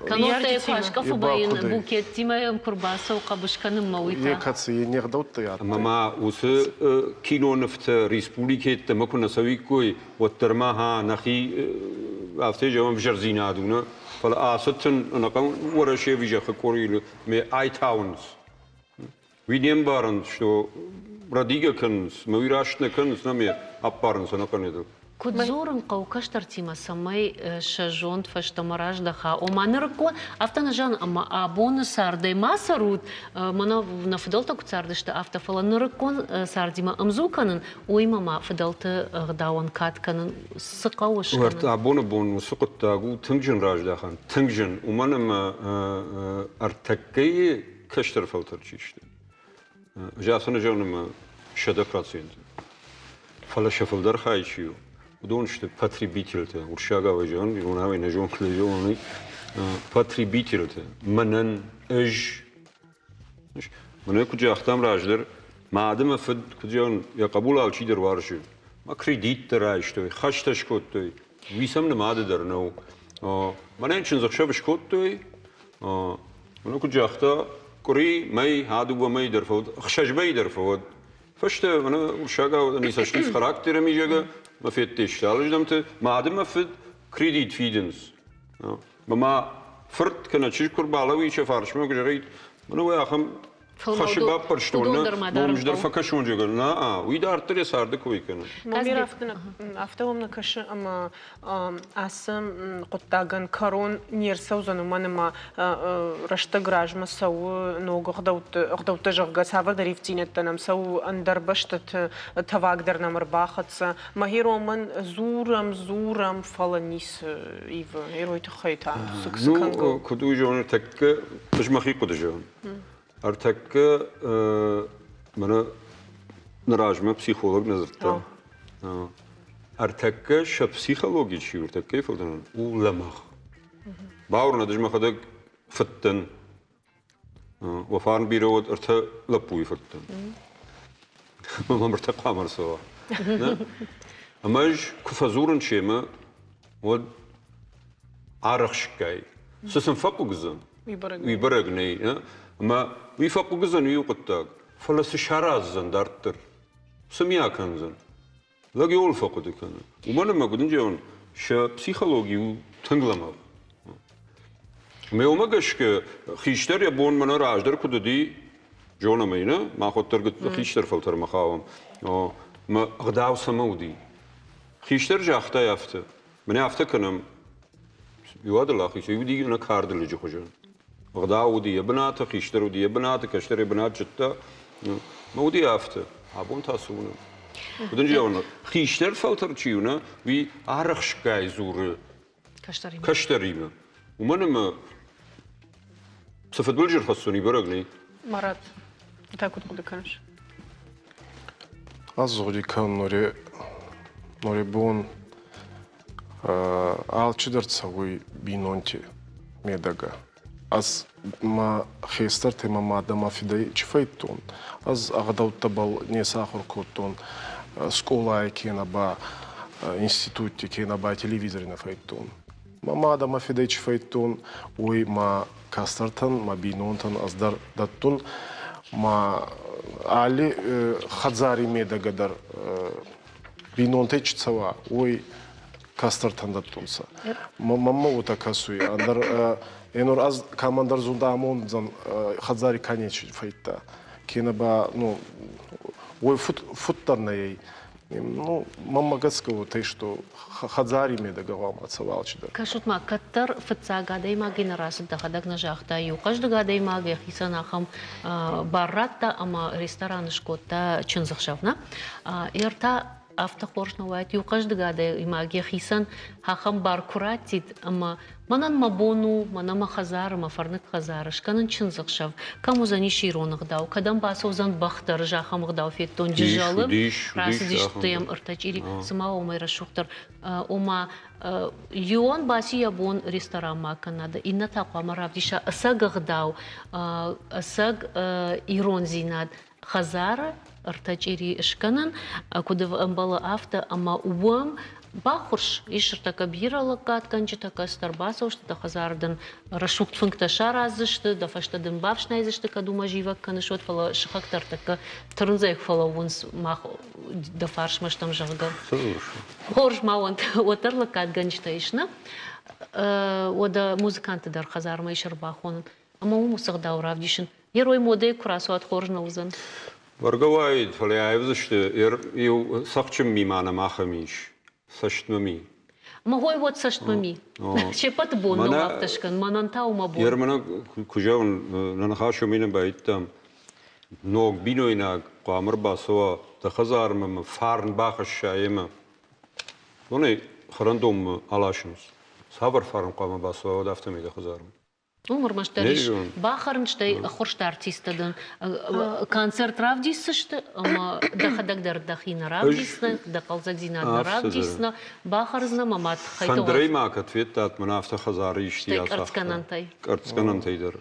Кӕннод куы аскъӕфы вӕййын букеттимӕ йӕм куы рбацӕуы хъӕбыс кӕнынмӕ, уый та. Е кӕцы е не гъдӕуттӕй адтӕй. Ӕмӕ ма уыцы кинонывтӕ республикӕйы ӕмӕ куы нӕ цӕуиккой, уӕддӕр ма ха нӕхи афтӕ зӕгъӕм ӕвзӕрдзинад у, нӕ? Фӕлӕ ацы тын ӕнӕхъӕн Уӕрӕсе ӕви зӕххы къорийыл ме айтауынц. Уый не мбарынц, что рӕдийгӕ кӕнынц, мӕ уый раст нӕ кӕнынц, нӕ ме ӕппарынц ӕнӕхъӕнӕй дӕр. Куыд дзурын хъӕуы кӕстӕртимӕ, цӕмӕй сӕ зонд фӕстӕмӕ раздӕха? Ома нырыккон, афтӕ нӕ зӕгъын, ӕмӕ абоны цардӕй ма цӕрут, мӕнӕ нӕ фыдӕлтӕ куыд цардысты, афтӕ, фӕлӕ нырыккон цардимӕ ӕмдзу кӕнын, уыимӕ ма фыдӕлты ӕгъдауӕн кад кӕнын цы хъӕуы скӕнын? Абоны бон уыцы хъуыддаг у тынг зын раздахӕн, тынг зын, уымӕн ӕмӕ ӕртӕккӕйы кӕстӕр фӕлтӕр чи сты, Ӕз афтӕ нӕ зӕгъын, ӕмӕ 100%. Фӕлӕ сӕ фылдӕр хай чи у, уыдон сты потребительтӕ. Уырыссагау ӕй зӕгъын, иронау ӕй нӕ зонын, потребительтӕ. Мӕнӕн ӕз Мӕнӕ куыд загътам раздӕр, мад ӕмӕ фыд, куыд зӕгъын, йӕ хъӕбул алчидӕр уарзы. Ма кредиттӕ райстой, хӕстӕ скодтой. Уый сӕм нымады дӕр нӕу. Мӕнӕн чындзӕхсӕв скодтой, Мӕнӕ куыд загъта, къуыри, мӕй, а дыууӕ мӕй дӕр фӕуӕд, ӕхсӕз мӕй дӕр фӕуӕд. Фӕстӕ мӕнӕ урсагау не сошлись характерами, зӕгъгӕ, мӕ федтесты алыздӕмты. Мады мӕ фыд кредит фидынц. Мӕ ма фырт кӕнӕ чызг куы рбалӕууид сӕ фарсмӕ, куы зӕгъид, мӕнӕ уый ахӕм хӕсы баппӕрстон, нӕ, фӕкӕсон, зӕгъгӕ, нӕ, уый дарддӕр йӕ царды кой кӕны. Мамир афтӕ уӕм нӕ кӕсы, ӕмӕ ацы хъуыддагӕн кӕрон не рцӕудзӕн, уымӕн ӕмӕ рӕстӕг размӕ цӕуы ног ӕгъдӕутты, ӕгъдӕуттӕ, зӕгъгӕ, цавӕрдӕр ивддзинӕдтӕ нӕм цӕуы ӕндӕр бӕстӕты тӕваг дӕр нӕм ӕрбахӕццӕ. Мӕ геромӕн дзурӕм, дзурӕм, фӕлӕ ницы ивы. Герой тыххӕй та цы кӕнгӕ? Ну, куыд уый зоны, тӕккӕ ӕз мӕхи хъуыды зӕгъын. Ӕртӕккӕ мӕнӕ нӕ размӕ психолог нӕ дзырдта. Ӕртӕккӕ сӕ психологи чи у, ӕртӕккӕйы фылдӕр у лӕмӕгъ. Бауырнӕд, ӕз мӕхӕдӕг фыдтӕн. Уӕ фарн бирӕ уӕд ӕртӕ лӕппуйы фырттӕн. Мӕм ӕртӕ хъуамӕ ӕрцӕуа. Ӕмӕ ӕз куы фӕдзурын семӕ, уӕд арӕхстгай, цы сын фӕхъугдзӕн, уый бӕрӕг нӕй. Ӕмӕ уый фӕхъугдзӕн иу хъуыддаг, фӕлӕ цы сараздзӕн дарддӕр, цы ми акӕндзӕн? Лӕг иуыл фӕхъуыды кӕны. Уымӕн ӕмӕ гуыдынджеон сӕ психологи у тынг лӕмӕгъ. Ӕмӕ уымӕ гӕсгӕ хистӕр йӕ бон мӕнӕ раздӕр куыд уыди, зонӕм ӕй, нӕ? Мах уӕддӕр хистӕр фӕлтӕрмӕ хауӕм. Мӕ ӕгъдау цӕмӕ уыди? Хистӕр загъта афтӕ, мӕнӕ афтӕ кӕнӕм, иу адыл ахицӕн, уыди ӕнӕ карды лӕджы хуызӕн. Ӕгъдау уыди йӕ бынаты, хистӕр уыди йӕ бынаты, кӕстӕр йӕ бынат зыдта. Мӕ уыди афтӕ. Абон та цы уынӕм? Уыдын хистӕр фӕлтӕр чи у, нӕ, уый арӕхстгай дзуры кӕстӕримӕ. Уымӕн ӕмӕ цы фыдбылыз ӕрхӕсдзӕн, уый бӕрӕг нӕй. Марат, ды та куыд хъуыды кӕныс? Ӕз хъуыды кӕнын, нури бон алчидӕр цӕуй бийнонти медӕгӕ. Ӕз мӕ хестӕртӕй мӕ мадӕ ма фидӕй чи фӕйдтон, ӕз ӕгъдӕуттӕбӕл не сахур кодтон скъолай кенӕ ба институтти, кенӕ ба телевизори нӕ фӕйдтон. Мӕ мадӕ мӕ фидӕй чи фӕйдтон, уой мӕ кӕстӕртӕн, мӕ бийнонтӕн ӕз дӕр дӕттун. Ма алли хӕдзари медӕгӕ дӕр бийнонтӕй чи цӕуа, уой кӕстӕртӕн дӕттунцӕ. Мӕнмӕ уотӕ кӕсуй, ӕндӕр енур ӕз кӕмӕндӕр зунд амондзӕн хӕдзари ка нечи фӕйдта, кенӕ ба ну уой фуддӕр нӕ ӕй. Ну, мӕнмӕ гӕсгӕ уотӕ, что хӕдзари медӕгӕ гъӕуама цӕуа алчидӕр. Кӕсут ма, кӕддӕр фыццаг адӕймаги нӕ рацыд, дӕхӕдӕг нӕ загъта, иу хъӕздыг адӕймаг йӕхицӕн ахӕм бар радта ӕмӕ ресторан скодта чындзӕхсӕв, нӕ? Ӕртӕ афтӕ хорз нӕ уаид, иу хъӕздыг адӕймаг йӕхицӕн ахӕм бар куы раттид ӕмӕ мӕнӕн мӕ бон у, мӕнӕ мӕ хӕдзары, мӕ фӕрныг хӕдзары скӕнын чындзӕхсӕв, кӕм уыдзӕнис ирон ӕгъдау, кӕдӕм бацӕудзӕн бӕх дӕр, ӕз ахӕм ӕгъдау федтон Джызӕлы, рацыдысты йӕм ӕртӕ чъири, цыма уымӕй рӕсугъддӕр, ома иуӕн баци йӕ бон ресторанмӕ кӕнӕд, иннӕ та хъуамӕ равдиса ӕцӕг ӕгъдау, ӕцӕг ирондзинад, хӕдзары ӕртӕ чъири скӕнын, куыд ӕмбӕлы, афтӕ, ӕмӕ уӕм баххуырс ис ӕртӕккӕ бирӕ лӕггадгӕнджытӕ, кӕцытӕ ӕрбацӕудзысты дӕ хӕдзары дын рӕсугъд фынгтӕ сараздзысты, дӕ фӕстӕ дын бафснайдзысты, кӕд уымӕ зивӕг кӕныс, уӕд, фӕлӕ сыхӕгтӕ ӕртӕккӕ тырындзӕй фӕлӕууынц мах дӕ фарсмӕ стӕм, зӕгъгӕ. Хорз ма уӕнт, уӕддӕр лӕггадгӕнджытӕ ис, нӕ? Уӕдӕ музыкантты дӕр хӕдзармӕ ис ӕрбахонын. Ӕмӕ уым уыцы ӕгъдау равдисын. Герой модӕйы куы рацӕуат, хорз нӕ уыдзӕн. Бӕргӕ уаид, фӕлӕ аивдзысты, иу цӕхджын ми ма нӕм ахӕм ис. Цӕстмӕ ми. Мӕгой уӕд цӕстмӕ ми. Се ппӕты бон нӕу афтӕ скӕн, мӕнӕн та у мӕ бон. Ермана, куы зӕгъын, нӕ ныхас уымӕй байдтам. Ног бинойнаг хъуамӕ ӕрбацӕуа дӕ хӕдзармӕ мӕ фарн бахӕсса йемӕ. Уонӕй хӕрӕндонмӕ аласынц. Цавӕр фарн хъуамӕ бацӕуа уӕд афтӕмӕй дӕ хӕдзармӕ? Уым ӕрмӕстдӕр ис бахӕрын, стӕй ӕххуырст артисттӕ дын концерт равдисдзысты ӕмӕ дӕхӕдӕг дӕр дӕхи нӕ равдисдзынӕ, дӕ хъӕлдзӕгдзинад нӕ равдисдзынӕ, бахӕрдзынӕ ӕмӕ ма тыххӕй Фӕндырӕй ма кӕд федтат, мӕнӕ афтӕ хӕдзары исти Стӕй къӕрцгӕнӕнтӕй. Къӕрцгӕнӕнтӕй дӕр.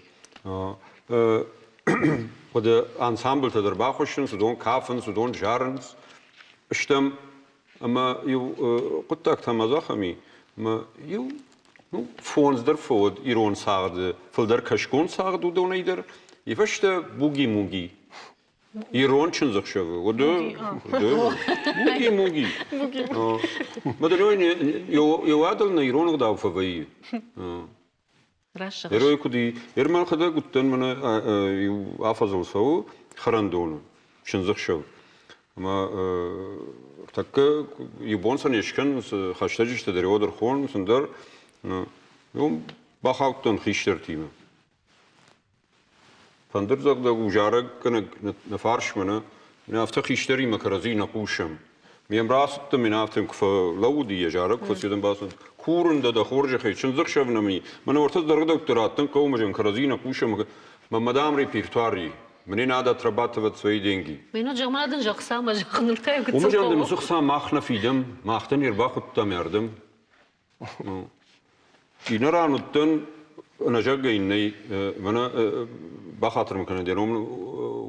Уӕдӕ ансамблтӕ дӕр бахуыссынц, уыдон кафынц, уыдон зарынц. Стӕм ӕмӕ иу хъуыддаг та ма ахӕм и, ӕмӕ иу ну, фондз дӕр фӕуӕд ирон цагъды, фылдӕр кӕсгон цагъд уыдонӕй дӕр, и фӕстӕ буги-муги. Ирон чындзӕхсӕвы, уыды буги-муги. Мадӕлой, еуӕдыл нӕ ирон ӕгъдау фӕвӕййы. Герой куыд и? Ер мӕхӕдӕг уыдтӕн мӕнӕ иу афӕдзыл цӕуы хӕрӕндоны чындзӕхсӕв. Ӕмӕ тӕккӕ иу бон сӕ не скӕнынц, хӕстӕджытӕ дӕр уӕд ӕрхонынц ӕндӕр. Уым бахаудтӕн хистӕртимӕ. Фӕндырдзӕгъдӕг у зарӕггӕнӕг нӕ фарсмӕ, нӕ? Мӕнӕ афтӕ хистӕримӕ кӕрӕдзи нӕ хъусӕм. Ме мрацыдтӕн, мӕнӕ афтӕ куы фӕлӕууыди йӕ зарӕг, куы фӕци, бацыд, курын дӕ дӕ хорзӕхӕй, чындзӕхсӕв нӕм и. Мӕнӕ уӕртӕ дӕргъдӕутты раттын хъӕуы, мӕ зӕгъын, кӕрӕдзи нӕ хъусӕм. Мӕ мадам репертуар и. Мне надо отрабатывать свои деньги. Минут зӕгъ, дын зӕгъ, ӕхца мӕ зӕгъ, ныр та Уымӕ зӕгъын, дын уыцы хца мах нӕ фидӕм, мах дӕ не рбахуыдтам ардӕм. Иннӕ ран уыдтӕн, ӕнӕзӕгъгӕ йын нӕй, мӕнӕ бахатыр мын кӕнӕд йӕ ном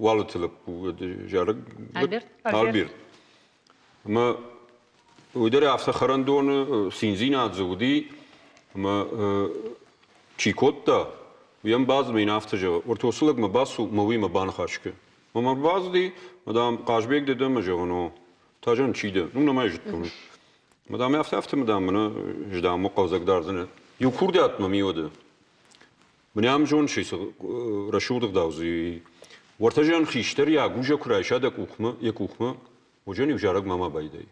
Уалыты лӕппу, зарӕг Альберт? Альберт. Ӕмӕ уый дӕр афтӕ хӕрӕндоны циндзинад дзы уыди, ӕмӕ чи кодта, уый йӕм бацыд ӕмӕ йын афтӕ зӕгъы, уӕртӕ уыцы лӕгмӕ бацу мӕ уыимӕ баныхас кӕн. Мӕ ӕрбацыди, мадам, Хъазбег дӕ дӕ, ӕмӕ зӕгъын, о. Тажан чи дӕ? Ну, нӕма зыдтон. Мадам, афтӕ афтӕ, мадам, мӕнӕ здам хъӕлдзӕг дардзынӕ. Иу курдиат мӕм и уӕдӕ. Мӕнӕ ам зоныс, цы рӕсугъд ӕгъдау дзы и. Уӕртӕ зӕн хистӕр йӕ агузӕ куы райса дӕ къухмӕ, йӕ къухмӕ, уыджен иу зарӕг мама байдайы.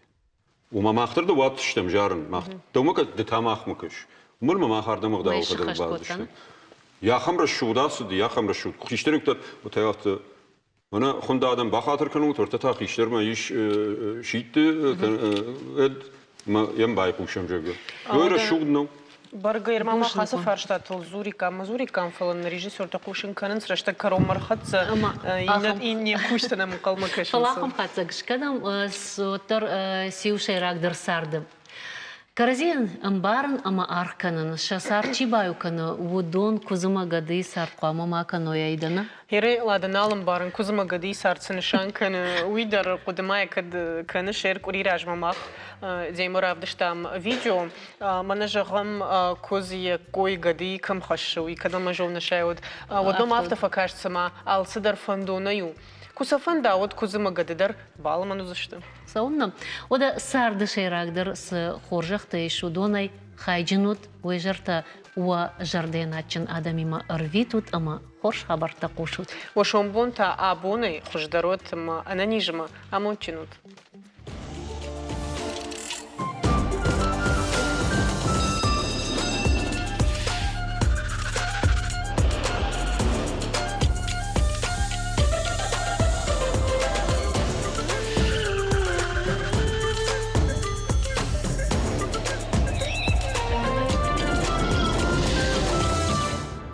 Ома мах дӕр дӕ уадздзыстӕм зарын, мах дӕумӕ кӕс, ды та махмӕ кӕс. Уымӕн ӕмӕ мах ардӕм ӕгъдауы фӕдыл бадзыстӕм. Йахӕм рӕсугъд ацыди, йахӕм рӕсугъд. Хистӕр-иу афтӕ Мӕнӕ хуынд адӕм бахатыр кӕнут, уӕртӕ та хистӕрмӕ ис сидты, ӕд мӕ йӕм байхъусӕм, зӕгъгӕ. Ой, рӕсугъд нӕу. Бӕргӕ ма мах ацы фарстатыл дзуриккам ӕмӕ дзуриккам, фӕлӕ нӕ режиссертӕ хъусын кӕнынц, рӕстӕг кӕронмӕ ӕрхӕццӕ, иннӕ кусджытӕ нӕм ӕнхъӕлмӕ кӕсынц. Фӕлӕ ахӕм хатдзӕг скӕнӕм, уӕддӕр циу сӕйрагдӕр царды. Кӕрӕдзийӕн ӕмбарын ӕмӕ аргъ кӕнын, сӕ цард чи баиу кӕны, уыдон куыдз ӕмӕ гӕдыйы цард хъуамӕ ма кӕной айдӕны? Гъерӕй Лада нал ӕмбарын, куыдз ӕмӕ гӕдыйы цард цы нысан кӕны, уый дӕр хъуыды-ма кӕд кӕны сӕр къуыри размӕ мах демӕ равдыстам видео. Мӕнӕ зӕгъӕм, куыдз йӕ ккой гӕдыйы кӕм хӕссы, уый кӕд ӕмӕ зоныс уӕд, уӕд мӕм афтӕ фӕкаст, цыма алцыдӕр фӕндонӕй у. Куы сӕ фӕнда, уӕд куыдз ӕмӕ гӕды дӕр балымӕн уыдзысты. Цӕуыннӕ? Уӕдӕ царды сӕйрагдӕр цы хорзӕхтӕ ис, уыдонӕй хайджын ут, уӕ зӕртӕ уӕ зӕрдӕйӕн адджын адӕмимӕ ӕрвитут ӕмӕ хорз хабӕрттӕ хъусут. Уӕ сомбон та абонӕй хуыздӕр уӕд ӕмӕ ӕнӕниз ӕмӕ амондджын ут.